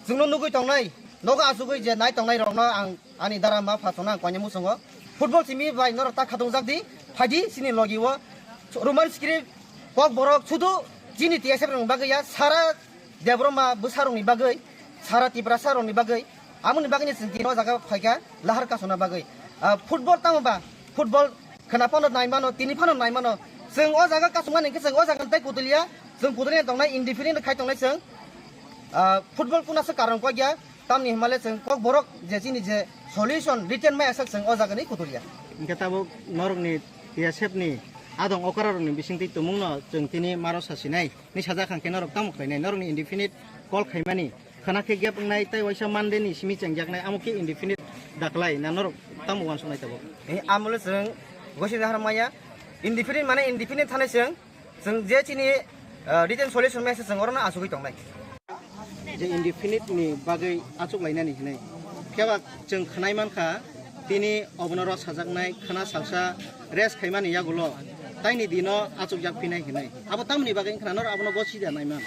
chwngno nugwi tongnai, nogo achugwi je nai tongnai rokno ang ani dara ma pha chwngno ang koinai muchungo. Football simi bai norok ta khatungjak di, phaidi chini logi o Roman script kok borok sudu chini T S F rokni bagwi ya, sara Debbarma bwsarokni bagwi, sara Tiprasarokni bagwi, amoni bagwino chwng tini o jaga phaikha lahar kasuna bagwi. Ah, football tamo ba? Football khwna phano nai mano, tini phano nai mano. Chwng o jaga kasumani hwnkhe chwng o jaga tei kutuliya, chwng kutuliya tongnai, indefinite khai tongnai chwng. Ah, football kuna se karon kok ya, tamni hwnmale chwng kok borok je chini je solution written mai asak chwng o jagani kutuliya. Hwnkhe tabuk norokni T S F ni adong okra rokni bisingtwi tumungno chwng tini maro sasinai. Ni sajak hwnkhe norok tamo khlainai? Norokni indefinite call khaimani khwna khe gap wngnai tei waisa Monday ni simi chengjaknai, amo khe indefinite daklai na norok tamo uansuknai tabuk? Eh, amolo chwng gosi dahar maya, indefinite mane indefinite thanai chwng, chwng je chini, ah, written solution maya se chwng orono achugwi tongnai. Je indefinite ni bagwi achuk lainani hinwi. Phiya ba chwng khwnai mankha, tini obono rw sajaknai khwna salsa rest khaimani yagulo taini dino achukjak phinai hinwi. Abo tamoni bagwi wngkhwna norok abono gosi da naiman?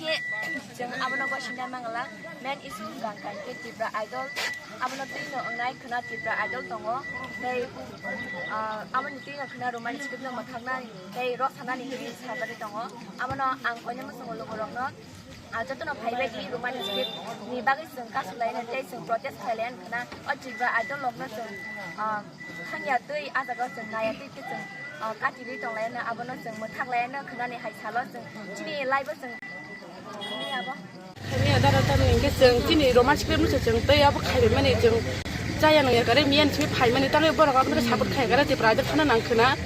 He, chwng abono gosi nai mangala, main issue wngkha khe Tipra Idol. Abono twino wngnai khwna Tipra Idol tongo. Tei, ah, aboni twino khwna Roman script no mwthaknani tei rw sanani hinwi sajagwi tongo. Abono ang koinwi muchungo lugurokno. Ah, jotono phaibai di Roman script ni bagwi chwng kasu laina tei chwng protest khlai laina khwna. O Tipra Idol rokno chwng, ah, thangya twi, ah jaga o chwng naya twi khe chwng, ah, kati rwi tong laina, abono chwng mwthak laina khwnani hai salo chwng chini live o chwng ni abo. Miya dara tamni hwnkhe chwng chini Roman script no se chwng tei abo khaibai mani chwng chaya nang ya kare miyan simi phai mani tangwi borok abono support khai kare Tipra Idol phano nang khwna.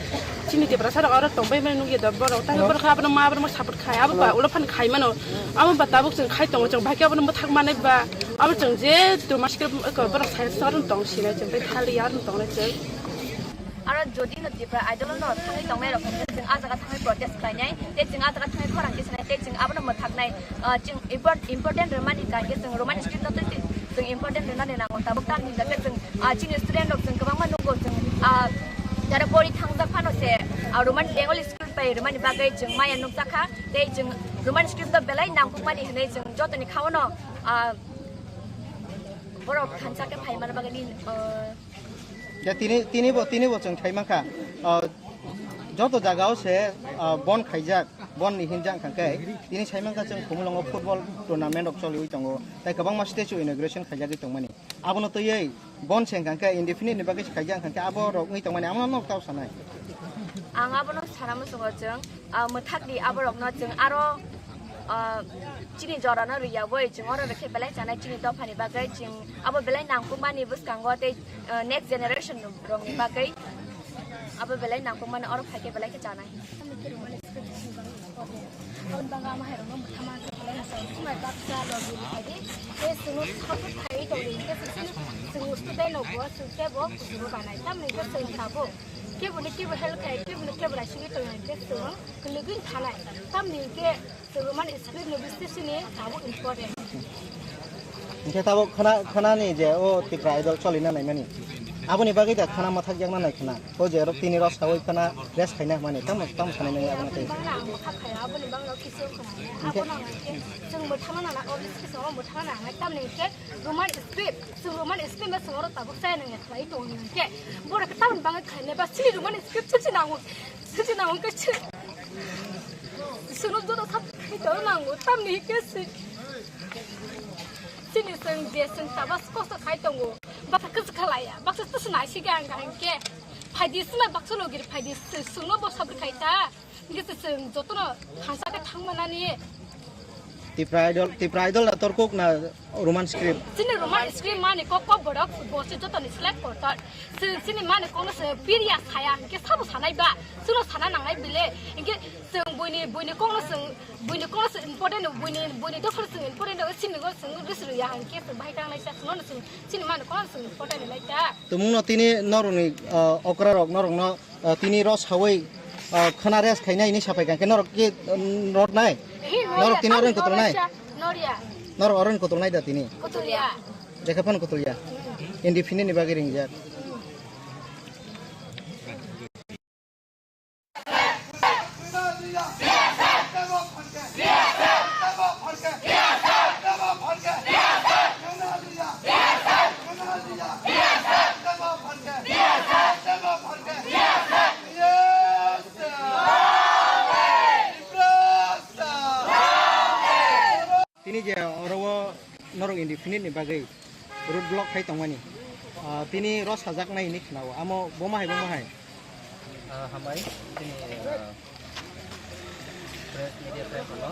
Chini Tiprasa rok aro tongbai mani nukya da borok. Tangwi borok abono ma abono support khai. Abo ba ulo phan khai mano. Abo ba tabuk chwng khai tongo chwng bai khe abono mwthak manai ba. Abo chwng je Roman script borok sai sa aro tong sinai chwng tei thali ya aro tong nai chwng. Aro jodi no Tipra Idol no thangwi tongnai rok hwnkhe chwng ah jaga thangwi protest khlainai. Tei chwng ah jaga thangwi khorang khe sanai. Tei chwng abono mwthaknai. Ah, chwng import-, important rwmani kha khe chwng Roman script no twi twi chwng important rwnani nango. Tabuk tamni hwnkhe chwng, ah, chini student rok chwng kwbangma nukgo chwng, ah, jara pori thangjak phano se, ah, Roman Bengali script bai rwmani bagwi chwng maya nukjakha. Tei chwng Roman script no belai nangkukmani hwnwi chwng jotoni khaono, ah, borok thansa khe phaimani bagwi, ah, Ya, tini, tini bo, tini bo chwng sai mankha, ah, joto jaga o se, ah, bon khaijak, bon ni hinjak hwnkha khe, tini sai mankha chwng Khumulwngo football tournament rok choliwi tongo, tei kwbangma stage o inauguration khaijagwi tongmani. Abono twiwi bon se hwnkha khe indefinite ni bagwi se khaijak hwnkha khe abo rok wngwi tongmani, amo no tao sanai. Ang abono sana muchungo chwng, ah, mwthak di abo rokno chwng aro, ah, chini jora no rwya bai chwng oro rwkhe belai chanai chini dopha ni bagwi chwng abo belai nangkukmani bwskango tei, ah, next generation rokni bagwi abo belai nangkukmani oro phaikhe belai khe chanai. Aboni bagwi ama hai rokno mwthangma belai hachal sumai baksa logi rwkhaidi tei chwngno support khaiwi tongdi hinkhe chwng student rokbo chwng kebo kuchugo banai tamni hinkhe chwng tabuk keboni kebo help khai keboni kebo naisingwi tongya hinkhe chwng kwlwgwi thanai tamni hinkhe chwng mani script ni bising sini tabuk important. Hingke tabok khana, khanani je o Tipra Idol cholina naimani. Aboni bagwi da khana mathak yakna nai khana. O je rok tini rok sawi khana rest khaina hwnmani. Tamo, tamo sanai nang aboni tei. Bangla ang mathak khaya, aboni bangla kisi khana. Hingke? Abono hingke, chwng bo thangna nang, o kisi kisi o bo thangna nang. Tamni hingke Roman script, chwng Roman script ma chwng oro tabuk chaya nang ya khlai tong hingke. Borok tamni bagwi khaina ba chini Roman script chwng chini nango. Chwng chini nango khe chwng. Chwngno joto sak khai tong nango. Tamni hingke chwng. Chini chwng je chwng tabas kosto khai tongo. Baksa kwchwk khalaiya. Baksa twswk naisik ang kaham khe. Phaidi swmai baksa logir phaidi chwngno bo sabri khai ta. Hingke chwng jotono thansa khe thangmanani. Tipra Idol, Tipra Idol na torkuk na Roman script? Chini Roman script mani kok kok borok bo se jotoni select kortor. Chwng chini mani kokno se piriya saya hingke sabo sanai ba. Chwngno sana nangnai bile. Hingke chwng buini, buini kokno chwng Buini kono se important, buini, buini dophano chwng important, o sini go chwng risri ya hwn khe chwng bahai tang lai ta, chwng nono chwng, chini mano kono chwng important lai ta. Tumungno tini norokni, ah, okra rok norokno, ah, tini ro sawi, ah, khana rest khainai hinwi sapai kha, hwnkhe norok khe, um, rot nai? Hi, norok noria, tini oren tamo kotol nai? Noria, noria. Norok oren kotol nai da tini? Kotol ya. Jekhe phano kotol ya? Indefinite ni bagwi ringjak. Tini je oro o norok indefinite ni bagwi road block khai tongmani, ah, tini ro sajaknai hinwi khwnao, amo bomo hai, bomo hai? Ah, hambai, tini, ah, press media friend kono.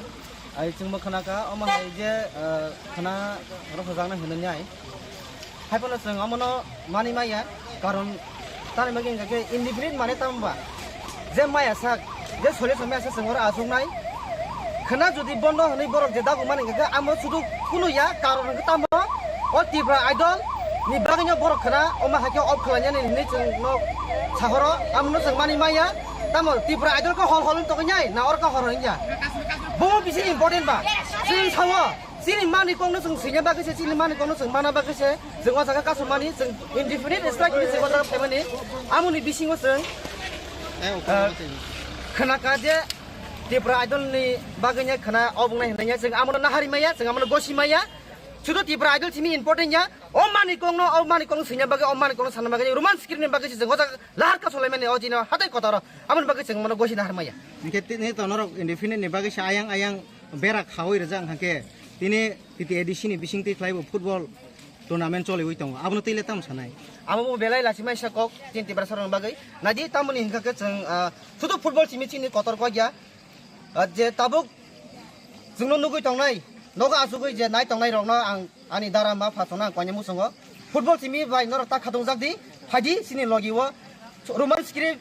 Ai chwngbo khwnakha, omo hai je, ah, khwna ro sajaknai hinwi nai. Haiphano chwng omono manwi maya, karon tamni bagwi hwnkha khe indefinite mane tamo ba? Je maya sak, je solution maya sak chwng oro achuknai. Khwna jodi bondo hwnwi borok je dagumani hwnkha khe amo sudu kunu ya, karon hwnkhe tamo o Tipra Idol ni bagwino borok khwna omo hai khe off khlainani hinwi chwngno sahoro, amono chwng manwi maya. Tamo Tipra Idol khe hol hol wng tongwi nai, na oro khe hor hor wng ya? Bomo bisi important ba? Chwng sao. Chini mani kokno chwng swina bagwi se, chini mani kokno chwng mana bagwi se, chwng o jaga kasumani, chwng indefinite strike hinwi chwng o jaga phaimani, amoni bisingo chwng, eh, ah, khwnakha je Tipra Idol ni bagwi nya khwna obwngnai hinwi nya chwng amono nahari maya, chwng amono gosi maya, sudu Tipra Idol simi important ya, o mani kokno, o mani kokno swina bagwi, o mani kokno sana bagwi, Roman script ni bagwi se chwng o jaga lahar kasulaimani o jino hatai kotaro, amoni bagwi chwng mono gosi nahar maya. Hingke tini to norok indefinite ni bagwi se ayang ayang bera khawi rijak hwnkhe tini T T A D C ni bisingtwi khlaibo football tournament choliwi tongo, abono twi le tamo sanai? Amo bo belai lachimaisa kok chini Tiprasa rokni bagwi. Naidi tamoni hwnkha khe chwng, ah, sudu football simi chini kotor kok ya. Ah, je tabuk chwngno nugwi tongnai, nogo achugwi je nai tongnai rokno ang ani dara ma pha chwngno ang koinwi muchungo. Football simi bai norok ta khatungjak di, phaidi chini logi o Roman script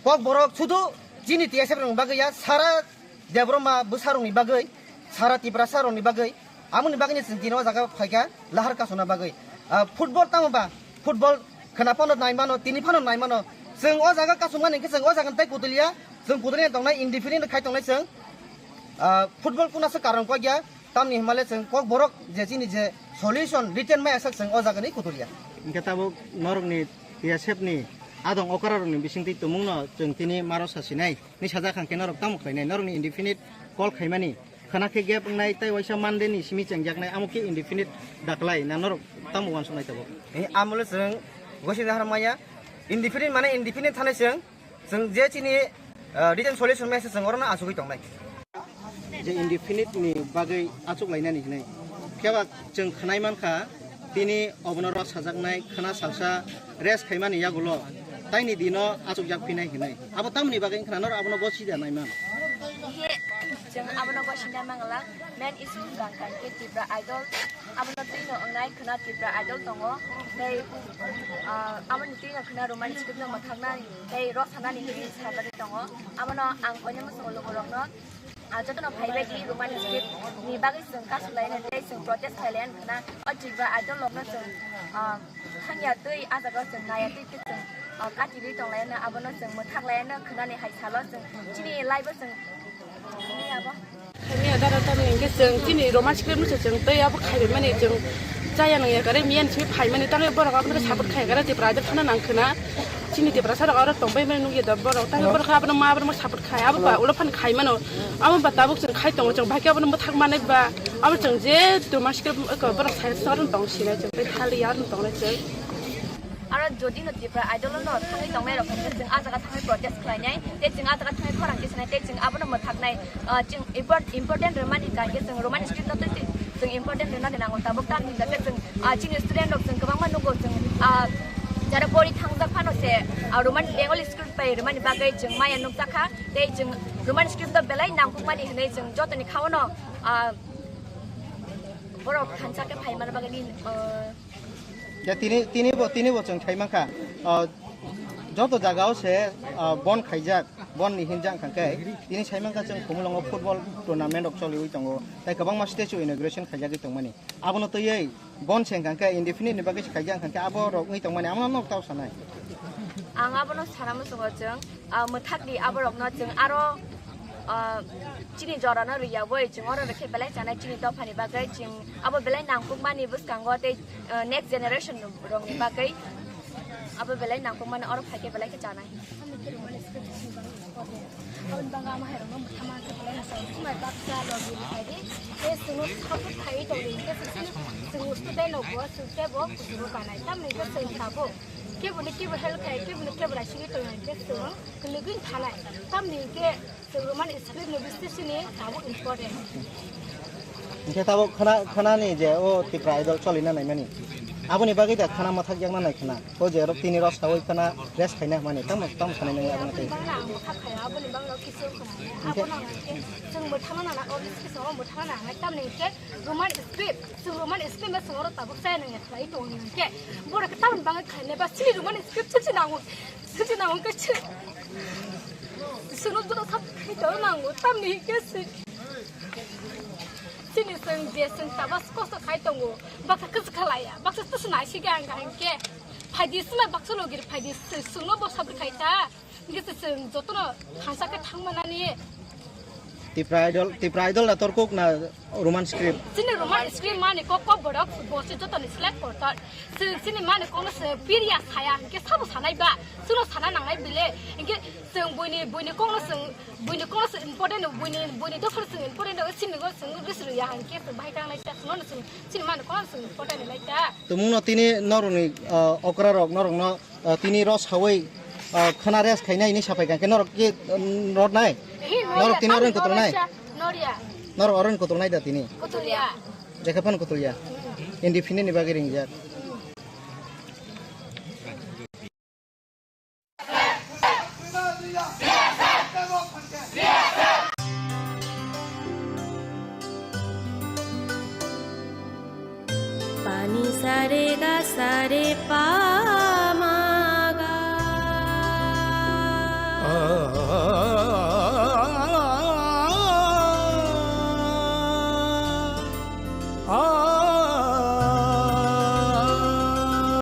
kok borok sudu chini T S F rokni bagwi ya, sara Debbarma bwsarokni bagwi, sara Tiprasarokni bagwi, amoni bagwino chwng tini o jaga phaikha lahar kasuna bagwi. Ah, football tamo ba? Football khwna phano nai mano, tini phano nai mano. Chwng o jaga kasumani hwnkhe chwng o jaga tei kutuliya, chwng kutuliya tongnai, indefinite khai tongnai chwng. Ah, football kuna se karon kok ya, tamni hwnmale chwng kok borok je chini je solution written maya sak chwng o jagani kutuliya. Hwnkhe tabuk norokni T S F ni adong okrarokni bisingtwi tumungno chwng tini maro sasinai. Ni sajak hwnkhe norok tamo khlainai? Norokni indefinite call khaimani khwna khe gap wngnai tei waisa Monday ni simi chengjaknai, amo khe indefinite daklai na norok tamo uansuknai tabuk? Eh, amole chwng gosini har maya indefinite mane indefinite thanai chwng, chwng je chini, ah, written solution message chwng orono achugwi tongnai. Je indefinite ni bagwi achuk lainani hinwi. Phiya ba chwng khwnai mankha, tini obono rw sajaknai khwna salsa rest khaimani yagulo taini dino achukjak phinai hinwi. Abo tamoni bagwi wngkha na norok abono gosida naiman? He, chwng abono gosida mangala, main issue wngkha khe Tipra Idol, abono twino wngnai khwna Tipra Idol tongo, tei, ah, aboni twino khwna Roman script no mwthaknai, tei rw sanani hinwi sajakgwi tongo. Abono ang koinwi muchungo lugurokno, ah, jotono phaibai di Roman script ni bagwi chwng kasu laina tei chwng protest khai laina khwna o Tipra Idol rokno chwng, ah, thangya twi ah jaga o chwng naiya twi khe chwng, ah, kati rwi tong laina, abono chwng mwthak laina khwnani hai salo chwng chini live o chwng ni abo. Thangya dara tamni hwnkhe chwng chini Roman script no se chwng tei abo khai bai mani chwng Chaya nang ya kare miyan simi phai mani tang borok abono support khai kare Tipra Idol thana nang khna. Chini Tiprasa rok aro tong bai mani nugya da borok tang borok abono ma borok support khai abo ba ulo phan khai mano. Abo ba tabuk chwng khai tongo chwng bhai abono bwthak manai ba abo chwng je to maske borok sai sa ron tong sinai chwng bai thali ya ron tong nai chwng. Aro jodi no Tipra Idol no thangwi tongnai rok hwnkhe chwng ah jaga thangwi protest khlainai, tei chwng ah jaga thangwi khorang tisanai, tei chwng abono mwthaknai, ah, chwng import-, important rwmani kha khe chwng Roman script no twi chwng important rwnani nango. Tabuk tamni hwnkhe chwng, ah, chini student rok chwng kwbangma nugo chwng, ah, jara pori thangjak phano se, ah, Roman Bengali script bai rwmani bagwi chwng maya nukjakha, tei chwng Roman script no belai nangkukmani hwnwi chwng jotoni kha-ono, ah, borok thansa khe phai manna bagwi, ah, Ya, tini, tini bo, tini bo chwng khai mankha. Ah, joto jagao se, ah, bon khaijak, bon ni hinjak hwnkha khe, tini sai mankha chwng Khumulwngo football tournament rok choliwi tongo. Tai kwbangma stage o inauguration khaijagwi tongmani. Abono twiwi bon se hwnkha khe indefinite ni bagwi se khaijak hwnkha khe abo rok wngwi tongmani. Abono nok tao sanai. Ang abono sana muchungo chwng, ah, mwthakdi aborokno chwng aro, ah, chini jorano rwyawi chwng oro rwkhe belai chanai chini dophani bagwi chwng abo belai nangkukmani bwskango tei, ah, next generation rokni bagwi abo belai nangkukmani oro phaikhe belai khe chanai. Aboni bagwi ama hairokno mwthangma khe belai mwchang swmai baksa logi khaidi tei chwngno support khaiwi tongdi hinkhe chwng chwng student rokbo chwng teibo kuchugo kanai tamni hwnkhe chwng tabuk. Keboni kebo help khai, keboni kebo raisingwi tongya hwnkhe chwng kwlwgwi thanai. Tamni hwnkhe chwng Roman script ni bising sini tabuk important. Hwnkhe tabuk khana, khanani je o Tipra Idol cholina naimani. Aboni bagwi da khana mathak yakna nai khana. O je rok tini rok sawi khana rest khaina hwnmani. Tamo, tamo sanai nang aboni tei. Bangla ang bwkha khaya, aboni bangla kisu khana. Hwnkhe Abono ang hwnkhe chwng mwthangna nana, o bising sini mwthangna nana. Tamni hwnkhe Roman script, chwng Roman script no chwng oro tabuk chaya nang ya khlai tongo hwnkhe, borok khe tamoni bagwi khlainai ba chini Roman script chwng se nango, chwng se nango hwnkhe chwng, chwngno joto sab khai tongo nango, tamni hwnkhe chwng, chini chwng je chwng tabas kosto khai tongo, baksa kwchwkha laiya, baksa twswk naisik ya hwnkha hwnkhe, phaidi swmai baksa logi phaidi chwngno bo sab khai ta. Hingke se chwng jotono thansa khe thangmanani. Tipra Idol, Tipra Idol na torkuk na Roman script? Chini Roman script mani kok kok borok bosi jotoni select kortor. Chwng chini mani kokno se piriya saya, hingke sabo sanai ba, chwngno sana nangnai bile. Hingke chwng buini, buini kokno chwng, buini kokno chwng important, buini, buini dophano chwng important, chini go chwng gusru ya, hingke chwng bahai tangnai ta, chwngno chwng chini mani kokno chwng important nai ta. Tumungno tini norokni, ah, okra rok norokno Ah, tini rw sawi, ah, khana rest khainai hinwi sapai kha khe norok ki, um, rw nai? Hi, norok tini norya, oro kotol nai? Norya, norya. Norok oro kotol nai da tini? Kotolya. Jekhe phano kotolya. Independent ni bagwi ringjak. Pani sare ga sare pa.